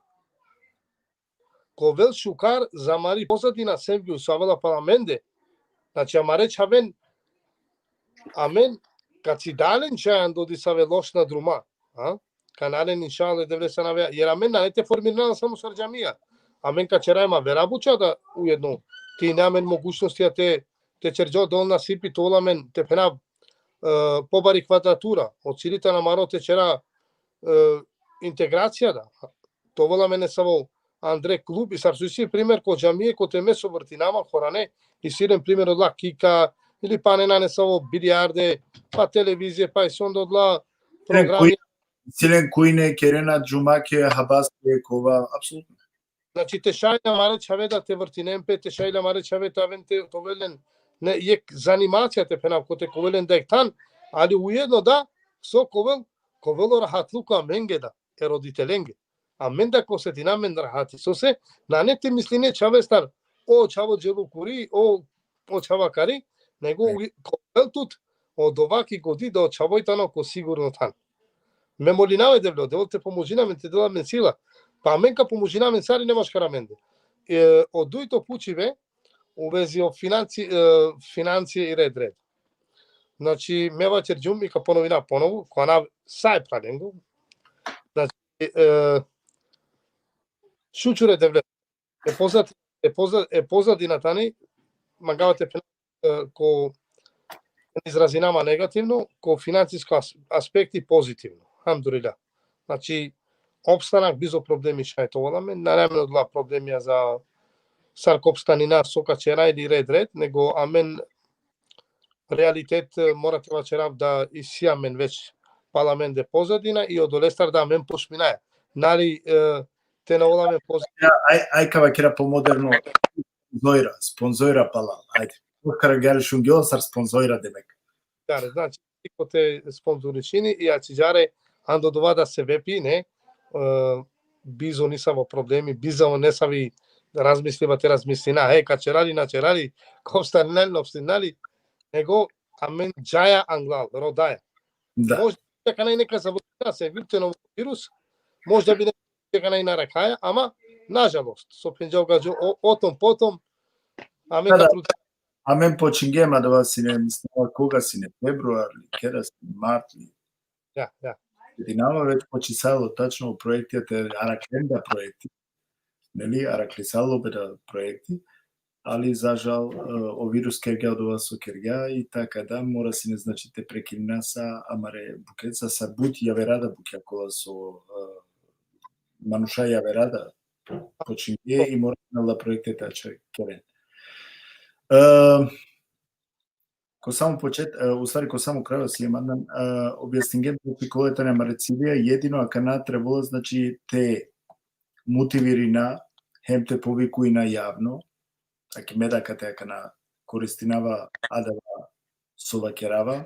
Ka ovel šukar za amari pozadina, Sevgjul, so avela pala amende. Znači, amare čhaven, amen, ka cidalen čajan do disave lošna druma, a? Ka nalen, inšallah, Devle sa navea, jer amen nane te formirina samo sar džamija. Amen ka čeraja ma vera buća da ujedno, te ine amen mogućnostija te, te čerđa odola nasipi, te ovel amen, te phenav, e, pobari kvadratura, o cili tano amaro te čera, e, integracija da. Te ovel amen nesavo andre klubi, sar so isi primer ko džamije, kote me so vrtinava horane, isi len primer odola kika, ili pa nane nesavo bilijarde, pa televizije, pa isi onda odola programi. Isi len kujne, kerena džumake, habaske, kova, apsolutno. Znači, te šaj le amare čhave da te vrtinen pe, te šaj le amare čhave te aven te, te ovel len, ne, jek zanimacija te phenav, kote ka ovel len da jek than, ali ujedno da, so ka ovel, ka ovel o rahatluko amenge da, e roditelenge. Amen da ka osetina amen rahati. Sose, nane te misline čhavestar, o čhavo dželo kuri, o, o čhavo akari, nego, e, u-, ka ovel tut, odova ki godi da o čhavo i tano ko sigurno than. Me molinava e Devle, o Devel te pomožini amen, te del amen sila. Pa amen ka pomožina amen sarine maškar amende. E, o dujto pučibe, u vezi o financi-, e, financije i red red. Znači, me vaćerđum i ka ponovina ponovo, ko anav sa e phralengo. Znači, e, šućur e Devle, e pozad-, e poza-, e pozadina tani, mangava te phenav, e, ko izrazina ma negativno, ko financijsko as-, aspekti pozitivno. Alhamdulillah. Znači, opstanak bizo problemi šaj te ovel amen, nane amen odola problemija za sar ka opstanina, so ka ćera ili red red, nego amen realitet, e, mora te vaćerav da isi amen već pala amende pozadina i odolestar da amen počminaja. Nali, e, te na ovel amen pozadina. Ja, aj, aj ka vakera po moderno, sponzora, sponzora pala, ajde. Oskar Gel šungjo sar sponzora demek. Dar, znači, iko te sponzorišini i ačhiđare, ando dova da sebepi, ne, e, bizo nisavo problemi, bizo nesavi razmisliba te razmislina, e, ka ćera li, na ćera li, ka opstanina li, na opstanina li, nego amen džaja anglal, rodaja. Da. Možda akana i neka završina se, virtuelno virus, možda bi neka akana i na rakaja, ama, nažalost, so phenđa o gadžo, o, o tom potom, amen Da, ka da. trudina. Amen počingjem adava sine, mislim, koga sine, februar li, keda sine, mart li. Ja, ja. Dinama već počisalo tačno o projekti, te arakhlenda projekti. Neli, arakhlisalo pe da projekti, ali za žal, e, o virus kergja odova so kergja i taka da mora sine, znači, te prekinina sa amare bukja, sa but javera da bukja kola so, e, manuša javera da počingje i mora sine la projekte te ačha keren. E, ko samo počet-, e, u stvari, ko samo krajo si mandan, e, objasningjem, znači, kola tane amare cilija, jedino akana trebela, znači, te motivirina, hem te povikujina javno, aki me da kate akana koristinava adava so vakerava,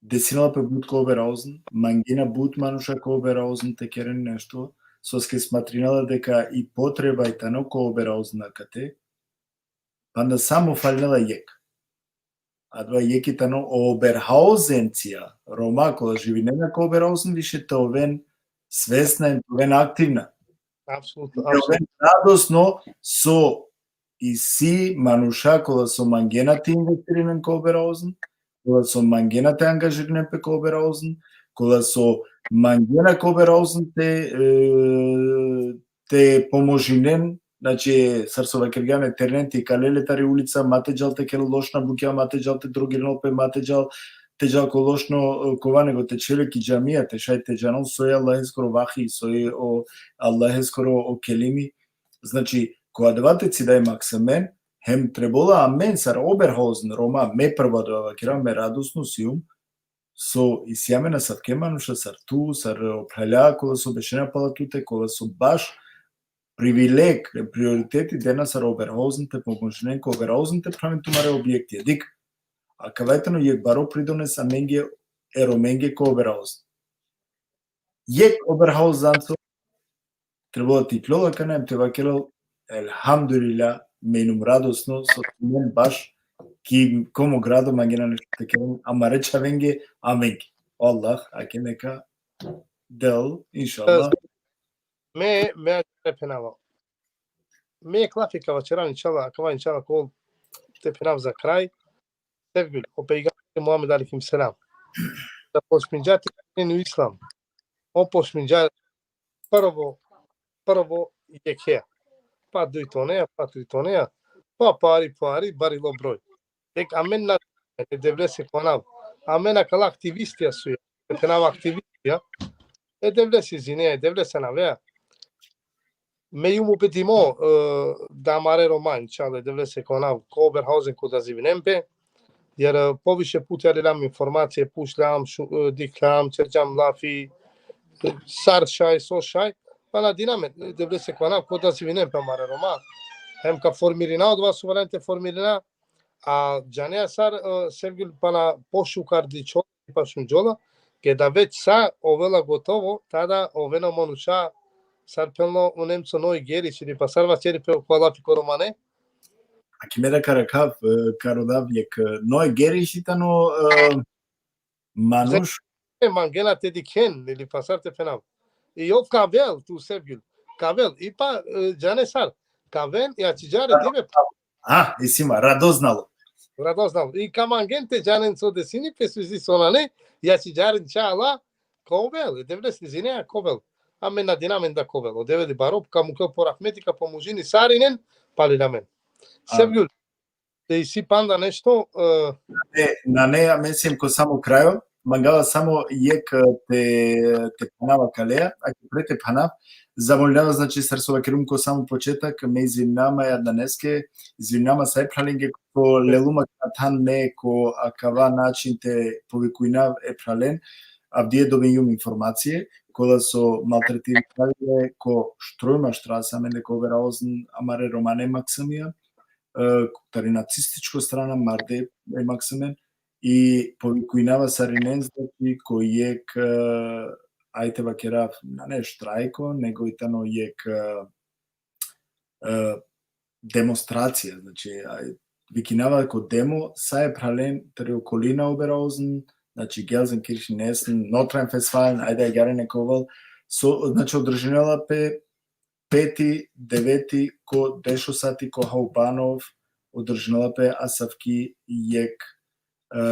desinela pe but ko Oberhausen, mangena but manuša ko Oberhausen te keren nešto, soske smatrinela deka i potreba i tano ko Oberhausen akate, panda samo falnela jek. Adava jek i tano o Oberhausencija, Roma kola živinena ko Oberhausen, više te oven svesna, te oven aktivna. Apsolutno, te oven apsolutno. Radosno so isi manuša kola so mangena te investirinen ko Oberhausen, kola so mangena te angažirinen pe ko Oberhausen, kola so mangena ko Oberhausen te, e, te pomožinen, znači, sar so vakergjan, e ternenti, ka lel le tari ulica, ma te džal te kerel lošna bukja, ma te džal te drogirinel pe, ma te džal, te džal ko lošno, e, kova, nego te čhel le ki džamija, te šaj te džanel so i Allaheskoro vahi, so i o Allaheskoro o kelimi. Znači, ko adava te cidaj maksamen, hem trebola amen sar Oberhausen, Roma, me prvo adava vakerav, me radosno sijum, so isi amen asavke manuša sar tu, sar o phralja, kola so bešena pala tute, kola so baš privileg, prioriteti dena sar Oberhausen te pomožinen ko Oberhausen te pravin tumare objektija. Dik, akava tano jekh baro pridones amenge e Romenge ko Oberhausen. Jekh Oberhausenco trebela te ikljol akana hem te vakerel, elhamdulillah, me inum radosno, so amen baš ki ko mo grado mangena nešto te keren amare čhavenge, amenge. Allah, ake neka del, inšallah. Me, me te phenava. Me jekh lafi ka vaćerav, inšallah, akava inšallah kol te phenav za kraj. Sevgül, o pejgamberi Muhammed alejhi selam, da počminđa te keren u islam, on počminđa prvo, prvo jekhe, pa duj tone, pa tri tone, pa pari, pari, barilo broj. Dek amen na, e Devlese ko anav. Amen akala aktivistija suja. Te phenav aktivistija. E Devlese izine, e Devlese anavea. Me jum ubedimo, e, da amare Roma, inšallah, e Devlese ko anav, ko Oberhausen, ko da zivinen pe. Jer, e, poviše puti aljam informacije, pučljam, šu-, e, dikhljam, ćerđam lafi, sar šaj, so šaj. Pa nadina amen, e Devlese ko anav, ko da zivinen pe amare Roma. Hem ka formirina, odova so valjani te formirina, a džanea sar, e, Sevgül, pana pošukar dičho, pa šunđola, keda već sa ovela gotovo, tada ovena manuša, sar phenela o Nemco, neugierig, ili pa sar vaćeri pe ko lafi ko romane. Aki me da ka arakhav, e, ka rodav jekh, e, neugierig tano, e, manuš. E, mangena te dikhen, ili pa sar te phenav. I ov ka avel tu, Sevgül. Ka avel. I pa, e, džane sar. Ka aven, i ačhiđa red dive. A, isi ma, radoznalo. Radoznalo. I ka mangen te džanen so desini pe, so isi, so nane, i ačhiđa red, inšallah, ka ovel. E Devlese izine, ka ovel. Amen nadina amen da ka ovel. O Develi baro ka mukel po rahmeti, ka pomožini sarinen, pali amen. A. Sevgül, te isi panda nešto, e, nane, nane, amen siem ko samo krajo, mangava samo jekh, e, te, te phanav akalea, a ki pre te phanav, zamolnava, znači, sar so vakerum ko samo početak, me izvinava ma e Adnaneske, izvinava ma sa e phralenge, ko lelum akana than me ko akava način te povikujnav e phralen, avdive dobinđum informacije, kola so maltretirinaja ko Štrujma štrasa, amen ko Oberhausen, amare romane maksimija, e, tari nacističko strana, marde e maksimen, i povikujnava sarinen, znači, ko jekh, e, ajde vakerav, nane štrajko, nego i tano jekh, e, e, demonstracija, znači, aj, vikinava ko demo, sa e phralen, tari okolina Oberhausen, znači, Gelsenkirchen, Essen, Nordrhein-Westfalen, ajde, agjaar neka ovel, so, znači, održinela pe peti deveti ko dešo sati ko Hauptbahnhof, održinela pe asavki jekh, e,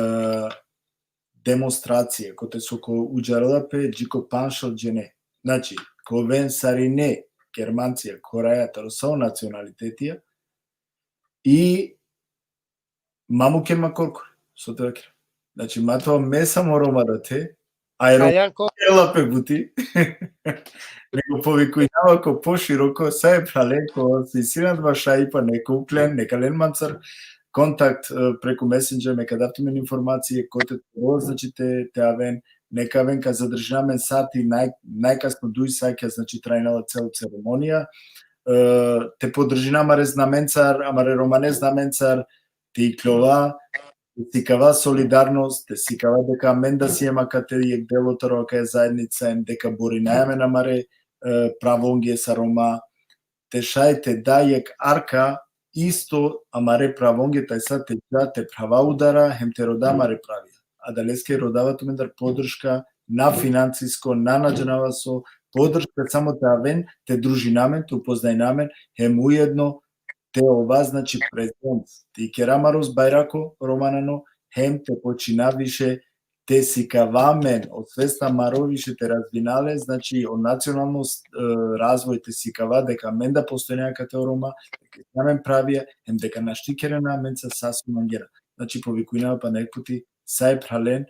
demonstracija, kote so ka udžarela pe dži ko panšel džene. Znači, ka oven sarine Germancija, koraja, taro sa o nacionalitetija, i ma muken ma korkori, so te vakerav. Znači, ma te ova me samo Roma da te, a e Roma ajan ko- ela pe buti. Nego povikujnava ko poširoko, sa e phralen, kola so isi nadva šaj, pa neka uklen, neka len mancar kontakt, e, preku Messenger, neka dav tumen informacije, kote te, znači, te, te aven, neka aven, ka zadržina amen sati, naj-, najkasno duj satja, znači, trajnela celo ceremonija. E, te podržina amare znamencar, amare romane znamencar, te iklova, te sikava solidarnost, te sikava deka amen da siem akate jekh delo taro akaja zaednica, em deka borinaja amen amare, e, pravonge sar Roma, te šaj te da jekh arka isto amare pravonge, tajsa te dža te phrava udara, hem te roda amare pravija. Adaleske rodava tumendar podrška, na finansisko, na, na džanava so, podrška samo te aven, te družina amen, te upoznajna amen, hem ujedno te ova, znači, prezent. Te ikera amaro bajrako romanano, hem te počina više te sikava amen, o svest amaro više te razvina le, znači, o nacionalno, e, razvoj te sikava, deka amen da postojnea akate o Roma, deka isi amen pravija, hem deka našti kerena amenca sa so mangena. Znači, povikujnava pana jekh puti sa e phralen,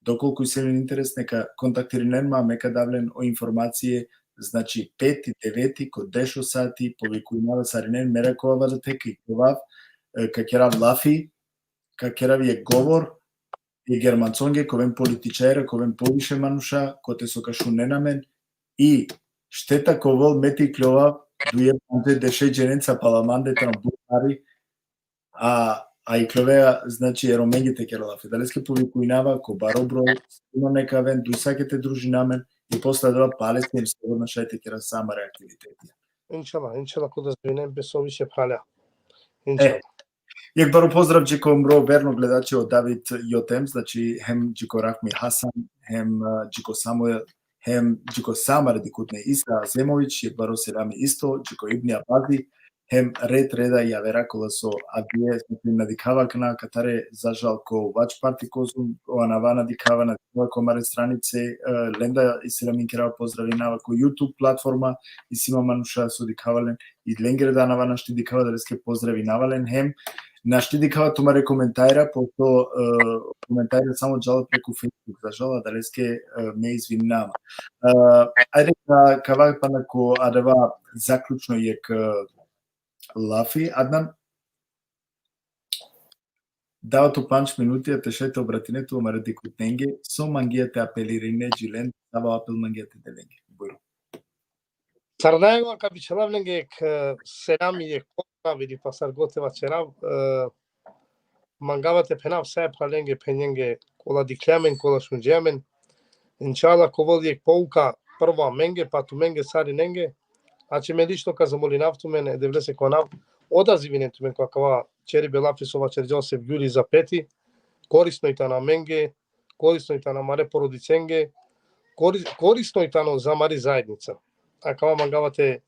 dokolku isi len interes, neka kontaktirinen ma, me ka dav len o informacije, znači, peti deveti ko dešo sati, povikujnava sarinen, me rakova da te ka ikljovav, e, ka kerav lafi, ka kerav jekh govor, e Germanconge, ka oven političarja, ka oven poviše manuša, kote so ka šunen amen, i šteta ka ovel me te ikljovav duje pandže deše dženenca pala mande, tano but hari, a, a ikljovea, znači, e Romenge te kera lafi. Adaleske povikujnava ko baro broj, sino neka aven, duj sake te družina amen, i posle adava pale siem slobodna šaj te kera sa amare aktivitetija. Inšala, inšala, ka dozvolinen pe so više phralja. E, inšala. Jekh baro pozdrav dži ko mro verno gledači o David Jotem, znači, hem dži ko Rahmi Hasan, hem, a, dži ko Samuel, hem dži ko sa amare dikhutne Isa Azemović, jekh baro selami isto, dži ko Ibni Abadi, hem red reda javera kola so avdive, znači, na dikhava akana katare, za žal, ko Watch Party kozom, o anava na dikhava, na dikhava ko amare stranice, e, lenda i selaminkerava, pozdravinava ko YouTube platforma, isi ma manuša so dikhava len, i lengere da anava našti dikhava, adaleske pozdravinava len, hem našti dikhava tumare komentarja, pošto, e, komentarja samo džala preku Facebook, za žal, adaleske, e, me izvininava. E, ajde ka, ka ava pana ko adava zaključno jekh, e, lafi, Adnan. Dava tu pandž minuti, a te šaj te obratine tu amare dikhutnenge, so mangea te apelirine dži len, savo apel mangea te de lenge. Bujrum. Sarnajeva ka bičhalav lenge jekh, e, selami, jekh pozdrav ili pa sar god te vaćerav, e, mangava te phenav sa e phralenge, phenjenge, kola dikhlja amen, kola šunđe amen. Inšala, ka ovel jekh pouka prvo amenge, pa tumenge sarinenge. A će me lično ka zamolinav tumen, e Devlese ka anav, odazivinen tumen ko akava ćeribe lafi so vaćerđa o Sevgjuli za peti, korisno i tano amenge, korisno i tano amare porodicenge, kori-, korisno i tano za amari zajednica. Akava mangava te,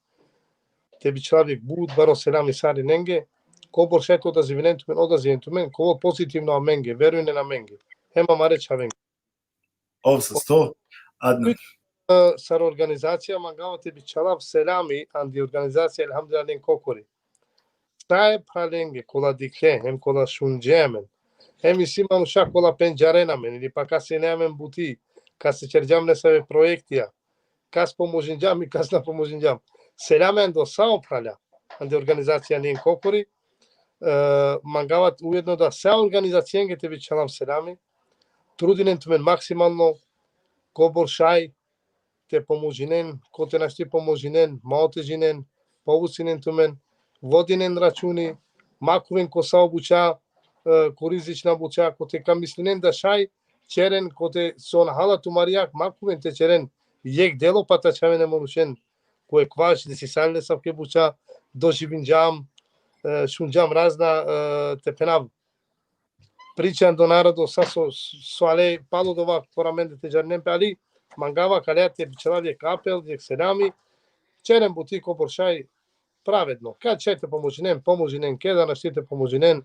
te bičhalav jekh but baro selami sarinenge, kobor šaj te odazivinen tumen, odazivinen tumen, ka ovel pozitivno amenge, verujnen amenge, hem amare čhavenge. Ov sasto, Adnan. E, sar organizacija mangava te bičhalav selami andi organizacija, elhamdulillah, Len Kokori. Sa e phralenge, kola dikhle, hem kola šunđe amen, hem isi manuša kola pendžarena amen, ili pa kas ine amen buti, kas ćerđam nesave proektija, kas pomožinđam i kas na pomožinđam. Selami ando sa o phralja, andi organizacija Len Kokori, e, mangava ujedno da sa organizacijenge te bičhalav selami, trudinen tumen maksimalno, kobor šaj, te pomožinen, kote našti pomožinen, ma otežinen, povusinen tumen, vodinen računi, ma khuven ko sa o buća, e, ko rizična buća, kote ka mislinen da šaj ćeren, kote so na hala tumari jakh, ma khuven te ćeren jekh delo pa te ačhaven e manušen, ko ekvaš, desisalne savke buća, doživinđam, e, šunđam razna, e, te phenav, priča ando narodo, sa so, so ale palo dova kora mende te džarnen pe, ali mangava kale te bičhalav jekh apel, jekh selami, ćeren buti kobor šaj pravedno. Kad šaj te pomožinen, pomožinen, keda našti te pomožinen,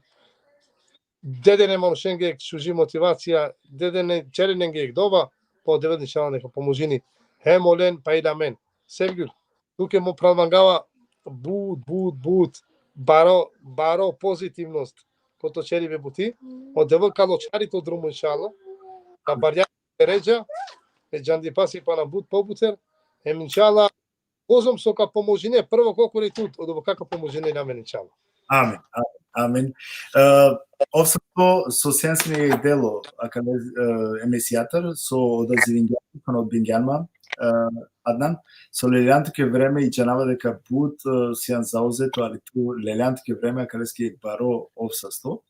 deden e manušenge jekh šuži motivacija, deden e, ćeren lenge jekh dova, pa o Devel inšala neka pomožini hem olen, pa i amen. Sevgjul, tuke mo phral mangava but, but, but baro, baro pozitivnost ko to ćeribe buti. O Devel ka ločhari to drumo, inšala. Ka barja e deredža, e džandipasi pana but pobuter. Hem inšala, kozom so ka pomožine, prvo kokori tut, odova ka pomožine amen, inšala. Amin, amin, amin. E, ov sasto so sian sine delo akale, e, emesijatar, so odazivingjan, so odbingjan ma, e, Adnan, so leljan tuke vreme i džanava deka but, e, sian zauzeto, ali tu leljan tuke vreme, akaleske baro ov sasto.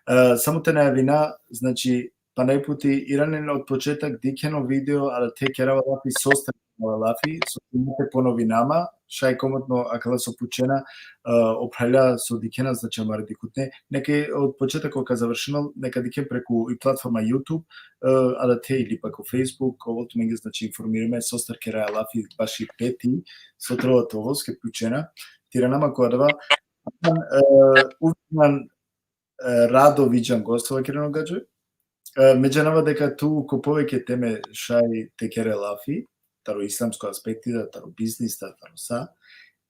E, samo te najavina, znači, pana jekh puti, iranen od početak dikhen o video, ali te kerava lafi, sostar kerava lafi, so te ponovina ma, šaj komotno akala so pučena, e, o phralja so dikhena, znači, amare dikhutne, neka od početak ka završinel, neka dikhen preku i platforma YouTube, e, adate ili pa ko Facebook, ka ovel tumenge, znači, informirime sostar keraja lafi baši peti, so trebela te ovel, so te pučena. Te irana ma ko adava, e, uvek man, e, rado viđam gostova kerena o gadže. E, me džanava deka tu ko poveke teme šaj te kere lafi, taro islamsko aspekti da, taro biznis da, taro sa.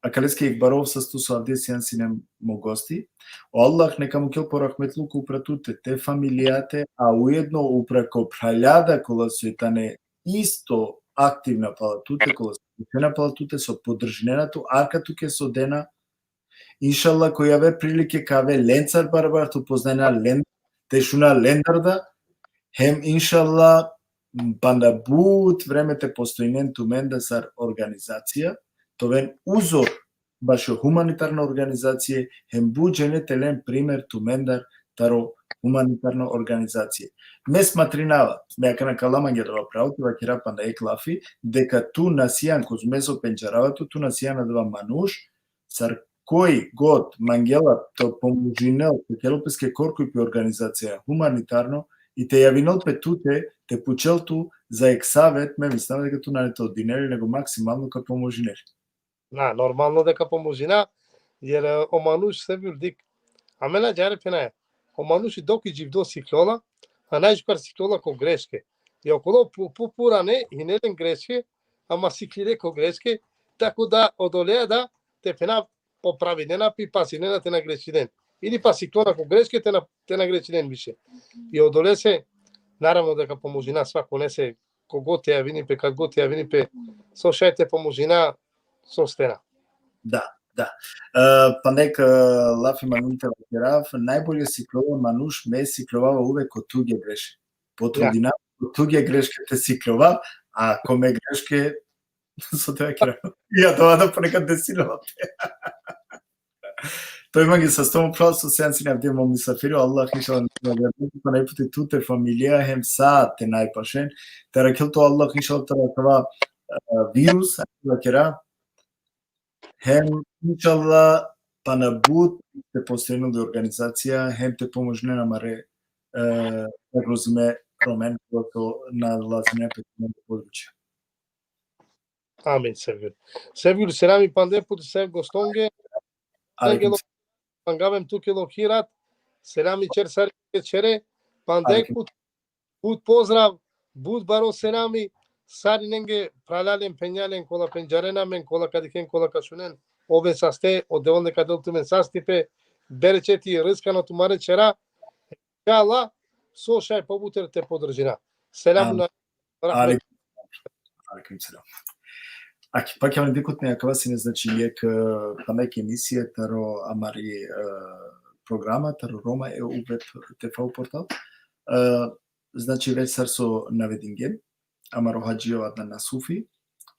Akaleske baro ov sasto so avdive sian sine mo gosti. O Allah neka mukel po rahmetluko upra tute, te familijate, a ujedno upra ko phralja da kola so tane isto aktivna pala tute, kola so pučena pala tute, so podržinena tu, arka tuke so dena, Inšallah, ko jave prilike ka ave lencar barabar, te upoznajna len, te šuna lendar da, Hem, inšallah, panda but vreme te postojinen tumenda sar organizacija, te oven uzor bašo humanitarna organizacije, hem but džene te len primer tumendar taro humanitarna organizacije. Me smatrinava, me akana kala mangea adava pravo te vakera panda jekh lafi, deka tu na sian, kozom me so pendžarava tu, tu na sian adava manuš, sar koj god mangela te pomožinel, te kerel peske korkori pi organizacija humanitarno, i te javinel pe tute, te pučel tu za jekh savet, me mislinava deka tu nane te odinel, nego maksimalno ka pomožinel. Na, normalno deka pomožina, jer, e, o manuš, Sevgjul, dik. Amen adžare phenaja. O manuš i dok i dživdo siklola, a najšukar siklola ko greške. I okolo pu-, pu-, purane, hine len greške, ama siklile ko greške, tako da odoleja da te phena popravinena pe, pasinena te na grešinen. Ili pa siklona ko greške te na, te na grešinen više. I odolese, naravno deka pomožina svakonese, kogod te javini pe, kad god te javini pe, so šaj te pomožina, so stena. Da, da. E, panda jekh, e, lafi mangum te vakerav, najbolje siklola manuš, me siklovava uvek ko tugje greške. Potrudinava ko tugje greške te siklovav, a ko me greške, so te vakerav. Ja, to da ponekad desinela pe. To imam i sa stom, upravo so sian sine avdive mo misafiri, Allah, inšallah, neka nagraden, pa najputi tute familija, hem sa te najpašen, te arakhel tu Allah, inšallah, taro akava, e, virus, a, te vakera, hem, inšallah, pana but te postojinel i organizacija, hem te pomožinen amare, e, zagrozime Romen, kola so nalazinen pe ko područja. Amin, Sevgjul. Sevgjul, selami panda jekh put sa gostonge. Alejkum. Mangavem tuke lohirat. Selami čer sar čere. Panda jekh put, but pozdrav, but baro selami sarinenge, phralalen, phenjalen, kola pendžarena amen, kola ka dikhen, kola ka šunen. Oven saste, o Devel neka del tumen sastipe, berećeti, rizka na tumare čera. Inšallah, so šaj pobuter te podržina. Selam. Amin. Na rahmet. Alejkum. Alejkum selam. Aki, pa kjavne dikutne, akava sine, znači, jekh, e, pana jekh emisija taro amari, e, programa, taro Roma e u web T V portal. E, znači, već sar so navedingjem, amaro hadžio Adnan Nasufi,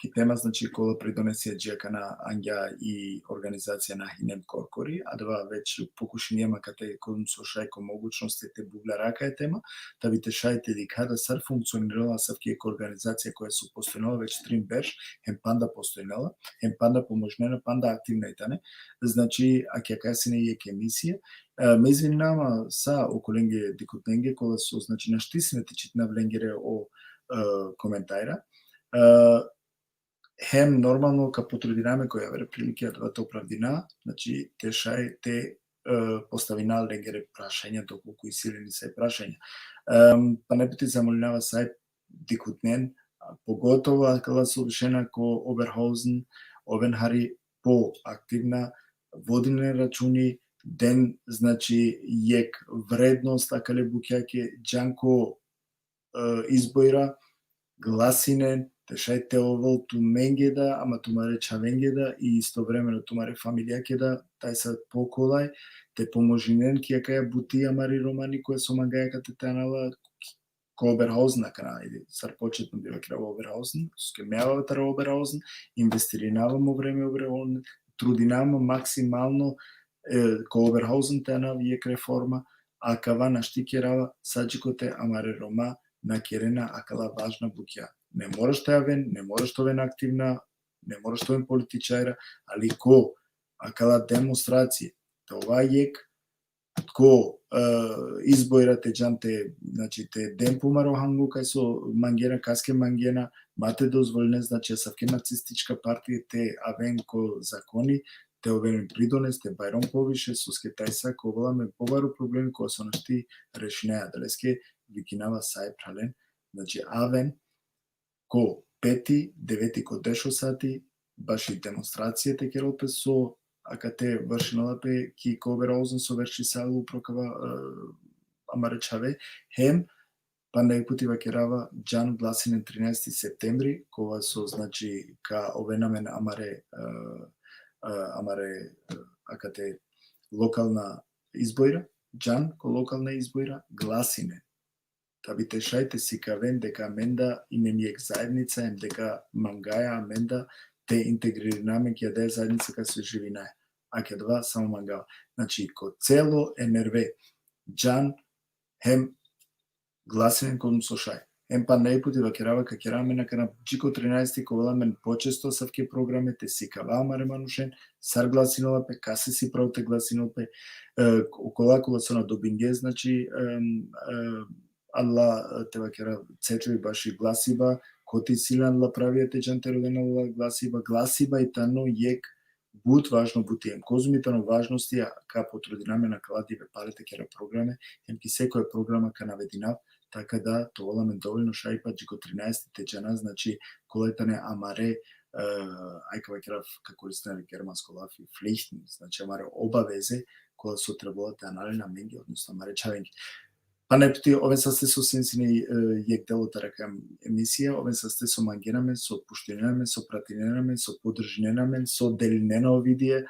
ki tema, znači, kola pridonesija dži akana angja i organizacija na hinem korkori, adava već pokušinjem akate kozom so šaj ko mogućnosti te buvljara akaja tema, ta bi te šaj te dikha da sar funkcionirela asavki jekh organizacija koja so postojnela već trin berš, hem panda postojnela, hem panda pomožinena, panda aktivna i tane. Znači, aki akaja sine jekh emisija, e, me izvinava sa okolenge dikutnenge, kola so, znači, našti sine te čitinav lengere o, e, komentarja. E, hem normalno ka potrudina me ko javer prilike adava te opravdina, znači, te šaj te, e, postavina lengere prašanja, dokolku isi len sa prašanja. Em, pana jekh puti zamolinava sa dikutnen, a, pogotovo akala so bešena ko Oberhausen, oven hari poaktivna, vodinen računi, den, znači, jekh vrednost akale bukjake, džan ko, e, izbojra, glasinen, te šaj te ovel tumenge da, ama tumare čhavenge da, i istovremeno tumare familijake da, taj sa pokolaj, te pomožinen ki akaja buti amari romani koja so mangaja akate te anela, ko Oberhausen, akana, ili sar početno bi vakerava Oberhausen, soske me avava taro Oberhausen, investirinava mo vreme Oberhausen, trudinava mo maksimalno, e, ko Oberhausen te anav jekh reforma, akava našti kerava, sa dži kote amare Roma na kerena akala važna bukja. Ne moraš te aven, ne moraš te oven aktivna, ne moraš te oven političarja, ali ko akala demonstracije, te ova jekh ko, e, izbojra te džan te, znači, te den pumaro hango kaj so mangena, kaske mangena, ma te dozvolinen, znači, asavke nacistička partije te aven ko zakoni, te oven pridones, te bajron poviše, soske taj sa ka ovel amen pobaro problemi, kova so našti rešinaja. Adaleske vikinava sa e phralen, znači, aven, ko peti, deveti, ko dešo sati, baši demonstracija te kerel pe so akate vršinela pe ki ko Oberhausen so vršisalo upro kava, e, amare čhave, hem, panda jekh puti vakerava, džan glasinen trinaesti septembri, kova so, znači, ka oven amen amare, e, e, amare, e, akate lokalna izbojra, džan ko lokalna izbojra, glasinen. da bi te šaj te sikaven deka amen da inem jekh zaednica, em deka mangaja amen da te integririna amen ki adaja zaednica kaj so živinaja. Akava samo mangava. Znači, ko celo e nerve, džan, hem glasinen kozom so šaj. Hem pana jekh puti vakerava, ka kera amen akana dži ko trinaesti ka ovel amen počesto asavke programe, te sikava amare manušen sar glasinola pe, kase si pravo te glasinol pe, e, okola kola so na dobinge, znači, em, e, Allah, e, te vakera, cečo i baši glasiba, koti si len la pravija te džan te roden la glasiba, glasiba i tano jekh but važno buti. Em kozom i tano važnosti, a ka potrudina amen akala dive pale te kera programe, em ki sekoja programa ka navedinav, taka da te ovel amen dovoljno šaj pa dži ko trinaesti te džana, znači, kola tane amare, e, aj ka vakerav, ka koristina germansko lafi, Pflichten, znači amare obaveze, kola so trebela te ana len amenge, odnosno amare čhavenge. Pana jekh puti, oven saste so sine, e, jekh delo tari akaja emisija, oven saste so mangena amen, so puštinena amen, so pratinena amen, so podržinena amen, so delinena o vidie,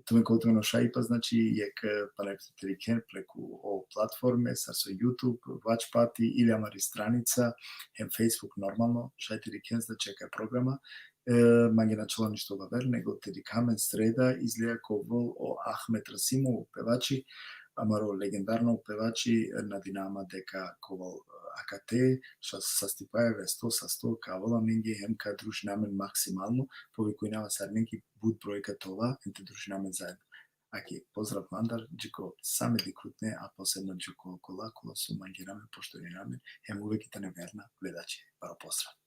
tumen kol tumen o šaj pa, znači, jekh, e, pana jekh puti te dikhen preku o platforme, sar so YouTube, WatchParty ili amari stranica, hem Facebook normalno, šaj te dikhen, znači, akaja programa, e, mange na ačhola ništo baver, nego te dikha amen sreda, izlea ka ovel o Ahmet Rasimov, pevači, amaro legendarno pevači, e, nadinama deka ka ovel, e, akate, sa-, sastipaja vesto, sasto, ka ovel amenge, hem ka družina amen maksimalno, povikujnava sarinen ki but brojka te ova, hem te družina amen zaedno. Aki, pozdrav mandar, dži ko sa me dikhutne, a posebno dži ko kola, kola so mangena amen, poštujnena amen, hem uvek i tane verna gledači. Baro pozdrav.